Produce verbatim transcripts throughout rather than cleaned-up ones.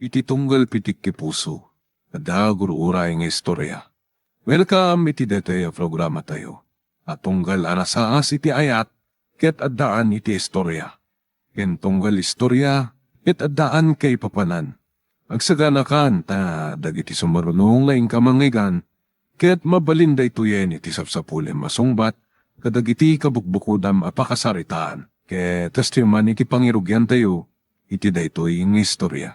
iti tunggal pitik ti puso, adda gur-uray nga istorya. Welcome iti daytoy a programatayo a tunggal a nasaas iti ayat ket addaan iti istorya, ken tunggal istorya ket addaan kaipapanan. Agsaganakan ta dagiti sumaruno nga inka mangngeggan ket mabalin daytoyen iti sapsapulem a sungbat kadagiti kabukbukodam a pakasaritaan ket kastoy man iti pangirugiantayo iti daytoy nga istorya.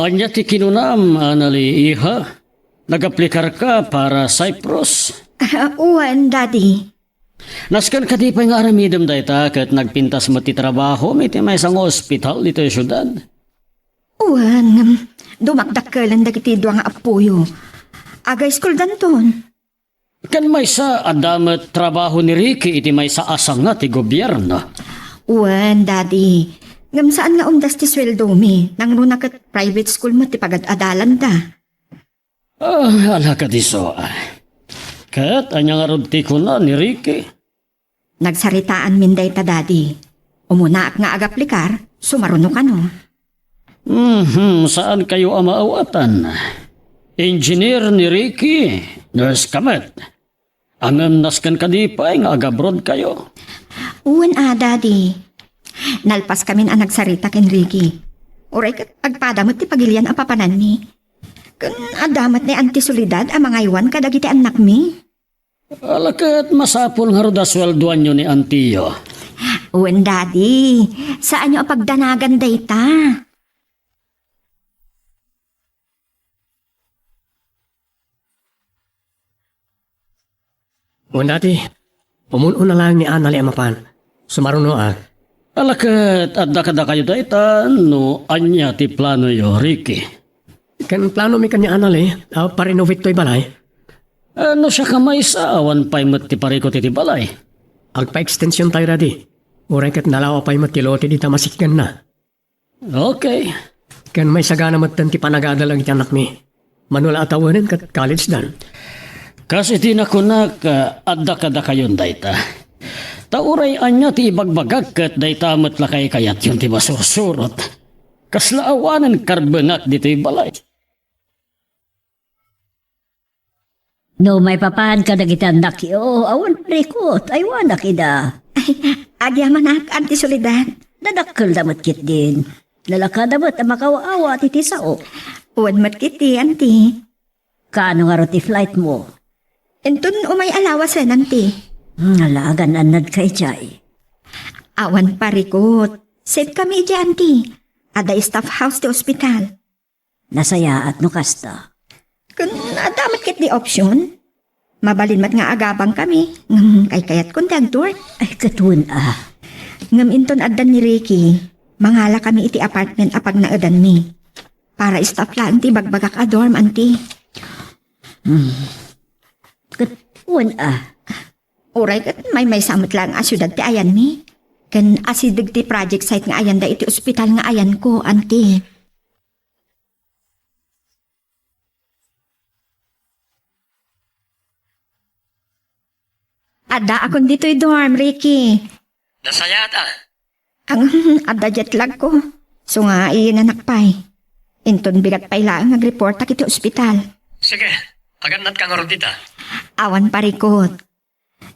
Ania ti kinunam, Anali, iha? Nagaplikarka para Cyprus? Ah, wen, Daddy. Nasken kadi pay nga aramidem dayta ket nagpintas met ti trabahom iti maysa nga ospital ditoy siudad? Wen, ngem dumakdakkelen dagiti dua nga appoyo. Aga-iskoldanton. Ken maysa, adda met trabaho ni Ricky iti maysa a sanga ti gobierno. Wen, Daddy. Ngem saan nga umdas ti sueldomi. Nangruna ket private school met ti pagad-adalanda. Ah, ala kadi isu, ah. Ket ania ngarud ti kuna ni Ricky? Nagsaritaanmin dayta, Daddy. Umunaak nga agaplikar, sumaruno kano. Mhm, saankayo a maawatan. Engineer ni Ricky, nurse ka met. Ngem nasken kadi pay nga agabroad kayo? Wen a, Daddy. Nalpaskamin a nagsarita ken Ricky. Uray ket agpada met ti pagilian a papananmi. Ken adda met ni Auntie Soledad a mangaywan kadagiti annakmi. Ala ket masapul ngarud a sueldoanyo ni antiyo. Wen, Daddy. Saanyo a pagdanagan dayta. Wen, Daddy. Umun-una laeng ni Anali a mapan. Sumaruno a. Ala ket adda kadakayo dayta no ania ti planoyo, Ricky? Ken planomi ken ni Anali a parenovate toy balay. Ah, no siak a maysa, awan pay met ti parikut iti balay. Agpa-extension tayo, Daddy. Uray ket nalawa pay met ti lote dita masikganna. Okay. Ken maisagana metten ti panagadal dagiti annakmi. Mano la a tawenen ket college dan. Kas iti nakunak, ah, adda kadakayon dayta. Ta uray ania ti ibagbagak ket dayta met la kaykayatyon ti masursurot. Kasla awanen karbengak ditoy balay. No maipapan kadagiti annakyo, awan parikut, aywanak ida. Ay, agyamanak, Auntie Soledad. Nadakkelda met ketdin. Nalakada met a makaaw-awat iti sao. Wen met ketdi, Auntie. Kaano ngarud ti flight mo? Inton umay a lawasen, Auntie. Hmm, ala, agan-annadka idiay. Awan parikut. Safe kami idiay, Auntie. Adda staff house ti ospital. Nasayaat no kasta. Ken adda met ketdi option. Mabalin met nga agabangkami, ngem kaykayatkon ti agdorm. Ay, ket wen a. Ngem inton addan ni Ricky, mangalakami iti apartment a pagnaedanmi. Para staff laeng ti ibagbagak a dorm, Auntie. Hmm. Ket wen a. Uray ket maymaysa met laeng a siudad ti ayanmi. Ken asideg ti project site nga ayanda iti ospital nga ayanko, Auntie. Addaakon ditoy dorm, Ricky. Nasayaat a. Ang adda jet lag ko. Isu nga iyenanak pay. Inton bigat pay laeng agreportak iti ospital. Sige, agannadka ngarud dita. Awan parikut.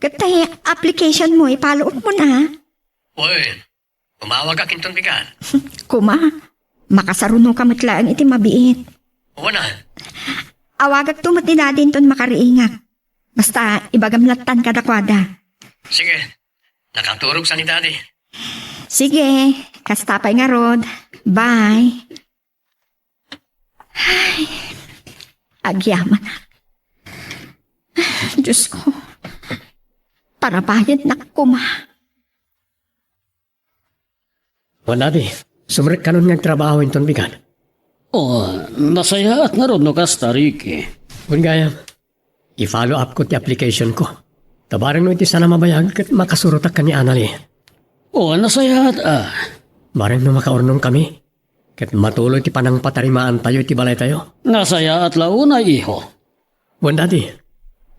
Ket tay application mo, ipalo-up mo na. Wen, umawagak inton bigat. Kuma, makasarunoka met laeng iti mabiit. Wen a. Awagakto met ni Daddy inton makariingak. Basta, ibagam lattan kadakuada. Sige, nakaturog sa ni Daddy. Sige, kasta pay ngarud. Bye. Ay, agyamanak. Diyos ko, tarabayadnak koma. Wen, Daddy, sumrekkanon nga agtrabaho inton bigat. Oh, nasayaat ngarud no kasta, Ricky. Wen gayam, i-follow up ko ti application ko. Ta bareng no iti sana mabayag ket makasurotak ken ni Anali. Oh, nasayaat a. Bareng no makaurnong kami. Ket matuloy ti panangpatarimaantayo iti balaytayo. Nasayaat la unay, iho. Wen, Daddy.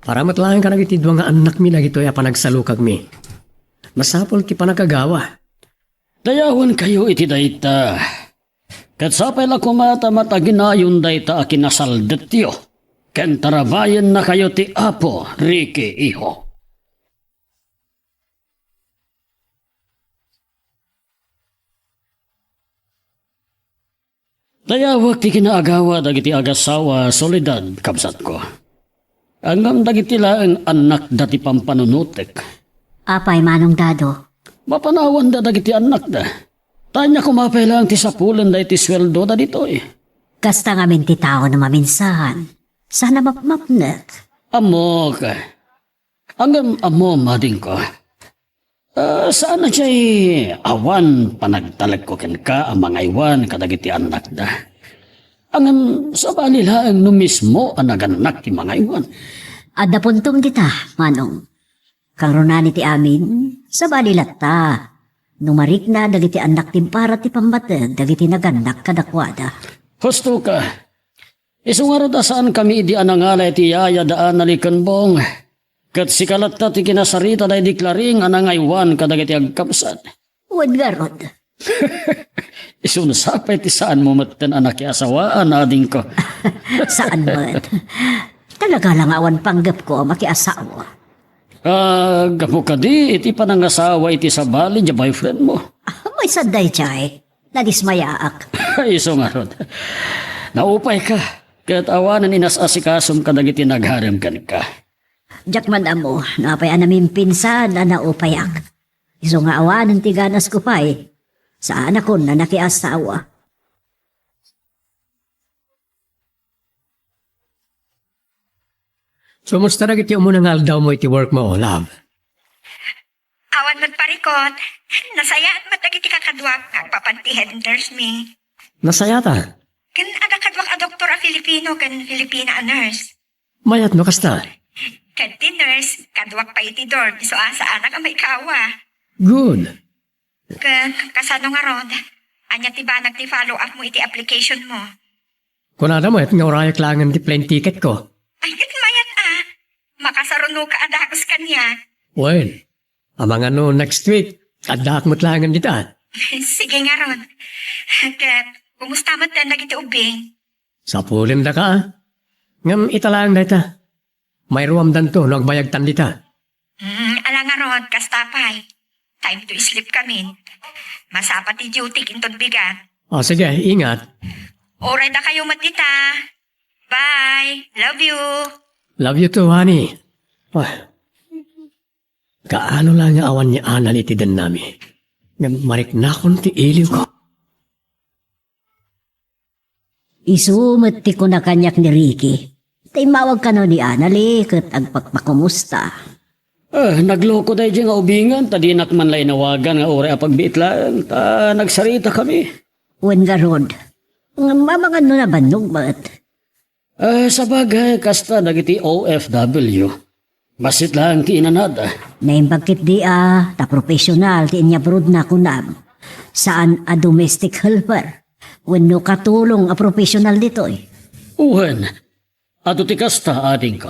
Para met laeng kadagiti dua nga annakmi dagitoy a panagsalukagmi. Masapul ti panagagawa. Dayawenkayo iti dayta. Ket sapay la koma ta mataginayon dayta a kinasaldetyo, ken tarabayennakayo ti Apo, Ricky, iho. Dayawek ti kinaagawa dagiti agasawa, Soledad, kabsatko. Ngem dagiti laeng annakda ti pampanunotek. Apay, Manong Dado? Mapanawanda dagiti annakda. Ta ania koma pay laeng ti sapulenda iti sueldoda ditoy? Kasta ngamin ti tao no maminsan. Sana mapmapnek. Ammok. Ngem ammom, adingko. Ah, saan a jay awan panagtalekko kenka a mangaywan kadagiti annakda. Ngem sabali laeng no mismo a nagannak ti mangaywan. Adda puntom dita, Manong. Kangrunaan iti amin, sabali latta no marikna dagiti annak ti para ti pammateg dagiti nagannak kadakuada. Husto ka. Isu ngarud a saankami idi a nangala iti yaya da Anali ken Bong. Ket sika latta ti kinasarita daydi Claring a nangaywan kadagiti agkabsat. Wen ngarud. Isu no sapay ti saanmo metten a nakiasawaan, adingko. Saan met. Talaga la nga awan panggepko a makiasawa. Ah, gapu kadi iti panangasawa iti sabali a boyfriendmo? Ah, maysa daydiay. Nadismayaak. Isu ngarud. Naupayka. Ket awanen inas-asikasom kadagiti nagharem kenka. Diak man ammo no apay a namimpinsan a naupayak. Isu nga awanen ti ganasko pay. Saanakon a nakiasawa. Kumusta dagiti umuna nga aldawmo iti workmo, love? Awan met parikut. Nasayaat met dagiti kakaduak nga agpapan ti head nurse mi. Nasayaat a? Ken adda kaduak a doktor a Filipino ken Filipina a nurse. Mayat no kasta. Ket ti nurse, kaduak pay iti dorm, isu a saanak a maikawa. Good. Ket kasano ngarud? Ania ti banag ti follow-up mo iti application mo? Kunada met nga urayak laengen ti plane ticket ko. Ay, ket mayat a. Makasarunoka a dagus kaniak. Wen, amangan no next week, addaak met laengen dita. Sige ngarud. Ket, kumusta met dagiti ubbing? Sapulendaka, a. Ngem ita laeng dayta. Mairuamdanto no agbayagtan dita. Hmm, ala ngarud, kasta pay. Time to sleep kamin. Masapa ti duty inton bigat. O, sige, ingat. Uray dakayo met dita. Bye. Love you. Love you too, honey. Ah. Kaano la nga awan ni Anali iti dennami? Ngem mariknakon ti iliwko. Isu met ti kuna kaniak ni Ricky. Ta immawag kano ni Anali ket agpakpakumusta. Ah, nagloko daydiay nga ubingen ta dinak man la inawagan nga uray a pagbiit laeng ta nagsaritakami. Wen ngarud, ngem amangan no nabannog met. Ah, sabagay, kasta dagiti O F W. Bassit laeng ti inanad. Naimbag ketdi a, ta professional ti inyabrodna kunam. Saan a domestic helper. Wenno katulong a professional ditoy. Wen, adu ti kasta, adingko.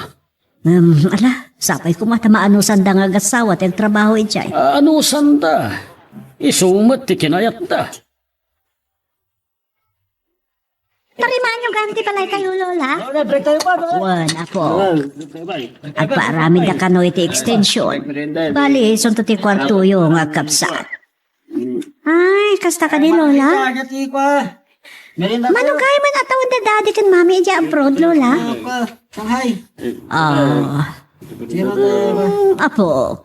Ngem, ala, sapay koma ta maanusanda nga agassawa ti agtrabaho idiay. Ah, anusanda. Isu met ti kinayatda. Tarimaanyo gayam ti balaytayo, Lola? Lola, break tayo pa, Lola. Wen, apo. Lola, break tayo pa, eh. Agpaaramidda kano iti extension. Merienda, eh. Bali, isunto ti kuartoyo nga agkabsat. Mm. Ay, kasta kadi, Lola? Merienda, merienda tayo. Mano kay man a tawen da Daddy ken Mami idiay abroad, Lola? Shanghai. Ah. Sino tayo, Ma? Mm, apok.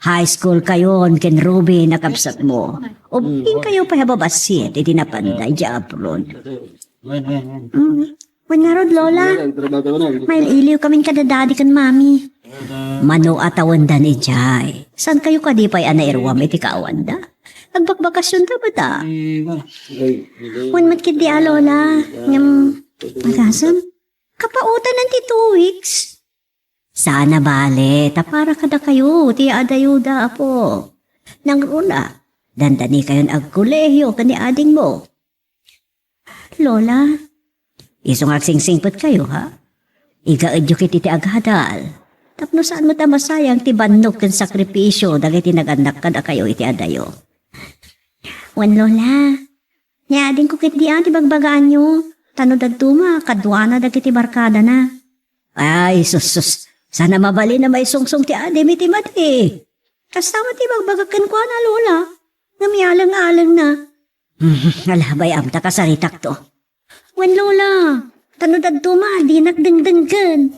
High school kayon ken Ruby a kabsatmo. Ubbing kayo pay a babassit iti napanda idiay abroad. Wen, wen, wen. Mm. Wen ngarud, Lola. Wen, trabaho na. Mailiwkamin kada Daddy ken Mami. Mano a tawendan idiay. Saan kayo kadi pay a nairuam iti kaawanda? Agbakbakasionda met a. Wen met ketdi a, Lola. Ngem, agasem, kapautanan ti two weeks. Saan a bale, ta para kadakayo ti adayoda, apo. Nangruna, dandanikayon agkolehiyo ken ni adingmo. Lola, isu nga agsingsingpetkayo, ha? Igaedyo ket iti agadal. Tapno saan met a masayang ti bannog ken sakripisio dagiti nagannak kadakayo iti adayo. Wen, Lola, ni adingko ketdi a ti bagbagaanyo. Ta no dadduma, kaduana dagiti barkadana. Ay, sus, sus. Saan a mabalin a maisungsong ti adim iti madi. Kasta met ti bagbagak kenkuana, Lola. Ngem ialeng-alengna. Hmm, alabay, amta kasaritakto. Wen, Lola, ta no dadduma, dinak dengdenggen.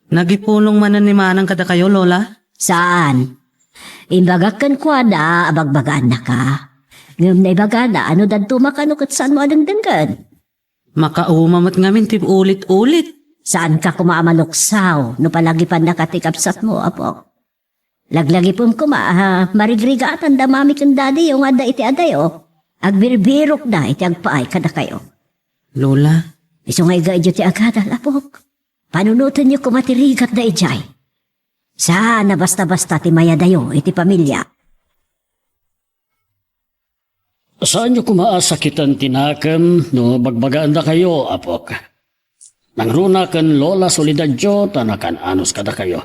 Nagipulong manen ni Manang kadakayo, Lola? Saan? Imbagak kenkuana a bagbagaannaka. Ngem naibagana a no dadduma kano ket saanmo a dengdenggen. Makauma met ngamin ti ulit-ulit. Saanka koma a maluksaw no palagipannaka ti kabsatmo, apo. Laglagipem koma a marigrigatan da mami ken dadiyo nga adda iti adayo. Agbirbirokda iti agpaay kadakayo. Lola. Isu nga igaedyo ti agadal, apok. Panunotenyo koma ti rigat da idiay. Saan a basta-basta ti mayadayo iti pamilia. Saanyo koma a sakiten ti nakem no bagbagaandakayo, apok. Nangruna ken Lola Soledadyo ta nakan-anos kadakayo.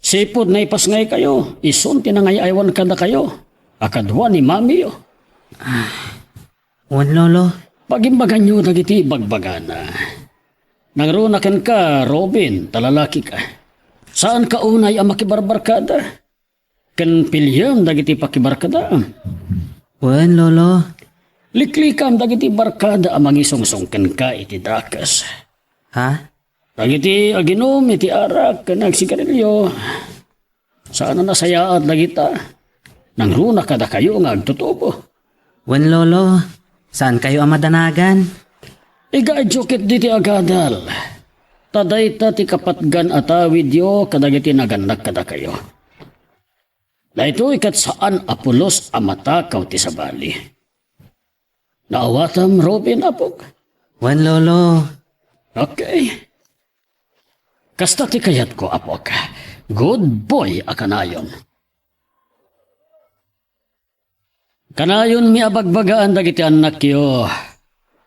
Sipud naipasngaykayo, isun ti nangay-aywan kadakayo a kadua ni mamiyo. Ah, wen, Lolo. Pagimbaganyo dagiti bagbagana. Nangruna kenka, Robin, ta lalakika. Saanka unay a makibarbarkada. Ken piliem dagiti pakibarkadaam. Wen, Lolo. Liklikam dagiti barkada a mangisungsong kenka iti dakes. Ha? Dagiti aginum iti arak ken agsigarilio, saan a nasayaat dagita. Nangruna kadakayo nga agtutubo. Wen, Lolo, saankayo a madanagan? Igaedyo ketdi ti agadal, ta dayta ti kapatgan a tawidyo kadagiti nagannak kadakayo. Daytoy ket saan a pulos a matakaw ti sabali. Naawatam, Robin, apok? Wen, Lolo. Okay. Kasta ti kayatko, apok. Good boy a kanayon. Kanayonmi a bagbagaan dagiti annakyo.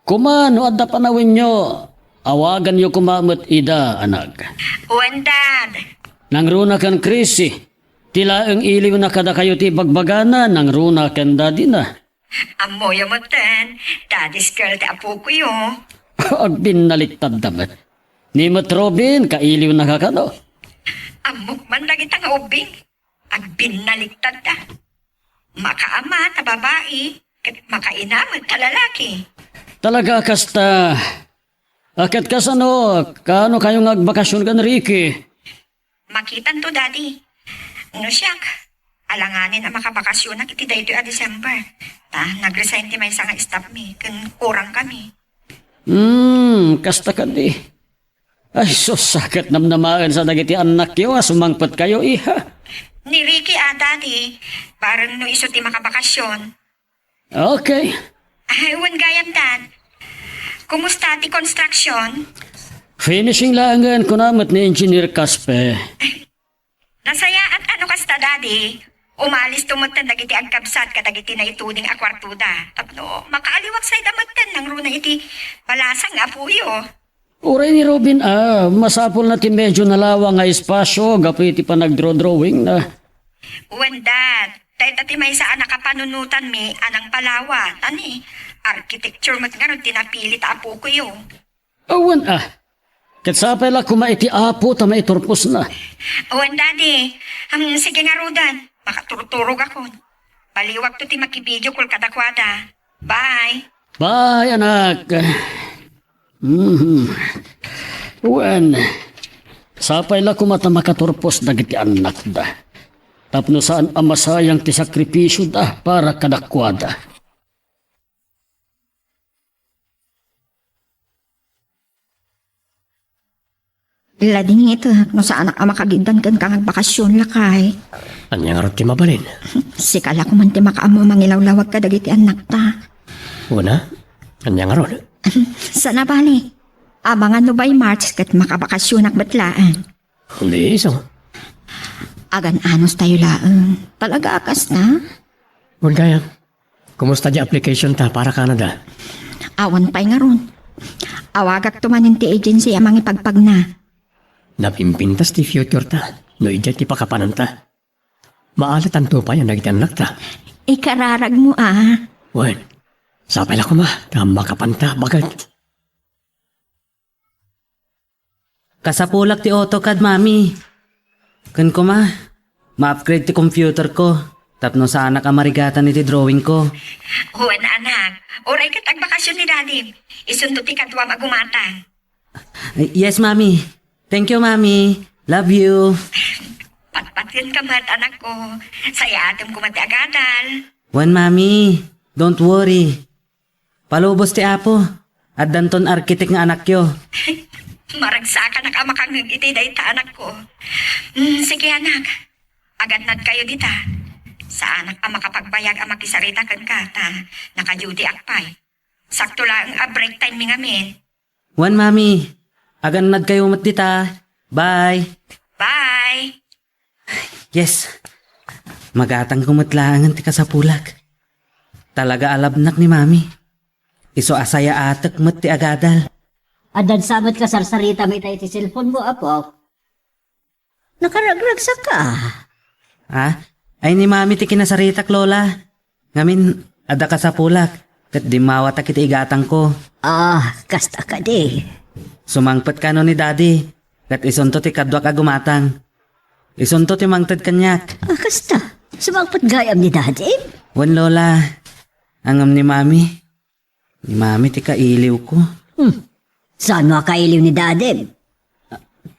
Koma no adda panawenyo, awaganyo koma met ida, anak. Wen, Dad. Nangruna ken Chrissy, ti laeng iliwna kadakayo ti bagbagana, nangruna ken dadina. Ammoyo metten, daddy's girl ti apokoyo. Agbinnaliktadda met. Ni met Robin, kailiwnaka kano? Ammok man dagita nga ubbing. Agbinnaliktadda. Makaama ta babai, ket makaina met ta lalaki. Talaga kasta. A, ket kasano, kaano kayo nga agbakasyon ken Ricky? Makitanto, Daddy. No siak, alanganen a makabakasyonak iti daytoy a December. Ta, nag-resign ti maysa nga staff mi, ken kurang kami. Hmm, kasta kadi. Ay, sus, ket namnamaen sa dagiti annakyo a sumangpet kayo, iha. Ni Ricky a, Daddy, bareng no isu ti makabakasyon. Okay. Ay, wen gayam, Dad. Kumusta ti construction? Finishing laengen, kuna met ni Engineer Caspe. Nasayaat a no kasta, Daddy. Umalis to metten dagiti agkabsat kadagiti naituding a kuartoda. Tapno makaaliwak sayda metten nangruna iti balasang nga apoyo. Uray ni Robin a, masapulna ti medyo nalawa nga espasyo gapu iti panagdrawdrawingna. Wen, Dad, dayta ti maysa a nakapanunotanmi a nangpalawa, ta ni architecture met ngarud ti napili ta apokoyo. Awan a, ket sapay la koma iti Apo ta maiturposna. Wen, Daddy, am, sige ngaruden, makaturturogakon. Baliwakto ti makivideo call kadakuada. Bye. Bye, anak. Mhm. Wen, sapay la koma ta makaturpos dagiti annakda. Tapno saan a masayang ti sakripisioda para kadakuada. Ladingitek no saanak a makagiddan kenka nga agbakasyon, lakay. Ania ngarud ti mabalin? Sika la koma ti makaammo mangilawlawag kadagiti annakta. Wen a? Ania ngarud? Saan a bale. Abangan no by March ket makabakasyonak met laeng. Wen, isu. Agan-anos tayo laeng. Talaga a kasta? Wen gayam, kumusta di application ta para Canada? Awan pay ngarud. Awagakto manen ti agency a mangipagpagna. Napimpintas ti future ta, no idiay ti pakapananta. Maalatanto pay a dagiti annakta. Ikararagmo a. Wen, sapay la koma, ta makapanta, baket. Kasapulak ti AutoCAD, Mami. Ken koma, ma-upgrade ti computer ko tapno saanak a marigatan iti drawing ko. Wen, anak. Uray ket agbakasyon ni Daddy. Isunto ti kaduam a gumatang. Yes, Mami. Thank you, Mami. Love you. Patpaten ka met, anak ko. Sayaatem koma ti agadal. Wen, Mami. Don't worry. Palubos ti Apo, addanton arkitek nga anakyo. Maragsakanak a makangngeg iti dayta, anakko. Mm, sige, anak. Agannadkayo dita. Saanak a makapagbayag a makisarita kenka ta nakaduty-ak pay. Sakto laeng a break time mi ngamin. Wen, Mami. Agannadkayo met dita. Bye. Bye. Yes. Magatangko met laengen ti kasapulak. Talaga a labnak ni Mami. Isu a sayaatek met ti agadal. Addan sa met kasarsaritami ita iti cellphone mo, Apo? Nakaragragsakka. Ha? Ay ni Mami ti kinasaritak, Lola. Ngamin, adda kasapulak, ket dimmawatak iti igatangko. Ah, kasta kadi. Sumangpet kano ni Daddy, ket isunto ti kaduak a gumatang. Isunto ti mangted kaniak. Ah, kasta. Sumangpet gayam ni Daddy? Wen, Lola. Ngem ni Mami. Ni Mami ti kailiwko. Hmm. Saan a kailiw ni Daddy?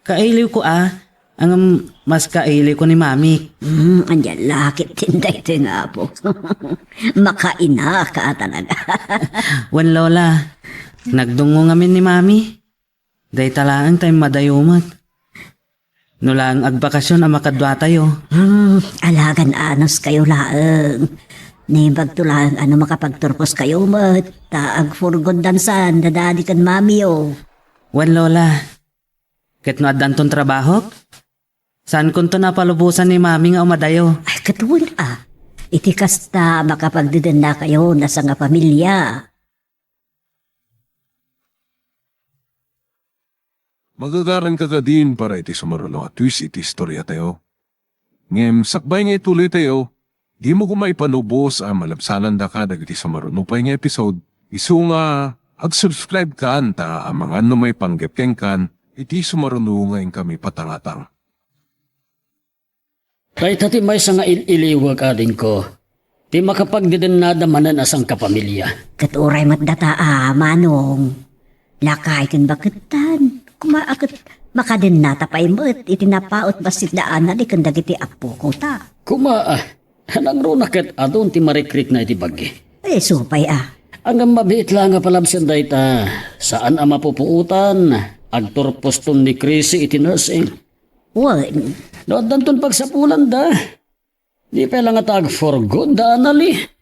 Kailiwko a, ngem mas kailiwko ni Mami. Hmm, ania la ketdin daytoy nga apo. Makainaka talaga. Wen, Lola, nagdungngo ngamin ni Mami. Dayta laeng ta immadayo met. No laeng agbakasyon a makaduatayo. Hmm, alagan anos kayo laeng. Naimbagto laeng a no makapagturpos kayo met, ta ag-for good dansan da Daddy ken Mami yo. Wen, Lola. Ket no addanton trabahok, saankonton a palubosan ni Mami nga umadayo. Ay, ket wen a. Iti kasta, makapagdedennakayo a sangapamilia. Magagaranka kadin para iti sumaruno a twist iti istoriatayo. Ngem sakbay nga ituloytayo, dimo koma ipalubos a malabsanandaka dagiti sumaruno pay nga episode, isu nga ag-subscribe kan ta amangan no maipanggep kenkan iti sumaruno nga inkami patangatang. Dayta ti maysa nga il-iliwek, adingko, ti makapagdedennada manen a sangkapamilia. Ket uray met data a, Manong. Lakay ken bakettan. Koma a ket makadennata pay met iti napaut bassit da Anali ken dagiti appokota. Koma a, nangruna ket adun ti marikrikna iti bagi. Isu pay a. Ngem mabiit la nga palabsen dayta, saan a mapupuotan, agturposton ni Chrissy iti nursing. Wen. No addanton pagsapulanda, di pay la ngata ag-for good da Anali.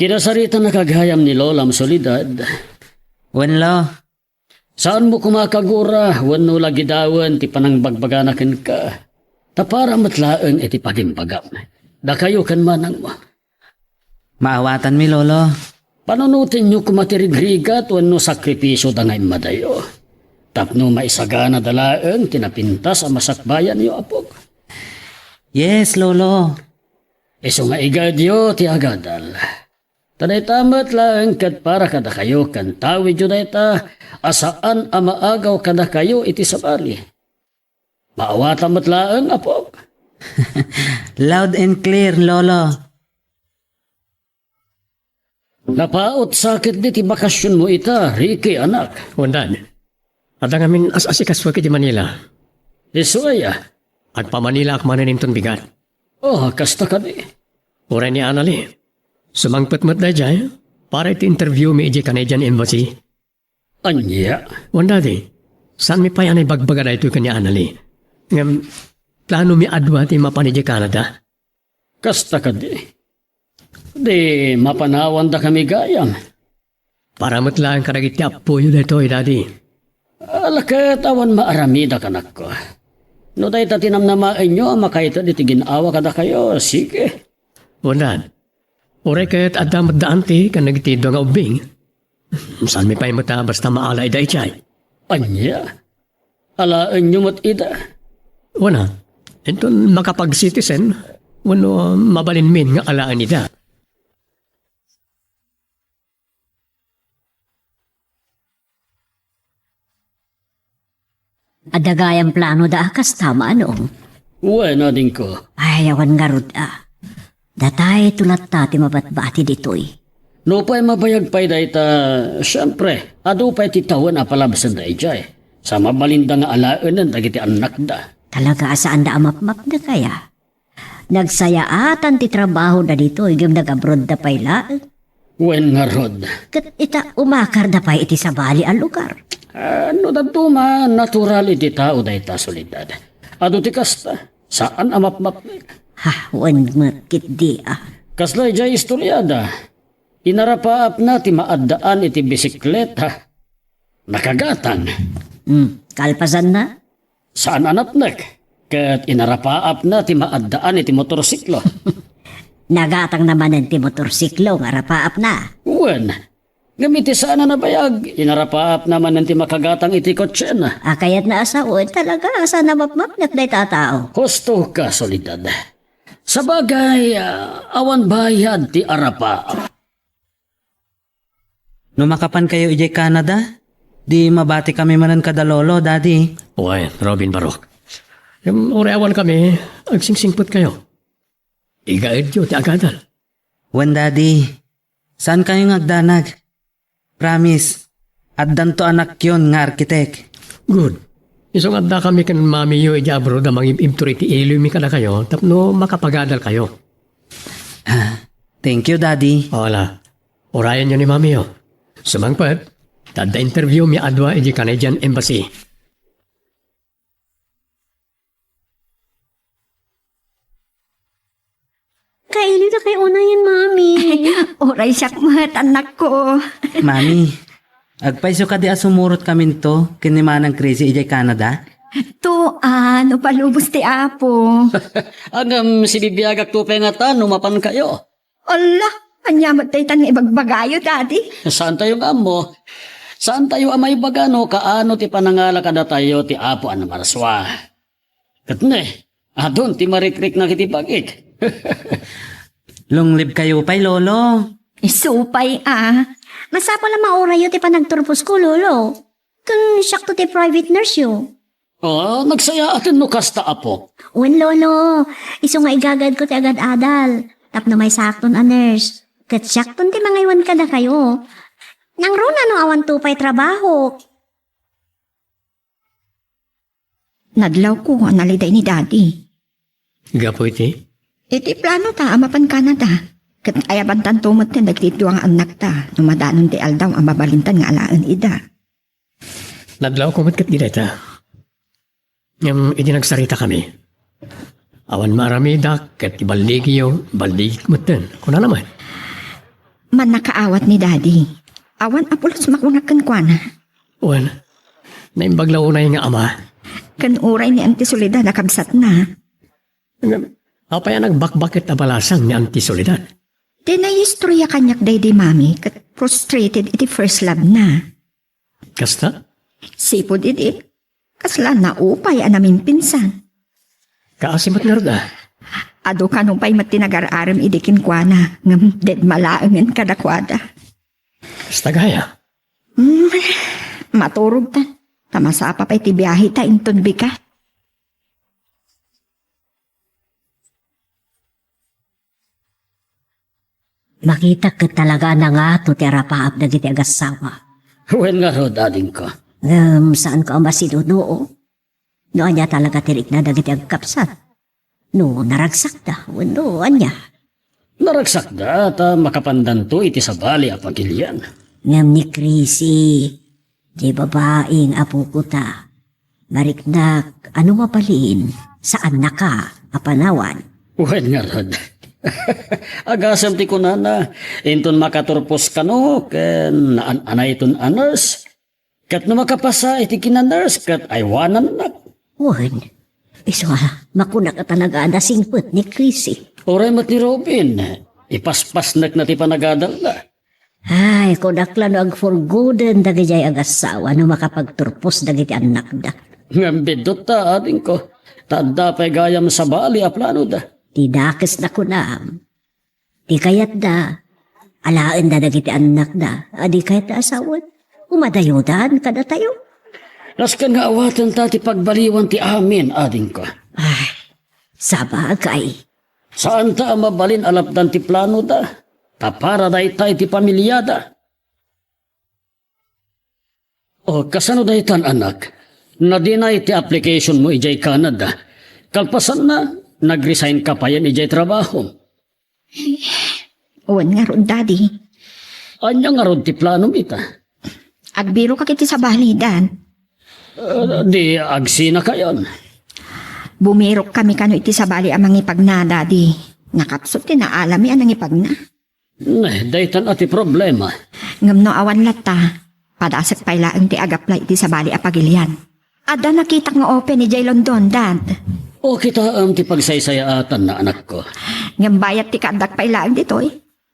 Kinasaritanaka gayam ni Lolam Soledad. Wen, Lo. Saanmo koma a kagura wenno lagidawen ti panangbagbagana kenka, ta para met laeng iti pagimbagam. Dakayo ken manangmo. Maawatanmi, Lolo. Panunotenyo koma ti rigrigat wenno sakripisioda nga immadayo, tapno maisaganada laeng ti napintas a masakbayanyo, apok. Yes, Lolo. Isu nga igayyo ti agadal. Ta dayta met laeng ket para kadakayo ken tawidyo dayta a saan a maagaw kadakayo iti sabali. Maawatan met laeng, apok. Loud and clear, Lolo. Napaut sa ketdi ti bakasionmo ita, Ricky, anak. Wen, Dad. Adda ngamin as-asikasuak iti Manila. Isu aya? Agpa-Manilaak manen inton bigat. Oh, kasta kadi. Uray ni Anali. Sumangpet met daydiay para iti interview mi idiay Canadian Embassy. Ania? Wen, Daddy, saanmi pay a naibagbaga daytoy ken ni Anali. Ngem, planomi a dua ti mapan idiay Canada. Kasta kadi. Di mapanawandakami gayam. Para met laeng kadagiti appoyo daytoy, Daddy. Ala ket awan maaramida, anakko. No dayta ti namnamaenyo a makaited iti gin-awa kadakayo, sige. Wen, Dad. Uray ket adda met da auntie ken dagiti dua nga ubbing. Saanmi pay met a basta maala ida idiay. Ania? Alaenyo met ida? Wen, inton makapag-citizen, wenno mabalinmin nga alaen ida. Adda gayam planoda a kasta, Manong? Wen, adingko. Ay, awan ngarud a. Datayto latta ti mabatbati ditoy. Nupay mabayag pay dayta, siempre, adu pay ti tawen a palabsenda idiay. Sa mabalinda nga alaenen dagiti annakda. Talaga a saanda a mapmapnek aya? Nagsayaatan ti trabahoda ditoy ngem nag-abroadda pay laeng. Wen ngarud. Ket ita, umakarda pay iti sabali a lugar. Ah, no dadduma, natural iti tao dayta, Soledad. Adu ti kasta, saan a mapmapnek. Ha, wen met ketdi a. Kasla idiay istoriada. Inarapaapna ti maaddaan iti bisikleta. Nakagatang. Hmm, kalpasanna? Saan a napnek, ket inarapaapna ti maaddaan iti motorsiklo. Nagatangna manen ti motorsiklo nga arapaapna. Wen, ngem iti saan a nabayag, inarapaapna manen ti makagatang iti kotsena. A, kayatna a sawen, talaga a saan a mapmapnek dayta a tao. Husto ka, Soledad. Sabagay, ah, awan bayad ti arapaap. No makapankayo idiay Canada, di mabatikami manen kada lolo, Daddy. Wen, Robin Barok. Ngem uray awankami, agsingsingpetkayo. Igaedyo ti agadal. Wen, Daddy. Saankayo nga agdanag. Promise, addanto anakyon nga arkitek. Good. Isu nga addakami ken mamiyo idiay abroad a mangib-ibtur iti iloymi kadakayo tapno makapagadalkayo. Ah, thank you, Daddy. Wala. Urayenyo ni mamiyo. Sumangpet, ta adda interviewmi a dua idiay Canadian Embassy. Kailiw da kay unayen, Mami. Uray siak met, annakko. Mami, agpayso kadi a sumurotkaminto ken ni Manang Crazy idiay Canada? To, a, no palubos ti Apo. Ngem, sibibiagakto pay ngata no mapankayo. Ala, ania met daytan nga ibagbagayo, Daddy? Saantayo nga ammo. Saantayo a maibaga no kaano ti panangala kadatayo ti Apo a namarsua. Ket ne, adun ti marikriknak iti bagik. Lunglibkayo pay, Lolo. Isu pay a. Masapul a maurayyo ti panagturposko, Lolo. Ken siakto ti private nurse yo. Ah, nagsayaaten no kasta, Apo. Wen, Lolo. Isu nga igagaedko ti agad-adal. Tapno maysakton a nurse. Ket siakton ti mangaywan kadakayo. Nangruna no awanto pay trabaho. Nadlawko a naliday ni Daddy. Gapu iti? Iti planota a mapan Canada. Ket ayabantanto met dagiti dua nga annakta no madanon ti aldaw a mabalintan nga alaen ida. Nadlawko met ket dayta. Ngem idi nagsaritakami, awan maaramidak ket iballigiyo, balligik metten. Kunana met. Mannakaawat ni Daddy. Awan a pulos makunak kenkuana. Wen, naimbag la unay nga ama. Ken uray ni Auntie Soledad a kabsatna. Ngem, apay a nagbakbak ket a balasang ni Auntie Soledad? Ti naistoria kaniak daydi Mami ket frustrated iti first love na. Kasta? Sipud idi, kasla naupay a namimpinsan. Kaasi met ngarud a. Adu kano pay met ti nagar-arem idi kenkuana, ngem dedma laengen kadakuada. Kasta gayam? Hmm, maturogtan. Ta masapa pay ti biaheta inton bigat. Makitak ket talaga a nangato ti arapaap dagiti agassawa. Wen ngarud, adingko. Ngem saanko a masinuno. No ania talaga ti rikna dagiti agkabsat? No naragsakda, wenno ania? Naragsakda ta makapandanto iti sabali a pagilian. Ngem ni Chrissy, ti babaing apoko ta, mariknak a no mabalin, saannaka a panawan. Wen ngarud. Agasem ti kunana, inton makaturpos kano ken naan-anayton a nurse, Ket no makapasa iti kina-nurse ket aywanannak. Wen, isu a, makunak a ta nagada singpet ni Chrissy. Uray met ni Robin, ipaspasnekna ti panagadalna. Ay, kunak la no agpurgoden dagidiay agassawa no makapagturpos dagiti annakda. Ngem biddut ta, adingko, ta adda pay gayam sabali a planoda. Ti dakesda kunam. Ti kayatda, alaenda dagiti annakda a di kayatda a sawen. Umadayodan kadatayo. Nasken nga awatenta ti pagbaliwan ti amin, adingko. Ay, sabagay. Saanta a mabalin a lapdan ti planoda, ta para dayta iti pamiliada. O, kasano daytan, anak? Na-deny ti application mo idiay Canada. Kalpasanna, nag-resign ka payen idiay trabaho. Wen ngarud, Daddy. Ania ngarud ti planom ita? Agbirokak iti sabali, Dad. Ah, di agsinakayon. Bumirokkami kano iti sabali a mangipagna, Daddy. Nakapsut ti naalami a nangipagna. Eh, daytan a ti problema. Ngem no awan latta, padasek pay laeng ti ag-apply iti sabali a pagilian. Adda nakitak nga open idiay London, Dad. O, kitaem ti pagsaysayaatanna, anakko. Ngem bayat ti kaaddak pay laeng ditoy.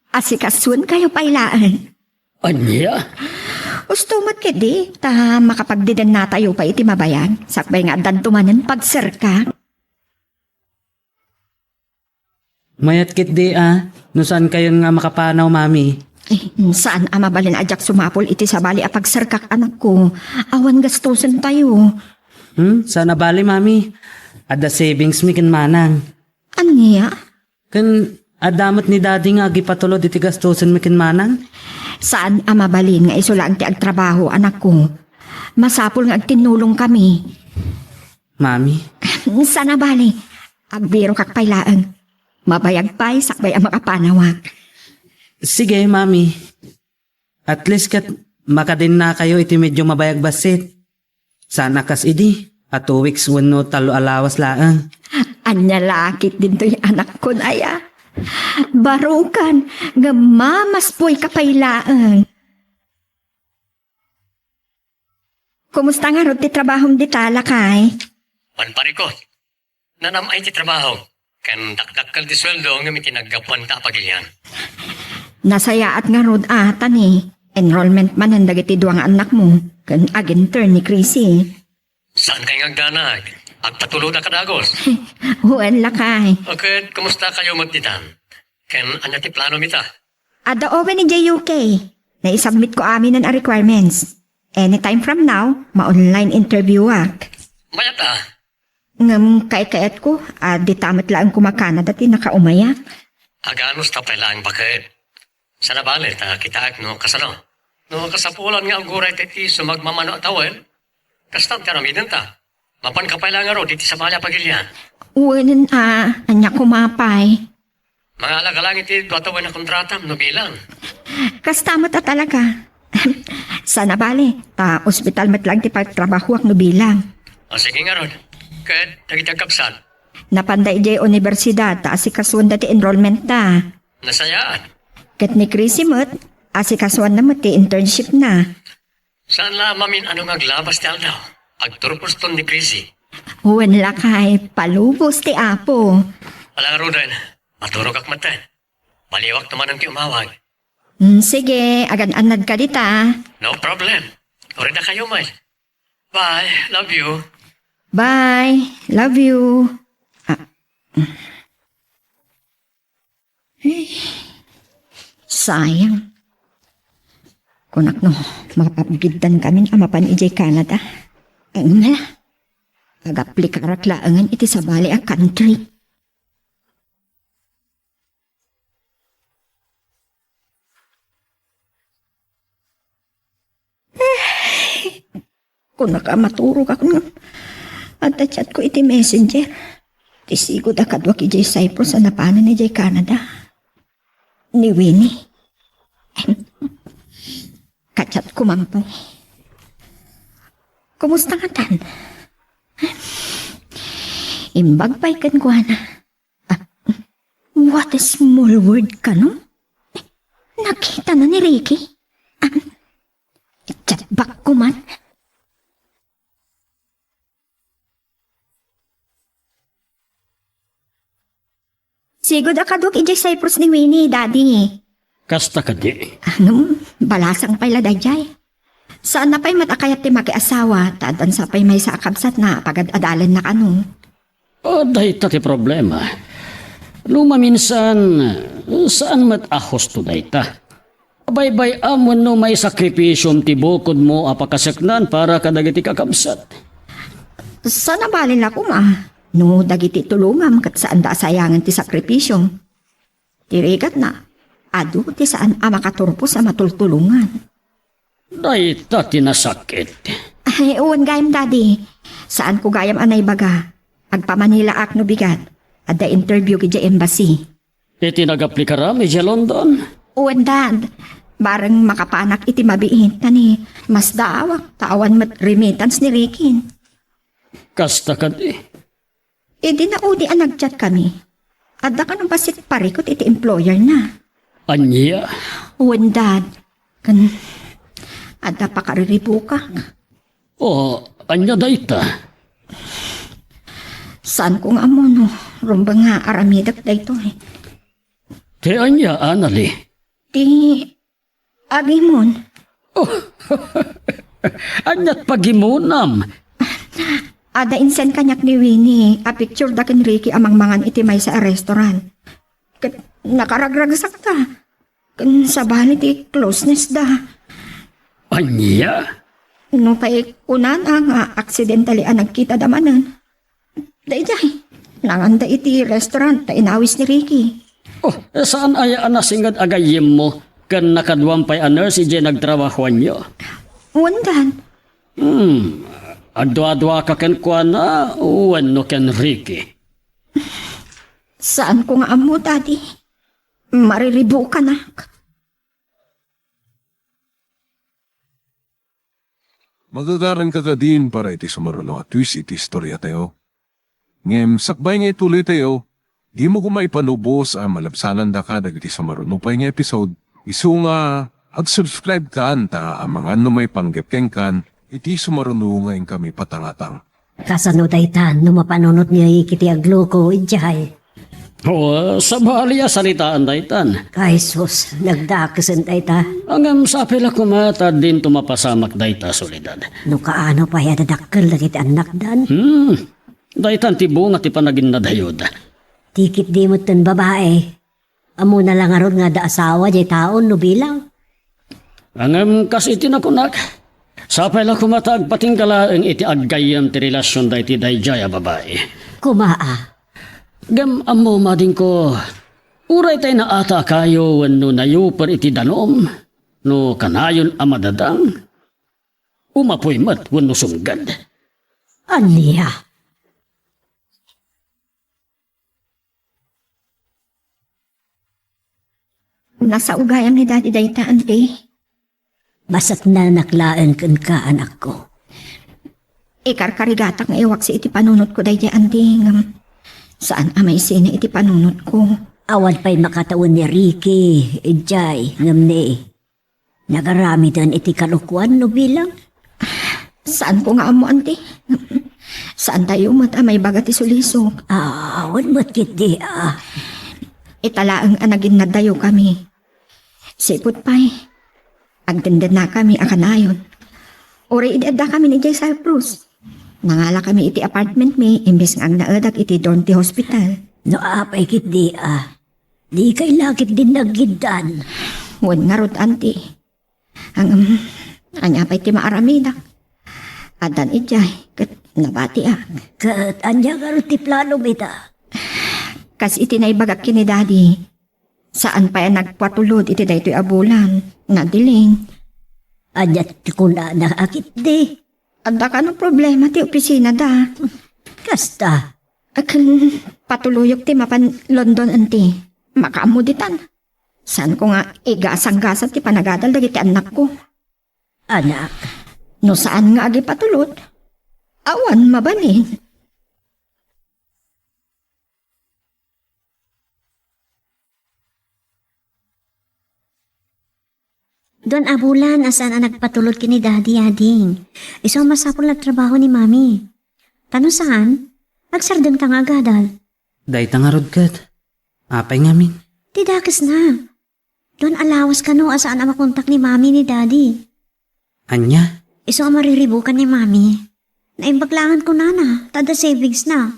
Asikasuenkayo pay laeng. Ania? Usto met ketdi, ta makapagdedennatayo pay iti mabayag. Sakbay nga addanto manen pagserka. Mayat ketdi a, no saankayon nga makapanaw, Mami. Eh, saan a mabalin a diak sumapul iti sabali a pagserkak, anakko. Awan gastosentayo. Hmm, saan a bale, Mami. Adda savings mi ken Manang. Ania? Ken adda met ni Daddy nga agipatulod iti gastosen mi ken Manang. Saan a mabalin nga isu laeng ti agtrabaho, anakko. Masapul nga agtinnulongkami. Mami. Saan a bale. Agbirokak pay laeng. Mabayag pay sakbay a makapanawak. Sige, Mami. At least ket makadennakayo iti medyo mabayag bassit. Saan a kas idi a two weeks wenno tallo a lawas laeng. Ania la ketdin toy, anakkon aya? Barukan, ngem mamaspuy ka pay laeng. Kumusta ngarud ti trabahom dita, lakay? Manparikot. Nanam-ay ti trabaho, ken dakdakkel ti sueldo ngem iti naggapuanta a pagilian. Nasayaat ngarud a, ta ni, enrollment manen dagiti dua nga annakmo, ken ag-intern ni Chrissy. Saan kay nga agdanag? Agpatulodak a dagus. Wen, lakay. O ket, kumusta kayo met ditan? Ken ania ti planom ita? Adda open idiay U K. Naisubmitko aminen a requirements. Anytime from now, ma-online interview-ak. Mayat a. Ngem kaykayatko a dita met laeng koma Canada ti nakaumayak. Aganus ta pay laeng baket. Saan a bale ta kitaek no kasano. No kasapulan nga aguray ta iti sumagmamano a tawen, kasta ti aramidenta. Mapanka pay laeng ngarud iti sabali a pagilian. Wen a, ania koma pay? Mangalaga lang iti dua tawen a kontratam no bilang. Kasta met a talaga. Saan a bale, ta ospital met lang ti pagtrabahoak no bilang. O, sige ngarud. Ket dagiti agkabsat? Napanda idiay universidad ta asikasuenda ti enrollment da. Nasayaat. Ket ni Chrissy met, asikasuanna met ti internship na. Saan la mamin-ano nga aglabas ti aldaw? Agturposton ni Chrissy. Wen lakay, palubos ti Apo. Ala ngaruden, maturogak metten. Baliwak no manen ti umawag. Mm, sige, agan-annad ka dita. No problem. Uray dakayo met. Bye, love you. Bye, love you. Ah. Ay, sayang. Kunak no, makapagiddan kamin a mapan idiay Canada. Ay, ngala. Agaplikarak laengen iti sabali a country. Kunak a maturogak ngem adda chatko iti messenger. Ti sigud a kaduak idiay Cyprus a napanen idiay Canada. Ni Winnie. Kachatko man pay. Kumusta ngatan? Imbag pay kenkuana. Ah, what a small world kano? Nakita na ni Ricky? Ah, chat back ko man. Sigud a kadok idiay Cyprus ni Winnie, Daddy. Kasta kadi. Ngem, balasang pay la daydiay. Saan na pay met a kayat ti makiasawa, ta addan sa pay maysa a kabsatna a pagad-adalanna kano. Ah, dayta ti problema. No maminsan, saan met a husto dayta. Baybay-am wenno maisakripisyom ti bukodmo a pakaseknan para kadagiti kakabsat. Saan a bali la koma, no dagiti tulongam ket saanda a sayangen ti sakripisyom. Ti rigatna, adu ti saan a makaturpos a matultulongan. Dayta ti nasakit. Ay, wen gayam, Daddy. Saanko gayam a naibaga. Agpamanilaak no bigat. Adda interview idiay embassy. Iti nagapplikaram idiay London? Wen, Dad. Bareng makapanak iti mabiit, ta ni, masdaawak, ta awan met remittance ni Ricky. Kasta kadi. Idi naudi a nag-chat kami, adda kano bassit parikut iti employer na. Ania? Wen, Dad. Ken, adda pakariribukak. O, ania dayta? Saanko nga ammo no rumbeng nga aramidek daytoy. Ti ania, Anali? Ti agimon. Oh, aniat pagimonam? Adda insend kaniak ni Winnie a picture da ken Ricky a mangmangan iti maysa a restaurant. Ket nakaragragsakta. Ken sabali ti closeness da. Ania? No pay kunana nga accidentally a nagkita da manen. Daydiay, nanganda iti restaurant ta inawis ni Ricky. Oh, saan aya a nasinged a gayyemmo ken nakaduam pay a nurse idiay nagtrabahoanyo? Wen, Dad. Hmm, agduadua ka kenkuana wenno ken Ricky? Saanko nga ammo, Daddy. Mariribukanak. Magagaranka kadin para iti sumaruno a twist iti istoriatayo. Ngem sakbay nga ituloytayo, dimo koma ipanubos a malabsanandaka dagiti sumaruno pay nga episode, isu nga ag-subscribe kan ta amangan no maipanggep kenkan iti sumaruno nga inkami patangatang. Kasano daytan no mapanunot ni Ricky ti agluko idiay? O, sabali a saritaan daytan. Ay, sus, nagdakesen dayta. Ngem sapay la koma ta dinto mapasamak dayta, Soledad. No kaano pay a dadakkel dagiti annakdan? Hmm, daytan ti bunga ti panaginnadayoda. Ti ketdi metten babai. Ammona la ngarud nga adda asawa diay taon no bilang. Ngem kas iti nakunak, sapay la koma ta agpatingga laeng iti aggayyem ti relasionda iti daydiay a babai. Koma a. Ngem ammom, adingko, uray tay naata a kayo wenno nayuper iti danum, no kanayon a madadang, umapoy met wenno sumged. Ania? Nasao gayam ni Daddy dayta, Auntie. Basatnanak laeng kenka, anakko. Ikarkarigatak nga iwaksi iti panunotko daydiay, Auntie, ngem saan a maisina iti panunotko. Awan pay makatawen ni Ricky, idiay, ngem ni Nagaramiden iti kalokuan no bilang? Saanko nga ammo, Auntie. Saantayo met a maibaga ti sulisok. Ah, awan met ketdi, ah. Ita laeng a naginnaddayo kami. Sipud pay, agdendennakami a kanayon. Uray idi addakami idiay Cyprus, nangalakami iti apartment mi imbes nga agnaedak iti dorm ti hospital. No apay ketdi, ah. Dikay la ketdin naggiddan. Wen ngarud, Auntie. Ngem, ania pay ti maaramidak? Addan idiay, ket nabatiak. Ket ania ngarud ti planom ita? Kas iti naibagak ken ni Daddy, saan pay a nagpatulod iti daytoy a bulan. Nadiling. Ania ti kunana a ketdi? Adda kano problema ti opisinada. Kasta. Akin, patuloyok ti mapan London, Auntie. Makaammo ditan. Saanko nga igasanggasat ti panagadal dagiti annakko. Anak. No saan nga agipatulod, awan mabalin. Duan a bulan a saan a nagpatulod ken ni Daddy, ading. Isu a masapul a trabaho ni Mami. Ta no saan, agsardengta nga agadal. Dayta ngarud ket. Apay ngamin? Ti dakesna. Don a lawas kano a saan a makontak ni Mami ni Daddy. Ania? Isu a mariribukan ni Mami. Naimbag laengen kunana, ta adda savings na.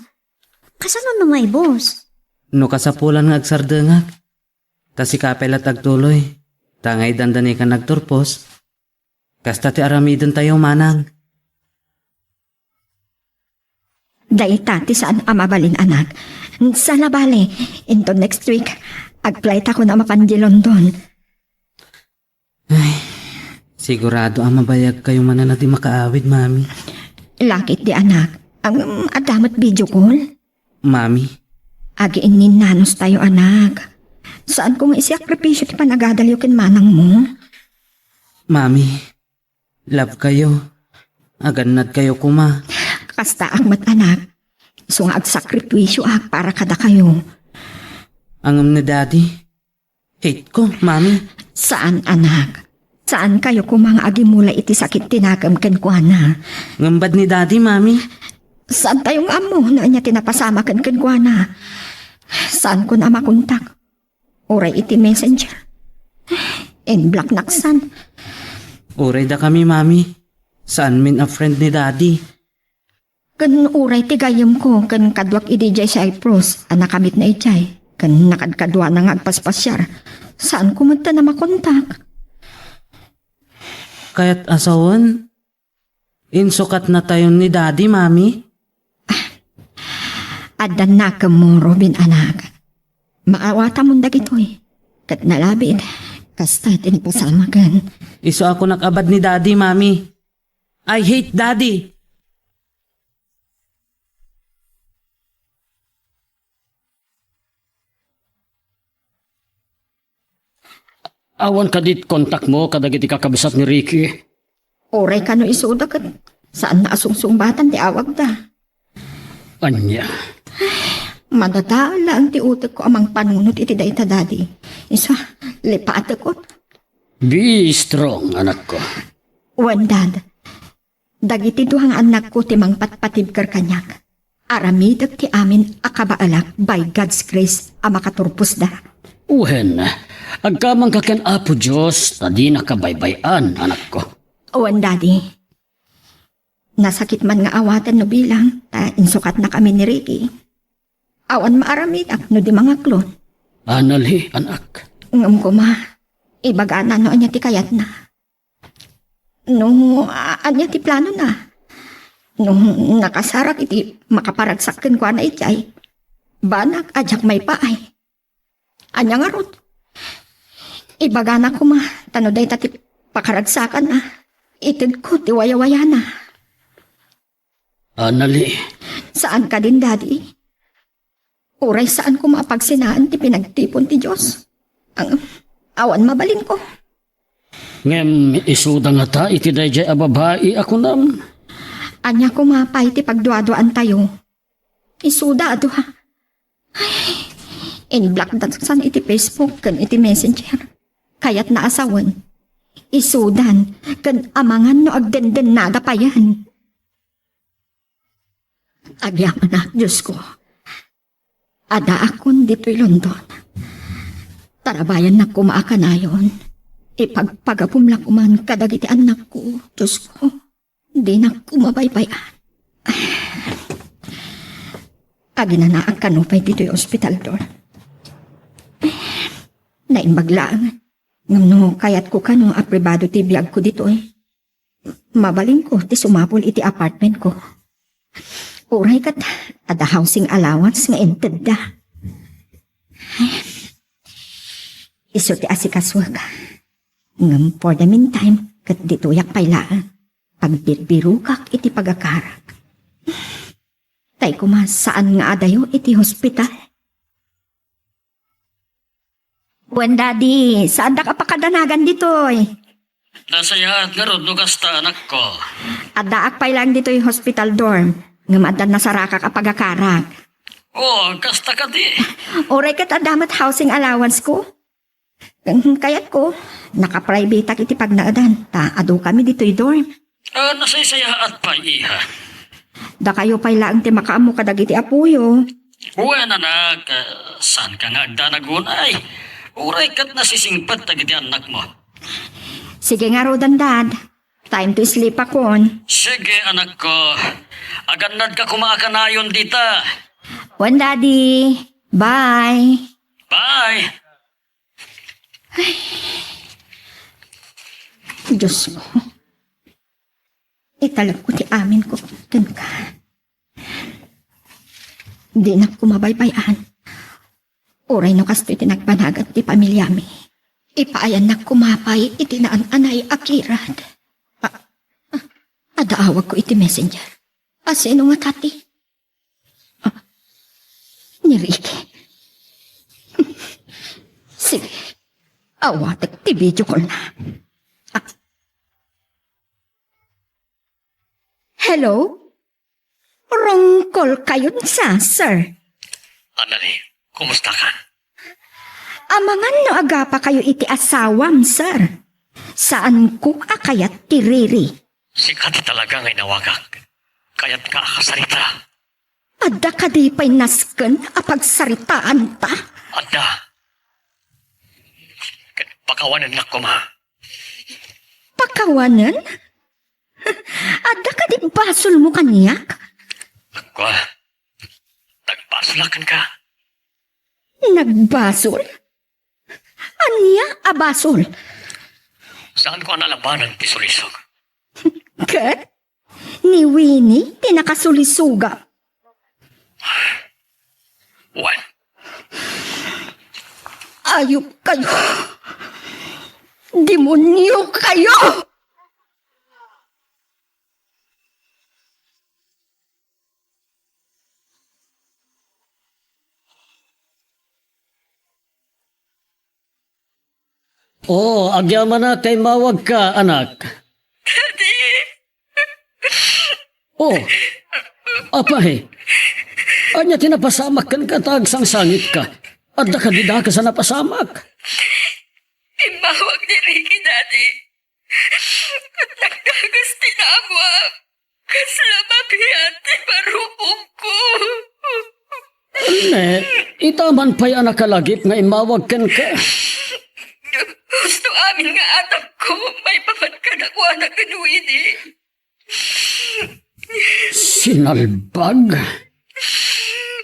Kasano no maibus? No kasapulan nga agsardengak, ta sika pay latta agtuloy, ta nga idanda ni kan nagturpos, kasta ti aramidentayo manang. Dayta ti saan a mabalin, anak. Saan a bale, into next week, agflight ako na mapan di London. Ay, sigurado a mabayagkayo manen a di makaawid, Mami. Lakit di, anak. Ang, um, adda met video call? Mami. Agiinnin nanos tayo, anak. Saan ko nga isakripisyo ti panagadalyo ken manang mo? Mami, love kayo. Agannad kayo kuma. Kasta ak met, anak. Isu nga agsakripisyo ak para kadakayo. Ngem ni Daddy, hate ko, Mami. Saan, anak. Saan kayo kuma nga agimula iti sakit ti nakem kenkuana? Ngem bad ni Daddy, Mami. Saan tayo nga ammo no ania ti napasamaken kenkuana? Saan ko na makontak? Uray iti messenger. In-block naksan. Uray dakami, Mami. Saan min a friend ni Daddy. Ken uray ti gayyemko ken kaduak idi jay Cyprus a nakamitna idiay, ken nakadkaduana nga agpaspasiar. Saan ko met a makontak. Kayat a sawen, insukatnatayon ni Daddy, Mami? Adda nakemmo, Robin, anak. Maawatamon dagitoy. Ket nalabit, kasta ti napasamaken. Isu a kunak a bad ni Daddy, Mami. I hate Daddy. Awan kadi kontakmo kadagiti kakabsat ni Ricky? Uray kano isuda ket saan na a sungsungbatan ti awagda. Ania? Madadael laeng ti utekko a mangpanunot iti dayta, Daddy. Isu, lipatekon. Be strong, anakko. Wen, Dad. Dagiti dua nga annakko ti mangpatpatibker kaniak. Aramidek ti amin a kabaelak by God's grace a makaturposda. Wen, agkamangka ken Apo Dios ta dinaka baybay-an, anakko. Wen, Daddy. Nasakit man nga awaten no bilang ta insukatnakami ni Ricky. Awan maaramidak no di mangaklon. Anali, anak. Ngem kuma, ibagana no ania ti kayatna. No, a-, ania ti planona? No nakasarak iti makaparagsak kenkuana idiay, banak a diak maipaay. Ania ngarud? Ibagana koma, ta no dayta ti pakaragsakanna, itedko ti wayawayana. Anali. Saan kadin, Daddy? Uray saan koma a pagsinaen ti pinagtipon ti Dios. Ang, awan mabalinko. Ngem isuda ngata iti daydiay a babai a kunam? Ania koma pay ti pagduaduaantayo? Isuda a dua. Ay, in-block da san iti Facebook ken iti Messenger. Kayatna a sawen. Isudan ken amangan no agdendennada payen. Agyamanak, Diosko. Addaakon ditoy London. Tarabayannak koma a kanayon. Ipagpagapumla koman kadagiti annakko, Diosko. Dinak koma baybay-an. Aginanaak kano pay ditoy ospital, Dor. Naimbag laeng. Ngem no kayatko kano a pribado ti biagko ditoy, mabalinko ti sumapul iti apartmentko. Uray ket adda housing allowance nga intedda. Isu ti asikasuek. Ngem for the meantime, ket ditoyak pay laeng. Pagbirbirokak iti pagakarak. Tay koma, saan nga adayo iti hospital? Wen, Daddy, saandak a pakadanagan ditoy? Nasayaat ngarud no kasta, anakko. Addaak pay laeng ditoy hospital dorm, ngem adda nasarakak a pagakarak. Oh, kasta kadi? Uray ket adda met housing allowance ko. Kayatko, nakaprivateak iti pagnaedan, ta adu kami ditoy dorm. Ah, nasaysayaat pay, iha. Dakayo pay laeng ti makaammo kadagiti apoyo. Wen, anak, ah, saanka nga agdanag unay? Uray ket nasisingpet dagiti annakmo. Sige ngaruden, Dad. Time to sleep akon. Sige, anakko. Agannadka koma a kanayon dita. Wen, Daddy. Bye. Bye. Ay. Diyos ko. Italek ko ti amin ko kenka. Dinak koma baybay-an. Uray no kastoy ti nagbanagan ti pamiliami, ipaayannak koma pay iti naan-anay a kirad. A-, a-, adda awagko iti messenger. A sino ngata ti? A, ni Ricky. Sige, awatek ti video call na. A, hello? Rungkol kayon sa, sir. Anali, kumusta ka? Amangan no agapa kayo iti asawam, sir. Saanko a kayat ti Riri. Sika ti talaga nga inawagak. Kayatka a kasarita. Adda kadi pay nasken a pagsaritaanta? Adda. Ket pakawanennak koma. Pakawanen? Adda kadi basolmo kaniak? Kua, nagbasolak kenka. Nagbasol? Ania a basol? Saanko a nalabanan ti sulisog. Ket? Ni Winnie ti nakasulisogak. Wen. Ayup kayo. Demonyo kayo! O, agyamanak ta immawagka, anak. Daddy! O, apay, ania ti napasamak kenka ta agsangsangitka? Adda kadi dakes a napasamak? Immawag ni Ricky, Daddy. Nagdagas ti naammoak. Kasla mabiit ti marubongko. Ne, ita man pay a nakalagip nga immawag kenka. Husto amin nga atapko maipapan kadakuada ken Winnie. Sinalbag?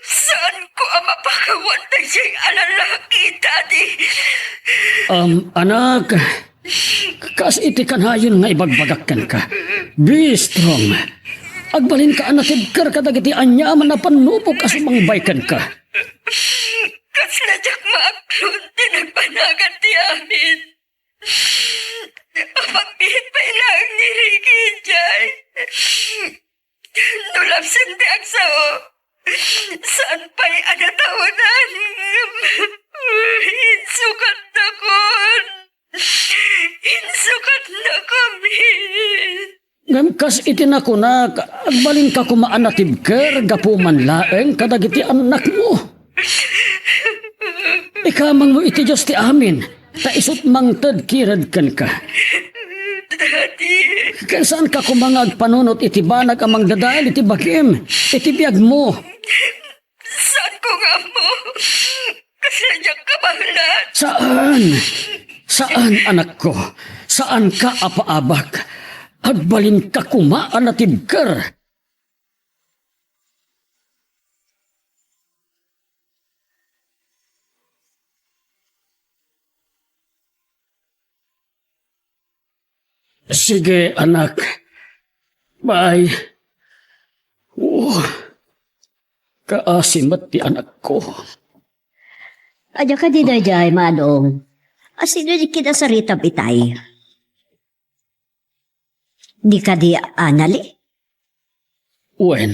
Saanko a mapakawan daydiay a lalaki, Daddy. Um, anak, kas iti kanayon nga ibagbagak kenka, be strong. Agbalinka a natibker kadagiti aniaman a pannubok a sumangbay kenka. Kasla diak maaklon ti nagbanagan ti amin. Apagbiit pay laeng ni Ricky idiay. No lapsen ti agsao, saan pay a nataonan. Insukatnakon. Insukatnakami. Ngem kas iti nakunak, agbalinka koma a natibker gapu man laeng kadagiti annakmo. Ikamangmo iti Dios ti amin, ta isut' mangted kirad kenka. Daddy. Ken saanka koma nga agpanunot iti banag a mangdadael iti bagim, iti biagmo. Saanko nga ammo. Kasla diak kabaelan. Saan. Saan, anakko. Saanka a paabak. Agbalinka koma a natibker. Sige, anak. Bye. Oh, kaasi met ti anakko. Ania kadi daydiay, Manong? Asino ti kinasaritam itay? Di kadi Anali? Wen,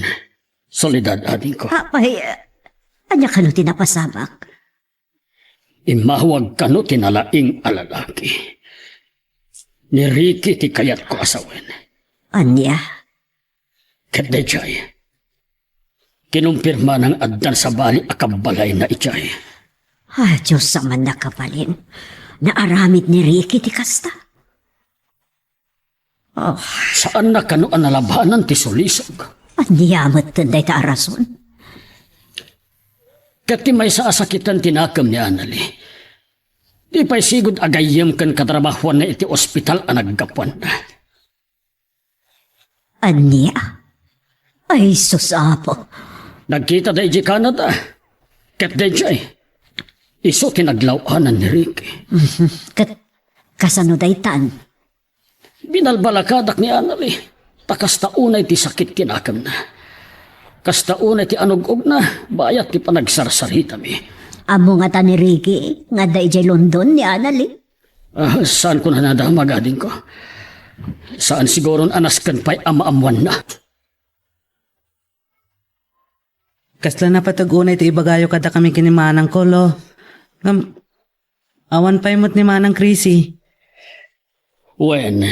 Soledad, adingko. Apay, ania kano ti napasamak? Immawag kano ti nalaing a lalaki. Ni Ricky ti kayatko a sawen. Ania? Ket daydiay, kinumpirmana nga addan sabali a kabbalayna idiay. Ah, Dios a mannakabalin, naaramid ni Ricky ti kasta. Oh. Saanna kano a nalabanan ti sulisog? Ania metten dayta a rason? Ket ti maysa a sakiten ti nakem ni Anali. Di pay sigud a gayyem ken katrabahuanna iti ospital a naggapuanna. Ania? Ay, sus, Apo. Nagkita da idiay Canada. Ket daydiay, isu ti naglaw-anan ni Ricky. Mhm. Ket kasano daytan? Binalbalakadak ni Anali, ta kasta unay ti sakit ti nakemna. Kasta unay ti anug-ogna, bayat ti panagsarsaritami. Ammo ngata ni Ricky nga adda idiay London ni Anali? Ah, saanko a nadamag, adingko. Saan siguron a nasken pay a maammoanna. Kasla napateg unay ti ibagayo kadakami ken ni Manangko, Lo. Ngem, awan pay met ni Manang Chrissy. Wen,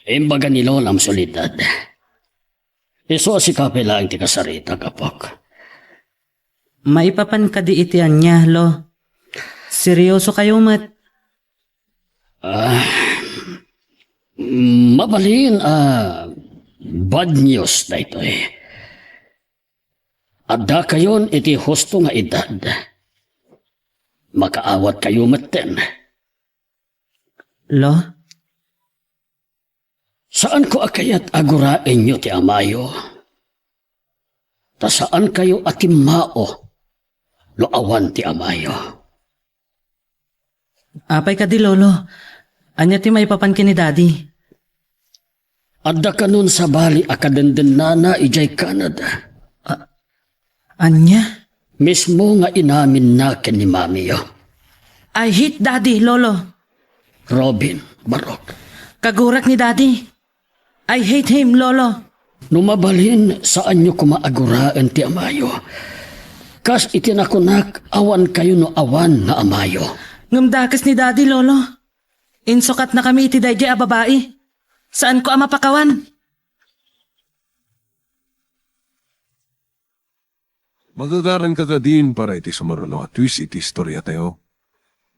imbaga ni Lolam Soledad. Isu a sika pay laeng ti kasaritak, apok. Maipapan kadi iti ania, Lo? Seriosokayo met. Ah, mabalin a bad news daytoy. Addakayon iti husto nga edad. Makaawatkayo metten. Lo? Saanko a kayat a guraenyo ti amayo. Ta saankayo a timmao no awan ti amayo. Apay kadi, Lolo? Ania ti maipapan ken ni Daddy? Adda kanon sabali a kadendennana idiay Canada. A-, ania? Mismo nga inaminna ken ni mamiyo. I hate Daddy, Lolo. Robin, barok. Kagurak ni Daddy. I hate him, Lolo. No mabalin, saanyo koma a guraen ti amayo. Kas iti nakunak, awankayo no awan nga amayo. Ngem dakes ni Daddy, Lolo. Insukatnakami iti daydiay a babai. Saanko a mapakawan. Magagaranka kadin para iti sumaruno a twist iti istoriatayo.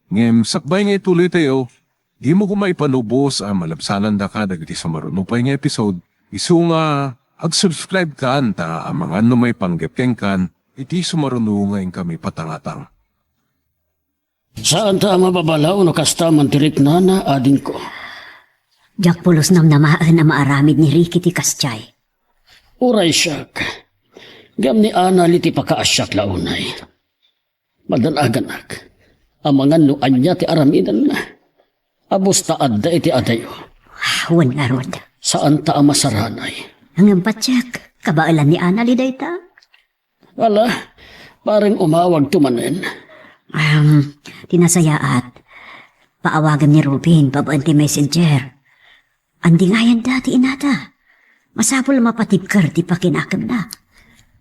Ngem sakbay nga ituloytayo, dimo koma ipalubos a malabsanandaka dagiti sumaruno pay nga episode, isu nga ag-subscribe kan ta amangan no maipanggep kenkan iti sumaruno nga inkami patangatang. Saanta a mababalaw no kasta man ti riknana, adingko. Diak pulos namnamaen a maaramid ni Ricky ti kasdiay. Uray siak. Ngem ni Anali ti pakaasiak la unay. Madanaganak. Amangan no ania ti aramidenna. Abus ta adda iti adayo. Wen ngarud. Saanta a masaranay. Ngem patiek, kabaelan ni Anali dayta. Ala, pareng umawagto manen. Am, ti nasayaat, paawagem ni Robin babaen ti messenger. Andingayanda ti inada. Masapul a mapatibker ti pakinakemna.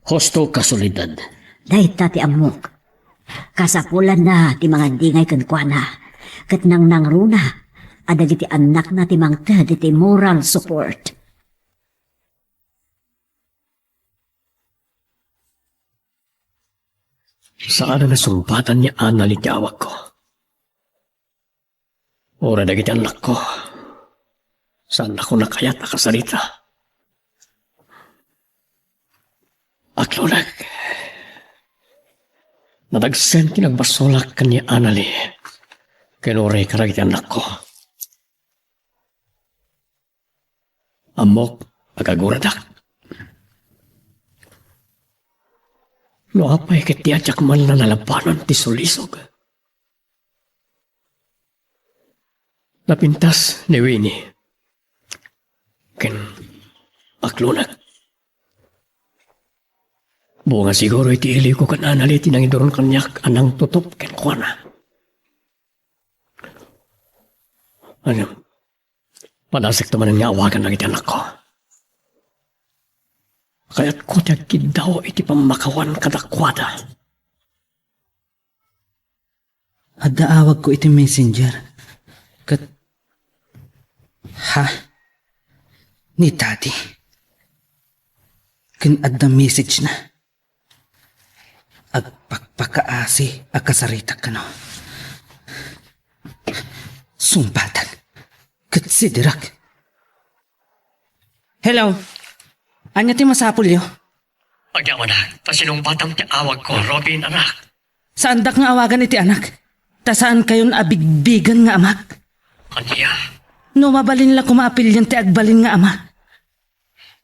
Husto ka, Soledad. Dayta ti ammok. Kasapulanna ti mangandingay kenkuana, ket nangnangruna a dagiti annakna ti mangted iti moral support. Saan a nasungpatan ni Anali ti awagko. Uray dagiti annakko, saannakon a kayat a kasarita. Aklonek, nadagsen ti nagbasolak ken ni Anali ken uray kadagiti annakko. Ammok a kaguradak. No apay ket ti diak man la nalabanan ti sulisog. Napintas ni Winnie ken aklonek. Bunga siguro iti iliwko ken Anali ti nangiduron kaniak a nangtutup kenkuana. Ano? Padasekto manen nga awagan dagiti annakko. Kayatko ti agkiddaw iti pammakawan kadakuada. Adda awagko iti messenger. Ket, ha? Ni Daddy. Ken adda message na. Agpakpakaasi a kasaritak kano. Sungbatak ket sidirak. Hello. Ania ti masapulyo? Agyamanak, ta sinungbatam ti awagko, Robin, anak. Saandak nga awagan iti anak, ta saankayon a bigbigen nga amak. Ania? No mabalin la koma a pilien ti agbalin nga ama.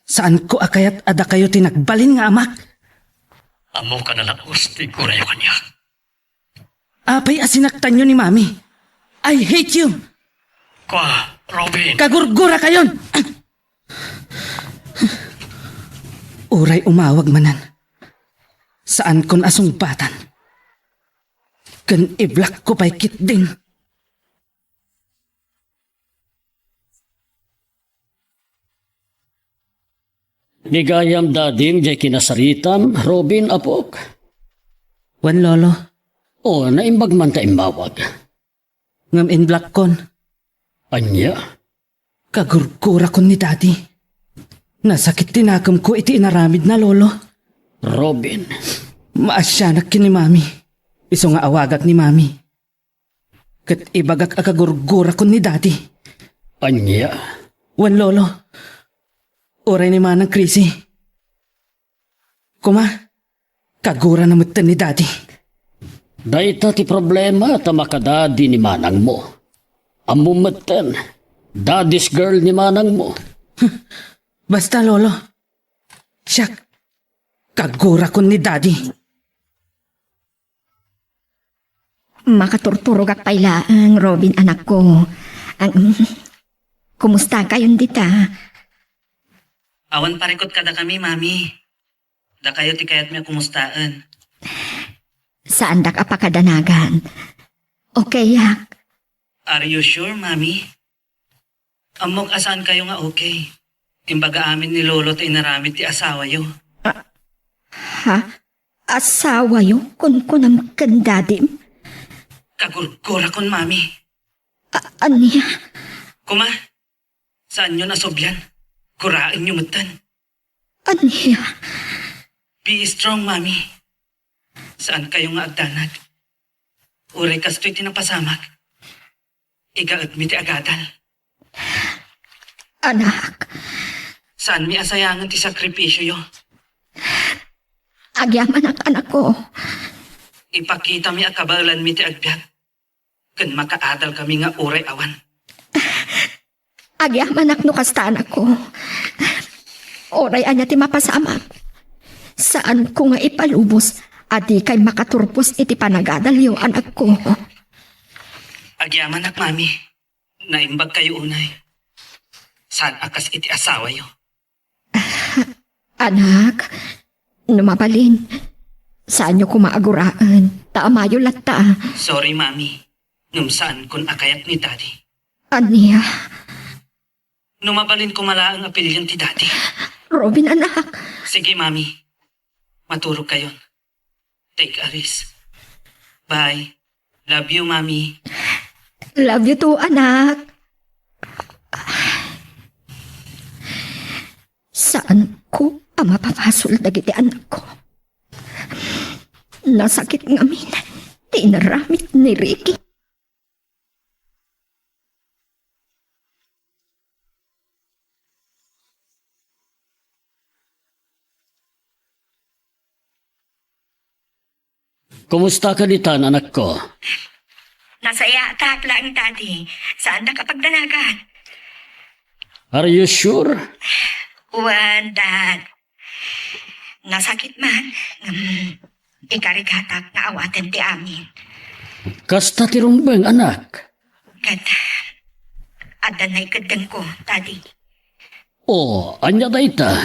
Saanko a kayat a dakayo ti nagbalin nga amak. Ammok a nalakos ti igurayo kaniak. Apay a sinaktanyo ni Mami? I hate you! Kua, Robin! Kagurgurakayon! Uray umawag manen, saankon a sungbatan. Ken i-block ko pay ketdin. Gigayam dadim diay kinasaritam, Robin, apok? Wen, Lolo. O, naimbag man ta immawag. Ngem in-blockon. Ania? Kagurgurakon ni Daddy. Nasakit ti nakemko iti inaramidna, Lolo. Robin. Maasianak ken ni Mami. Isu nga awagak ni Mami. Ket ibagak a kagurgurakon ni Daddy. Ania? Wen, Lolo. Uray ni Manang Chrissy. Koma, kagurana metten ni Daddy. Dayta ti problema ta makadadi ni manangmo. Ammom metten, daddy's girl ni manangmo. Basta, Lolo. Siak, kagurakon ni Daddy. Makaturturogak pay laeng, Robin, anakko. Ang, kumustakayon dita? Awan parikut kadakami, Mami. Dakayo ti kayatmi a kumustaen. Saandak a pakadanagan. Okayak. Are you sure, Mami? Ammok a saankayo nga okay. Imbaga amin ni Lolo ti inaramid ti asawayo. Ah, ha? Asawayo? Kunkunam ken dadim? Kagurgurakon, Mami. A-, ania? Kuma, saanyon a sublian. Guraenyo metten. Ania? Be strong, Mami. Saankayo nga agdanag. Uray kastoy ti napasamak. Igaedmi ti agadal. Anak. Saanmi a sayangen ti sakripisioyo. Agyamanak, anakko. Ipakitami a kabaelanmi ti agbiag. Ken makaadalkami nga uray awan. Agyamanak no kasta, anakko. Uray ania ti mapasamak, saanko nga ipalubos a dikay makaturpos iti panagadalyo, anakko. Agyamanak, Mami. Naimbagkayo unay. Saan a kas iti asawayo. Anak, no mabalin, saanyo koma a guraen, ta amayo latta. Sorry, Mami. Ngem saankon a kayat ni Daddy. Ania? No mabalin koma laeng a pilien ti Daddy. Robin, anak. Sige, Mami. Maturogkayon. Take a rest. Bye. Love you, Mami. Love you too, anak. Saanko a mapabasol dagiti anakko. Nasakit ngamin ti inaramid ni Ricky. Kumusta ka ditan, anakko? Nasayaat laeng, Daddy. Saandak a pagdanagan. Are you sure? Wen, Dad. Nasakit man, ngem ikarigatak nga awaten ti amin. Kasta ti rumbeng, anak. Ket adda naikeddengko, Daddy. O, ania dayta?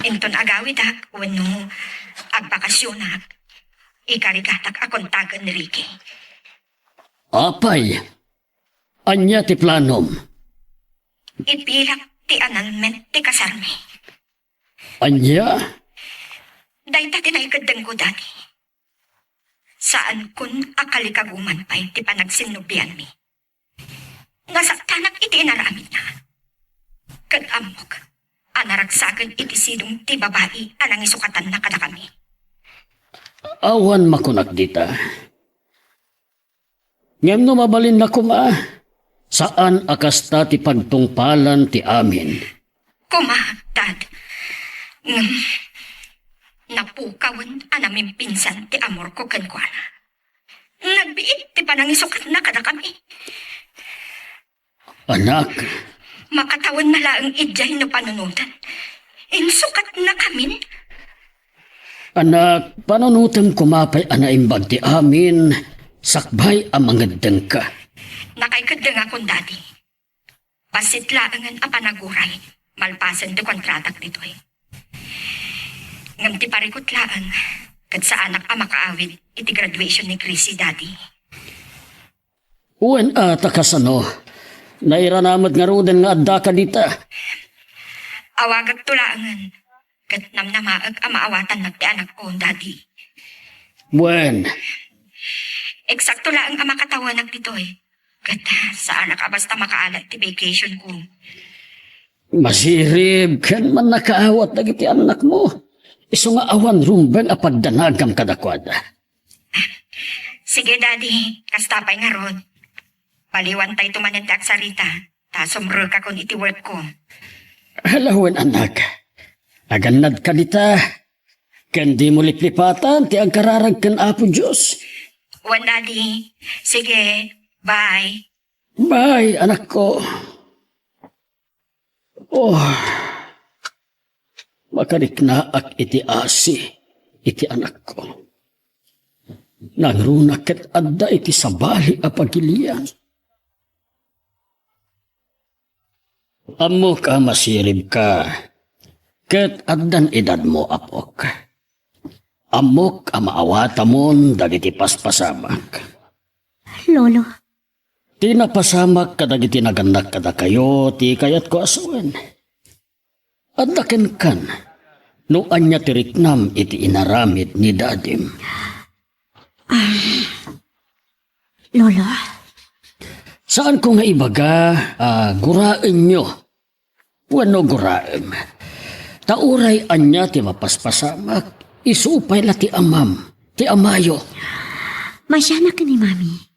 Inton agawidak wenno agbakasionak, ikarigatak a kontaken ni Ricky. Apay, ania ti planom? Ipilak ti annulment ti kasarmi. Ania? Dayta ti naikeddengko, Daddy. Saankon a kalikaguman pay ti panagsinnubianmi. Nasaktanak iti inaramidna. Ket ammok a naragsaken iti sidong ti babai a nangisukatanna kadakami. Awan makunak dita. Ngem no mabalinna koma, saan a kasta ti pagtungpalan ti amin. Koma, Dad. Ngem, Napukawen a namimpinsan ti amorko kenkuana. Nagbiit ti panangisukatna kadakami. Anak. Makatawenna laeng idiay no panunoten. Insukatnakamin. Anak, panunotem koma pay a naimbag ti amin, sakbay a mangeddengka. Nakaikeddengakon, Daddy. Bassit laengen a panaguray, malpasen ti kontratak ditoy. Ngem ti parikut laeng, ket saanak a makaawid iti graduation ni Chrissy, Daddy. Wen a ta kasano? Nairana met ngaruden nga addaka dita. Awagekto laengen, ket namnamaek a maawatannak ti anakko, Daddy. Wen. Eksakto laeng a makatawenak ditoy. Ket saanak a basta makaalat ti vacation ko. Masirib ken mannakaawat dagiti annakmo. Isu nga awan rumbeng a pagdanagam kadakuada. Sige, Daddy. Kasta pay ngarud. Paliwantayto manen ti agsarita, ta sumrekakon iti work ko. Hala wen, anak. Agannadka dita. Ken dimo liplipatan ti agkararag ken Apo Dios. Wen, Daddy. Sige. Bye. Bye, anakko. Oh, makariknaak iti asi iti anakko. Nangruna ket adda iti sabali a pagilian. Ammok a masiribka, ket addan edadmo, apok. Ammok a maawatamon dagiti paspasamak. Lolo. Ti napasamak kadagiti nagannak kadakayo ti kayatko a sawen. Adda kenkan no ania ti riknam iti inaramid ni dadim. Ah, Lolo. Saanko nga ibaga a guraenyo wenno guraem. Ta uray ania ti mapaspasamak, isu pay la ti amam, ti amayo. Masianak ken ni Mami.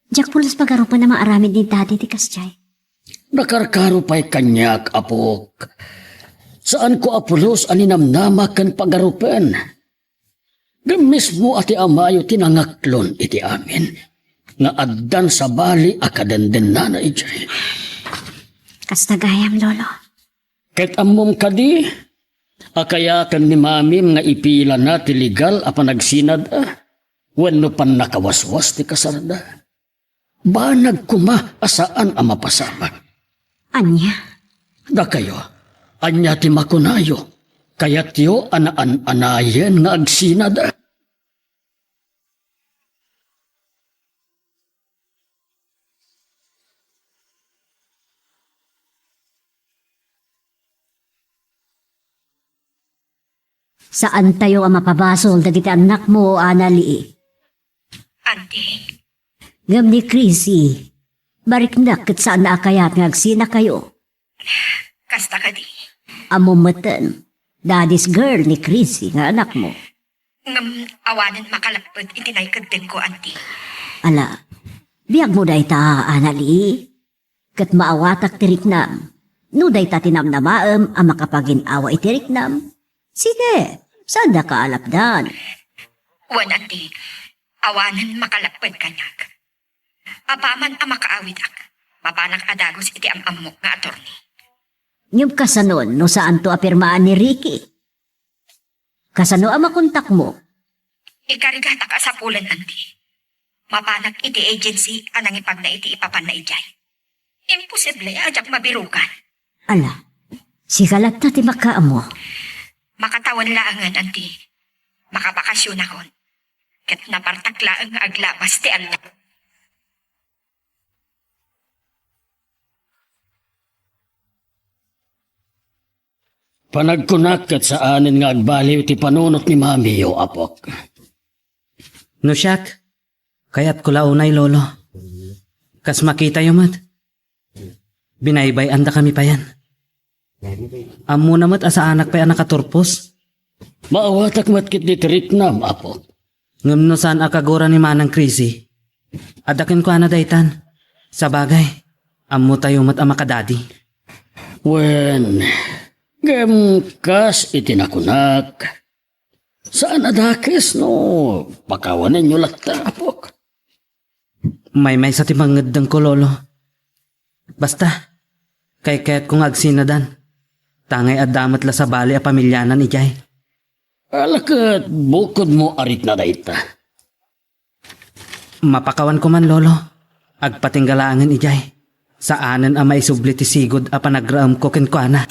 Diak pulos pagarupen a maaramid ni Daddy ti kasdiay. Nakarkaro pay kaniak, apok. Saanko a pulos a ninamnama ken pagarupen. Ngem mismo a ti amayo ti nangaklon iti amin, nga addan sabali a kadendennana idiay. Kasta gayam, Lolo. Ket ammom kadi a kayaten ni Mamim nga ipilana ti legal a panagsinad a wenno pannakawaswas ti kasarda? Banag koma a saan a mapasamak. Ania? Dakayo, ania ti makunayo? Kayatyo a naan-anayen nga agsinad? Saantayo a mapabasol dagiti annakmo, Anali. Anti? Ngem ni Chrissy, mariknak ket saanna a kayat nga agsinakayo. Kasta kadi? Ammom metten, daddy's girl ni Chrissy nga anakmo. Ngem awanen makalapped iti naikeddengko, Anti. Ala, biagmo dayta, Anali. Ket maawatak ti riknam. No dayta ti namnamaem a makapagin-awa iti riknam, sige, saandaka a lapdan. Wen, Anti, awanen makalapped kaniak. Apaman a makaawidak, mapanak a dagus iti am-ammok nga atorni. Ngem kasanon no saanto a pirmaan ni Ricky? Kasano a makontakmo? Ikarigatak a sapulen, Anti. Mapanak iti agency a nangipagna iti ipapanna idiay. Imposible a diak mabirugan. Ala, sika latta ti makaammo. Makatawen laengen, Anti. Makabakasionakon. Ket napartak laeng nga aglabas ti annak. Panagkunak ket saanen nga agbaliw ti panunot ni mamiyo, apok. No siak, kayatko la unay, Lolo. Kas makitayo met, binaybay-andakami payen. Ammona met a saanak pay a nakaturpos. Maawatak met ketdi ti riknam, apok. Ngem no saan a kagura ni Manang Chrissy, adda kenkuana daytan. Sabagay, ammotayo met a makadadi. Wen, ngem kas iti nakunak, Saan a dakes no pakawanenyo latta, apok? Maymaysa ti mangeddengko, Lolo. Basta, kaykayatko nga agsinadan. Tangay adda met la sabali a pamilianan idiay. Ala ket bukodmo a rikna dayta. Mapakawanko man, Lolo. Agpatingga laengen idiay. Saanen a maisubli ti sigud a panagraemko kenkuana.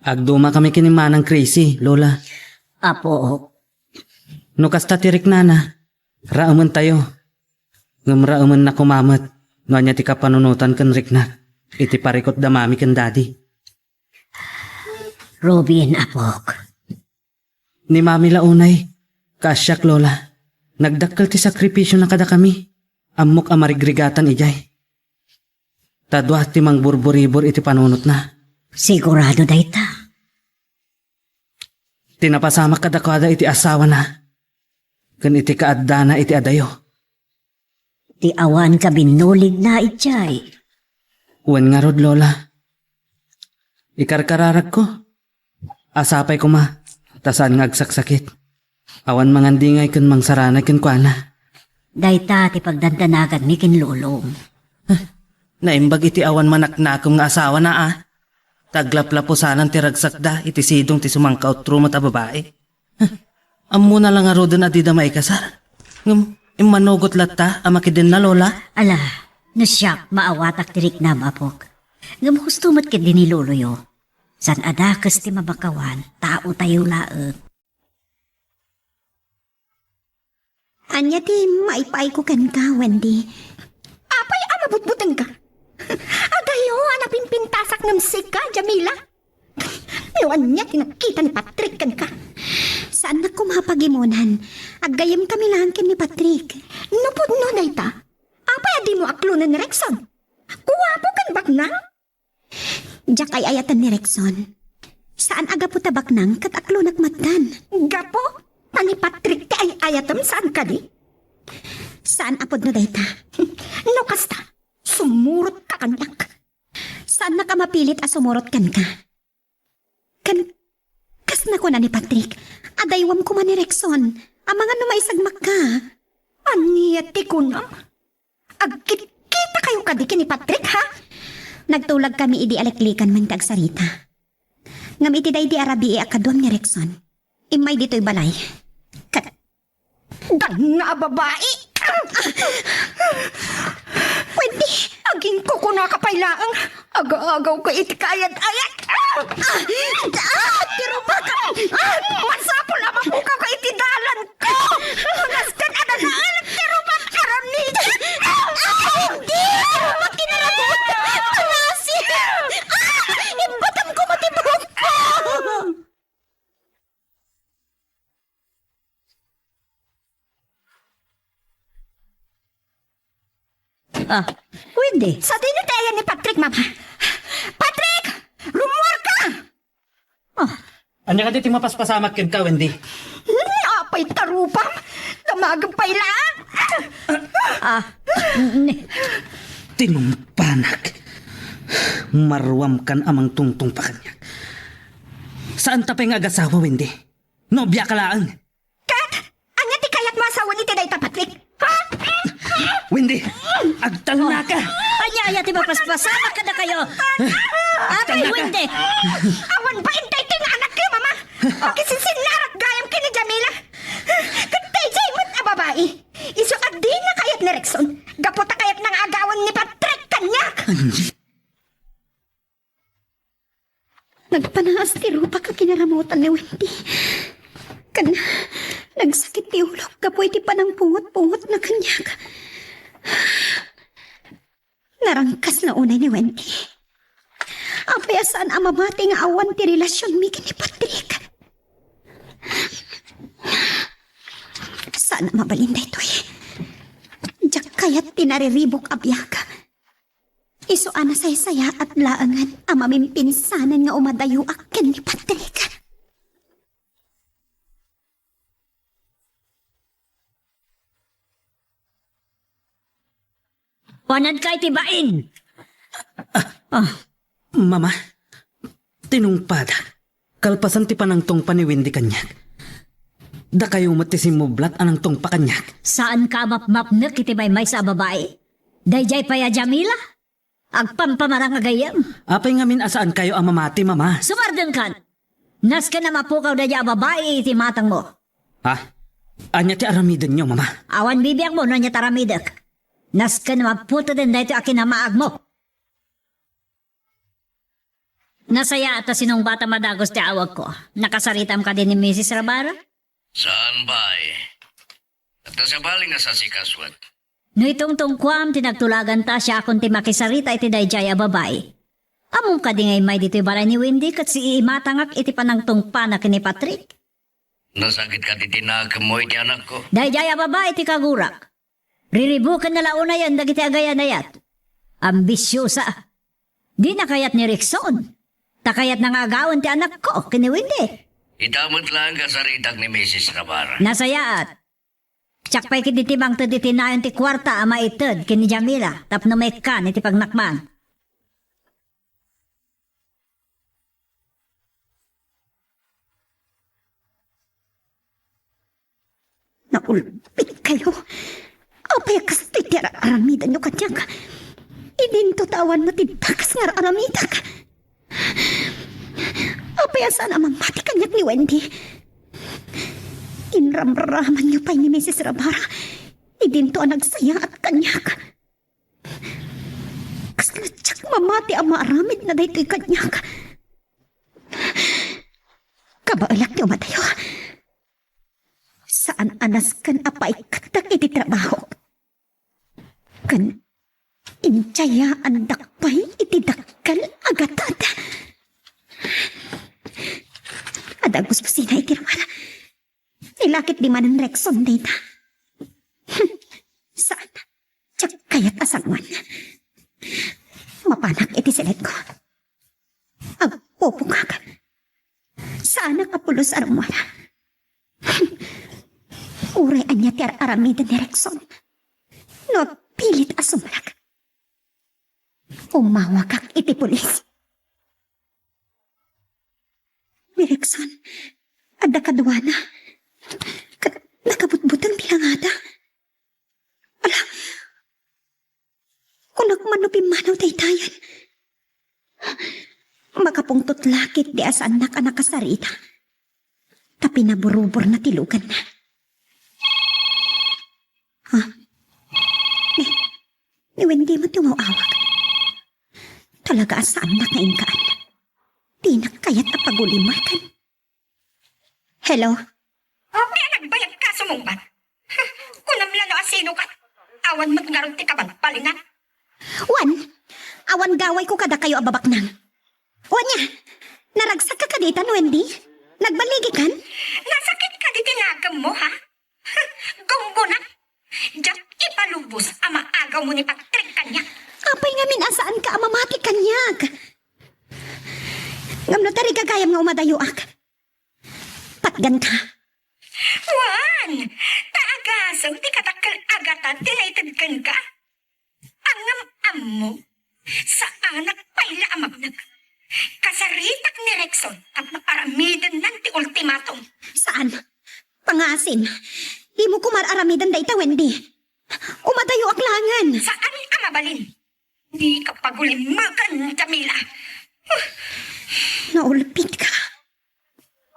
Agdumakami ken ni Manang Crazy, Lola. Apo. No kasta ti riknana, raementayo. Ngem raemenna koma met no ania ti kapanunotan ken riknak iti parikut da Mami ken Daddy. Ruben, apok. Ni Mami la unay, kaasiak, Lola. Nagdakkel ti sakripisiona kadakami. Ammok a marigrigatan idiay. Ta dua ti mangburburibor iti panunotna. Sigurado dayta. Ti napasamak kadakuada iti asawana ken iti kaaddana iti adayo. Ti awan kabinnuligna idiay. Wen ngarud, Lola. Ikarkararagko. Asapay koma, ta saan nga agsaksakit. Awan mangandingay ken mangsaranay kenkuana. Dayta ti pagdandanaganmi ken lolom. Naimbag iti awan manaknakem nga asawana a. Ta aglaplapusanan ti ragsakda iti sidong ti sumangkautro met a babai. Ammona la ngaruden a dida maikasar. Ngem immanugot latta a makidenna, Lola. Ala, no siak, maawatak ti riknam, apok. Ngem husto met ketdi ni loloyo. Saan a dakes ti mapakawan, taotayo laeng. Ania ti maipaayko kenka, Wendy? Apay a mabutbutengka? Adayo a napimpintasak ngem sika, Jamila. No ania ti nakita ni Patrick kenka? Saannak koma a pagimonan. Aggayyemkami laeng ken ni Patrick. No pudno dayta, apay a dimo aklonen ni Rexon? Guapo ken baknang. Diak ay-ayaten ni Rexon. Saan a gapu ta baknang ket aklonak mattan. Gapu ta ni Patrick ti ay-ayatem, saan kadi? Saan a pudno dayta. No kasta, sumurotka kaniak. Saannak a mapilit a sumurot kenka. Ken kas nakuna ni Patrick, adaywam koma ni Rexon. Amangan no maisagmakka. Ania ti kunam? Agkitkitakayo kadi ken ni Patrick, ha? Nagtulagkami idi aliklikan man ti agsarita. Ngem iti daydi a rabii a kaduam ni Rexon, immay ditoy balay. Ket dayna a babai! Wendy, aginkukunaka pay laeng. Aga-agawka iti kaayat-ayat. Ah! Ah! Ti rupak! Ah! Masapul a mapukawka iti dalan! Nasken a nanaelek ti rupak, aramid! Ah! Hindi! Makinaragot! Palasi! Ah! Ibatam ko mati buhok ko! Ah, Wendy. Sadino ti ayan ni Patrick, Mama? Patrick! Rummuarka! Ah. Ania kadi ti mapaspasamak kenka, Wendy? Hmm, apay ta rupam? Damagem pay laeng. Ah, ni- Tinungpanak. Maruamkan a mangtungtungpa kaniak. Saanta pay nga agasawa, Wendy. Nobiaka laeng. Ket ania ti kayatmo a sawen iti dayta, Patrick? Ha? Wendy, agtalnaka! Ania aya ti mapaspasamak kadakayo? Apay, Wendy! Awan bain daytoy nga anakyo, Mama! Makisinsinnarak gayam ken ni Jamila! Ket daydiay met a babai, isu a dina kayat ni Rexon, gapu ta kayatna nga agawan ni Patrick kaniak! Nagpanaas ti rupak a kinaramutan ni Wendy. Ken nagsakit ti ulok gapu iti panangpungot-pungotna kaniak. Narangkasna unay ni Wendy. Apay a saan a mamati nga awan ti relasionmi ken ni Patrick? Saan a mabalin daytoy. Diak kayat ti nariribuk a biag. Isu a nasaysayaat laengen a mamimpinsanen nga umadayoak ken ni Patrick. Awanadka iti bain! Ah, Mama, tinungpadak. Kalpasan ti panangtungpa ni Wendy kaniak, dakayo met ti simmublat a nangtungpa kaniak. Saanka a mapmapnek iti maymaysa a babai? Daydiay pay a Jamila? Agpampamarang a gayyem. Apay ngamin a saankayo a mamati, Mama? Sumardengkan! Nasken a mapukaw daydiay a babai iti matangmo. Ha? Ania ti aramidenyo, Mama? Awan bibiangmo no ania ti aramidek. Nasken a maputeden daytoy a kinamaagmo. Nasayaat a sinungbat a madagus ti awagko. Nakasaritam kadi ni Misis Rabara? Saan, bay. Adda sabali nga sasikasuat. No itungtungkuam ti nagtulaganta, siakon ti makisarita iti daydiay a babai. Ammom kadi nga immay ditoy balay ni Wendy ket siimatangak iti panangtungpana ken ni Patrick? Nasakit kadi ti nakemmo iti anakko? Daydiay a babai ti kagurak. Riribukenna la unayen dagiti agayat-ayat. Ambisiosa. Dina kayat ni Rickson. Ta kayatna nga agawen ti anakko ken ni Wendy. Ita met laeng kasaritak ni Misis Navarra. Nasayaat. Siak pay ketdi ti mangted iti nayon ti kuarta a maited ken ni Jamila tapno maikkan iti pagnakman. Naulpitkayo. Apay a kastoy ti ar-aramidanyo kaniak? Idinto ta awan met ti dakes nga ar-aramidek. Apay a saan a mamati kaniak ni Wendy? Inramramanyo pay ni Misis Rabara. Idinto a nagsayaat kaniak. Kasla diak mamati a maaramidna daytoy kaniak. Kabaelak ti umadayo. Saan a nasken a paikkatdak iti trabaho. Ken intiayaandak pay iti dakkel a gatad. Adda agbubusinga iti ruar. Ni lakep di manen Rexon dayta. Saan. Diak kayat a sangoan. Mapanak iti siledko. Agpupungak. Saanak a pulos a rummuar. Uray ania ti ar-aramiden ni Rexon. No agpilit a sumrek. Umawagak iti pulis. Ni Rexon, adda kaduana. Ket nakabutbuteng ti langada. Ala, kunak man no pimmanaw daytayen. Makapungtot la ketdi a saannak a nakasarita. Ta pinaburuborna ti luganna. Ha? Ni, ni Wendy met ti umaw-awag. Talaga a saannak nga inkaan. Dinak kayat a pagulimakan. Hello? Okay a nagbayagka sumungbat. Kunam la no asinoka. Awan met ngarud ti kabalbalingan. Wen, awan gawayko kadakayo a babaknang. Wen nia, naragsakka kadi itan, Wendy? Nagballigikan? Nasakit kadi ti nakemmo, ha? Gumbunak. Diak ipalubos a maagawmo ni Patrick kaniak. Apay ngamin a saanka a mamati kaniak? Ngem no tarigagayam nga umadayoak, patganka. Wen, ta agasem ti kadakkel a gatad ti naited kenka. Ngem ammo, saanak pay la a mapnek. Kasaritak ni Rexon tapno aramidennan ti ultimatum. Saan? Pangngaasim. Dimo koma ar-aramiden dayta, Wendy. Umadayoak laengen. Saan a mabalin? Dika pagulimekan, Jamila. Naulpitka.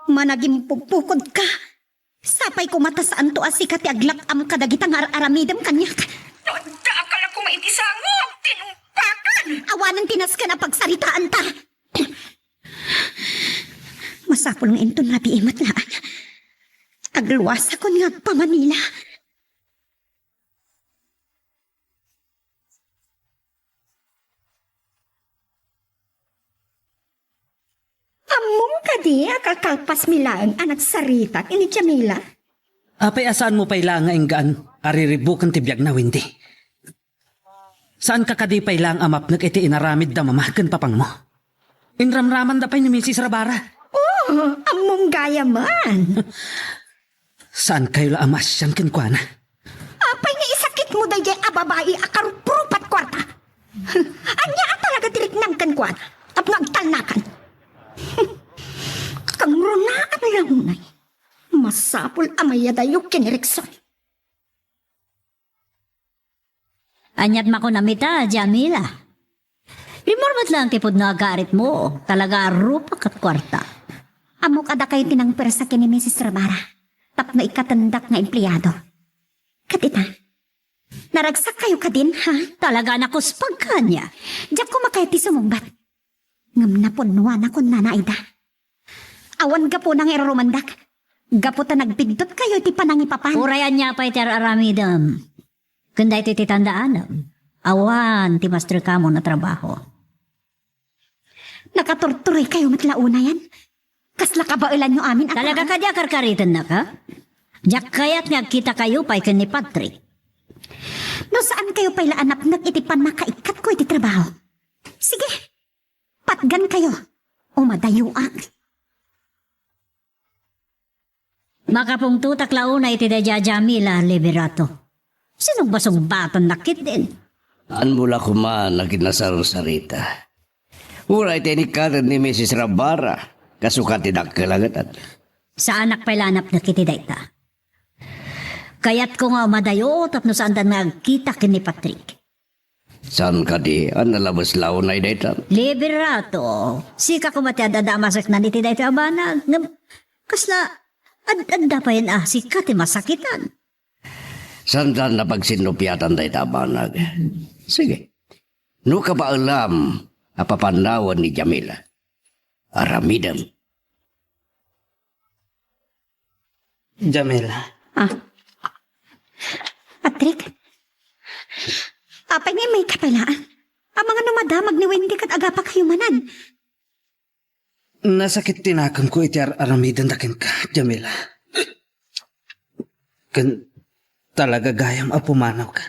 Managimpupukod ka. Sapay koma ta saanto a sika ti aglak-am kadagita nga ar-aramidem kaniak. No adda ka la koma iti sango, tinumpakan. Awanen ti nasken a pagsaritaanta. Masapul nga inton nabii met laeng. Agluasakon nga agpa-Manila. Ammom kadi a kakalpasmi laeng a nagsarita ken ni Jamila? Apay a saanmo pay laeng nga inggaan a riribuken ti biagna, Wendy? Saanka kadi pay laeng a mapnek iti inaramid da mama ken papangmo? Inramramanda pay ni Misis Rabara. Oh, ammom gayamen. Saankayo la a maasian kenkuana? Apay nga isakitmo daydiay a babai a karuprupat kuarta? Ania a talaga ti riknam kenkuana tapno agtalnakan? Kangrunaan la unay. Masapul a mayadayo ken ni Rexon. Aniat makunam ita, Jamila? Rimmuar met laeng ti pudno a garitmo, talaga a rupa ket kuarta. Ammok a dakayo ti nangpersa ken ni Misis Rabara tapno ikkatendak nga empleado. Ket ita, naragsak kayo kadin, ha? Talaga a nakuspagka ania. Diak koma kayat ti sumungbat. Ngem napunnuanakon, Nana Aida. Awan gapuna nga irurumandak. Gapu ta nagbiddut kayo iti panangipapan. Uray ania pay ti ar-aramidem. Ken daytoy ti tandaanam. Awan ti masterkamo a trabaho. Nakaturturoy kayo met la unayan. Kasla kabaelanyo amin a Talaga tao. Kadi a karkaritennaka? Diak kayat nga agkita kayo pay ken ni Patrick. No saan kayo pay la a napnek iti pannakaikkatko iti trabaho. Sige, patgan kayo. Umadayoak. Makapungtotak la unay iti daydiay a Jamila Liberato. Sinugbasugbatannak ketdin. Ammok la koma a kinasarsarita. Uray ti inikkaten ni Misis Rabara, kasuka ti dakkel a ngetan. Saanak pay la a napnek iti dayta. Kayatko nga umadayo tapno saandan nga agkita ken ni Patrick. Saan kadi a nalabes la unay dayta? Liberato, sika koma ti ad-adda a maseknan iti daytoy a banag. Ngem, kasla, ad-adda payen a sika ti masakitan. Saandan a pagsinnupiatan dayta a banag. Sige. No kabaelam a papannawen ni Jamila, aramidem. Jamila. Ah. Patrick? Apay nga immayka pay laeng? Amangan no madamag ni Wendy ket agapa kayo manen. Nasakit ti nakemko iti ar-aramidenda kenka, Jamila. Ken talaga gayam a pumanawka.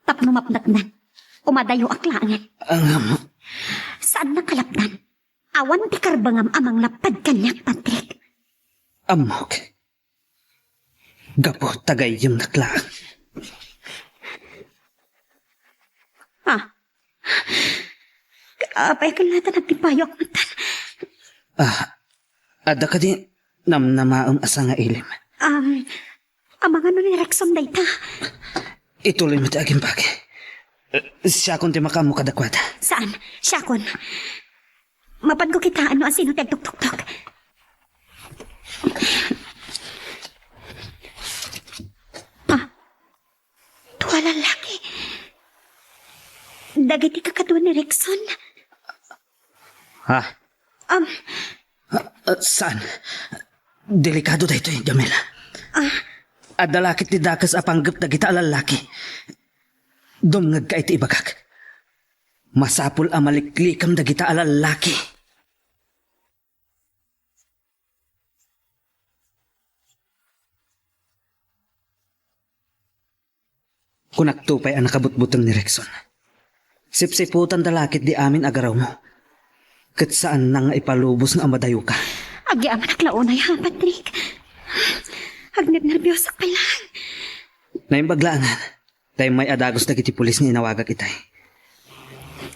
Tapno mapnekna, umadayoak laengen. Ngem, Saan a kalapdan. Awan ti karbengam a manglappad kaniak, Patrick. Ammok. Gapu ta gayyemnak laeng. Ah. Apay ket la ta nagtipayoak met. Ah, adda kadi namnamaem a sangailim? Um, amangan no ni Rexon dayta. Ituloy met ti agimbagi. Eh, siakon ti makaammo kadakuada. Saan? Siakon. Mapanko kitaen no asino ti agtuktuktok. Ah, tua lallaki. Dagiti kakadua ni Rexon. Ha? Um, Ah, ah, saan? Delikado daytoy, Jamila. Ah. Adda la ket ti dakes a panggep dagita a lallaki. Dumngegka iti ibagak. Masapul a maliklikam dagita a lallaki. Kunakto pay a nakabutbuteng ni Rexon. Sipsiputanda la ketdi amin a garawmo. Ket saanna nga ipalubos nga umadayoka. Agyamanak la unay, ha, Patrick? Agnernerbiosak pay laeng. Naimbag laengen, ta immay a dagus dagiti pulis nga inawagak itay.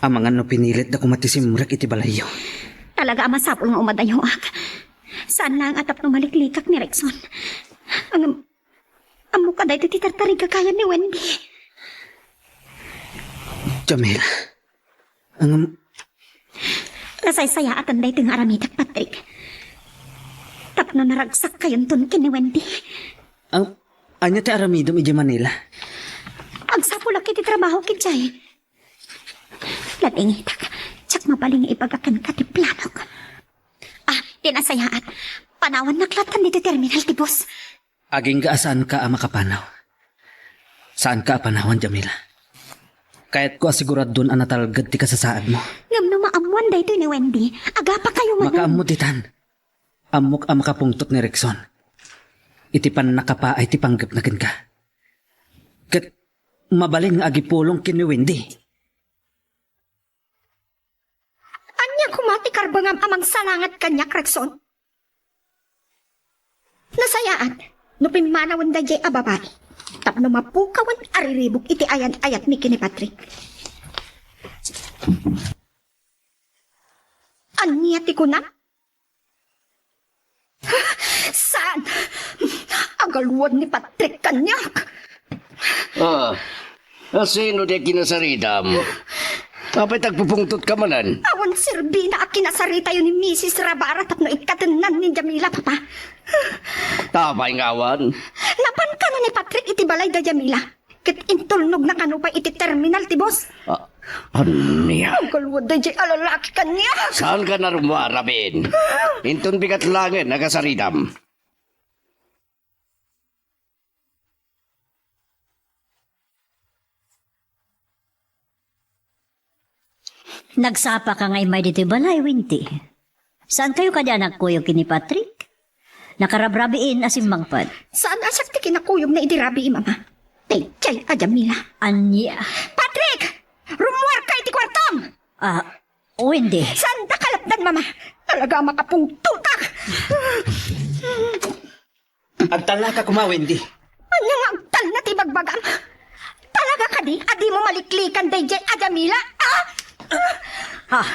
Amangan no pinilit da koma ti simrek iti balayyo. Talaga a masapul nga umadayoak. Saan laeng a tapno maliklikak ni Rexon. Ang Ammok a daytoy ti tartarigagayan ni Wendy. Jamila, ngem, nasaysayaatan daytoy nga aramidek, Patrick. Tapno naragsak kayonton ken ni Wendy. Ang, ania ti aramidem idiay Manila? Agsapulak iti trabaho idiay. Ladingitak, diak mabalin nga ibaga kenka ti planok. Ah, ti nasayaat. Panawannak latta ditoy terminal ti bus. Agingga a saanka a makapanaw. Saanka a panawan, Jamila. Kayatko a siguradon a natalged ti kasasaadmo. Ngem no maammoan daytoy ni Wendy, agapa kayo manen. Makaammo ditan. Ammok a makapungtot ni Rexon iti pannakapaay ti panggepna kenka. Ket mabalin nga agipulong ken ni Wendy. Ania koma ti karbengam a mangsalangat kaniak, Rexon? Nasayaat no pimmanawen daydiay a babai tapno mapukawen a riribuk iti ayan-ayatmi ken ni Patrick. Ania ti kunam? Galwad ni Patrick kaniak. Ah, asino di kinasaritam? Apay tagpupungtot ka manen? Awan serbina a kinasaritayo ni Misis Rabara tapno ikkatennan ni Jamila, Papa. Apay nga awan? Napan kano ni Patrick iti balay da Jamila. Ket intulnogna kano pay iti terminal ti bus. Ah, ania? Aggalwad daydiay a lalaki kaniak. Saanka a rummuar, Rabin? Inton bigat laengen a kasaritam. Nagsapaka nga immay ditoy balay, Wendy. Saankayo kadi a nagkuyog ken ni Patrick? Nakarabrabiin a simmangpet. Saan a siak ti kinakuyogna idi rabii, Mama? Daydiay a Jamila. Ania? Patrick! Rummuarka iti kuartom! Ah, Wendy. Saanda kalapdan, Mama? Talaga a makapungtotak! Agtalnaka koma, Wendy. Ania nga agtalna ti ibagbagam? Talaga kadi a dimo maliklikan daydiay a Jamila? Ah! Ah,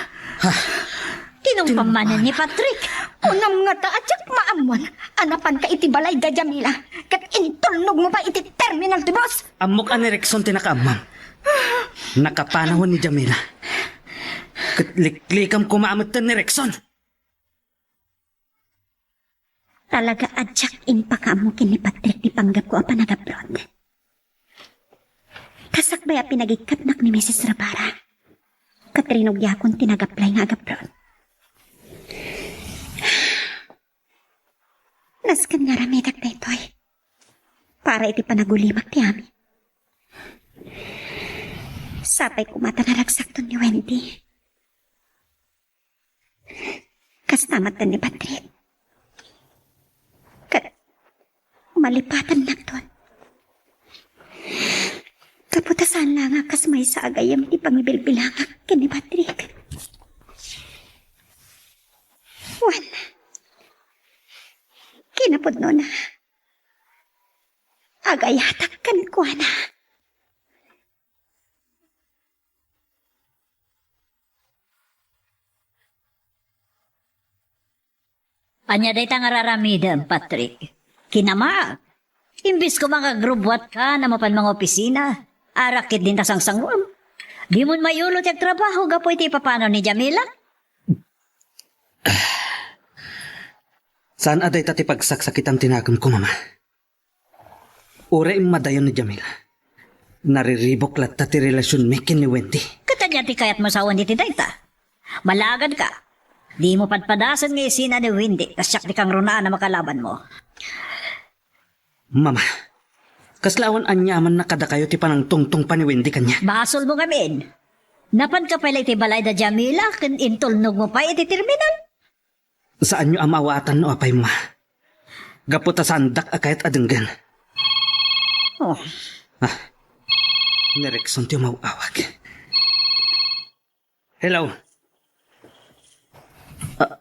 tinumpam manen ni Patrick. Kunam ngata a diak maammuan a napanka iti balay da Jamila ket intulnogmo pay iti terminal ti bus. Ammok a ni Rexon ti nakaammom. Nakapanawen ni Jamila. Ket liklikam koma a metten ni Rexon. Talaga a diak impakaammo ken ni Patrick ti panggepko a panagabrod. Kasakbay a pinagikkatnak ni Misis Rabara, ket rinugiakon ti nagaplay nga agabrod. Nasken nga aramidek daytoy para iti panagulimak ti amin. Sapay koma ta naragsakton ni Wendy. Kasta met ni Patrick. Ket malipatannakton. Gapu ta saan la nga kas maysa a gayyem ti pangibilbilangak ken ni Patrick. Wen, kinapudnona, agayatak kenkuana. Ania dayta nga ar-aramidem, Patrick? Kinamaak. Imbes koma nga agrubbuatka a mapan mangopisina, arak ketdin ta sangsanguem. Dimon mayulo ti agtrabaho gapu iti ipapanaw ni Jamila? Saan a dayta ti pagsaksakitan ti nakemko, Mama. Uray immadayon ni Jamila, nariribuk latta ti relasionmi ken ni Wendy. Ket ania ti kayatmo sawen iti dayta? Malagadka. Dimo padpadasen nga isina ni Wendy ta siak ti kangrunaan a makalabanmo. Mama, kasla awan aniamanna kadakayo ti panangtungtungpa ni Wendy kaniak? Basolmo ngamin. Napanka pay la iti balay da Jamila ken intulnogmo pay iti terminal? Saanyo a maawatan no apay, Ma. Gapu ta saandak a kayat a denggen. Oh. Ah. Ni Rexon ti umaw-awag. Hello. Ah,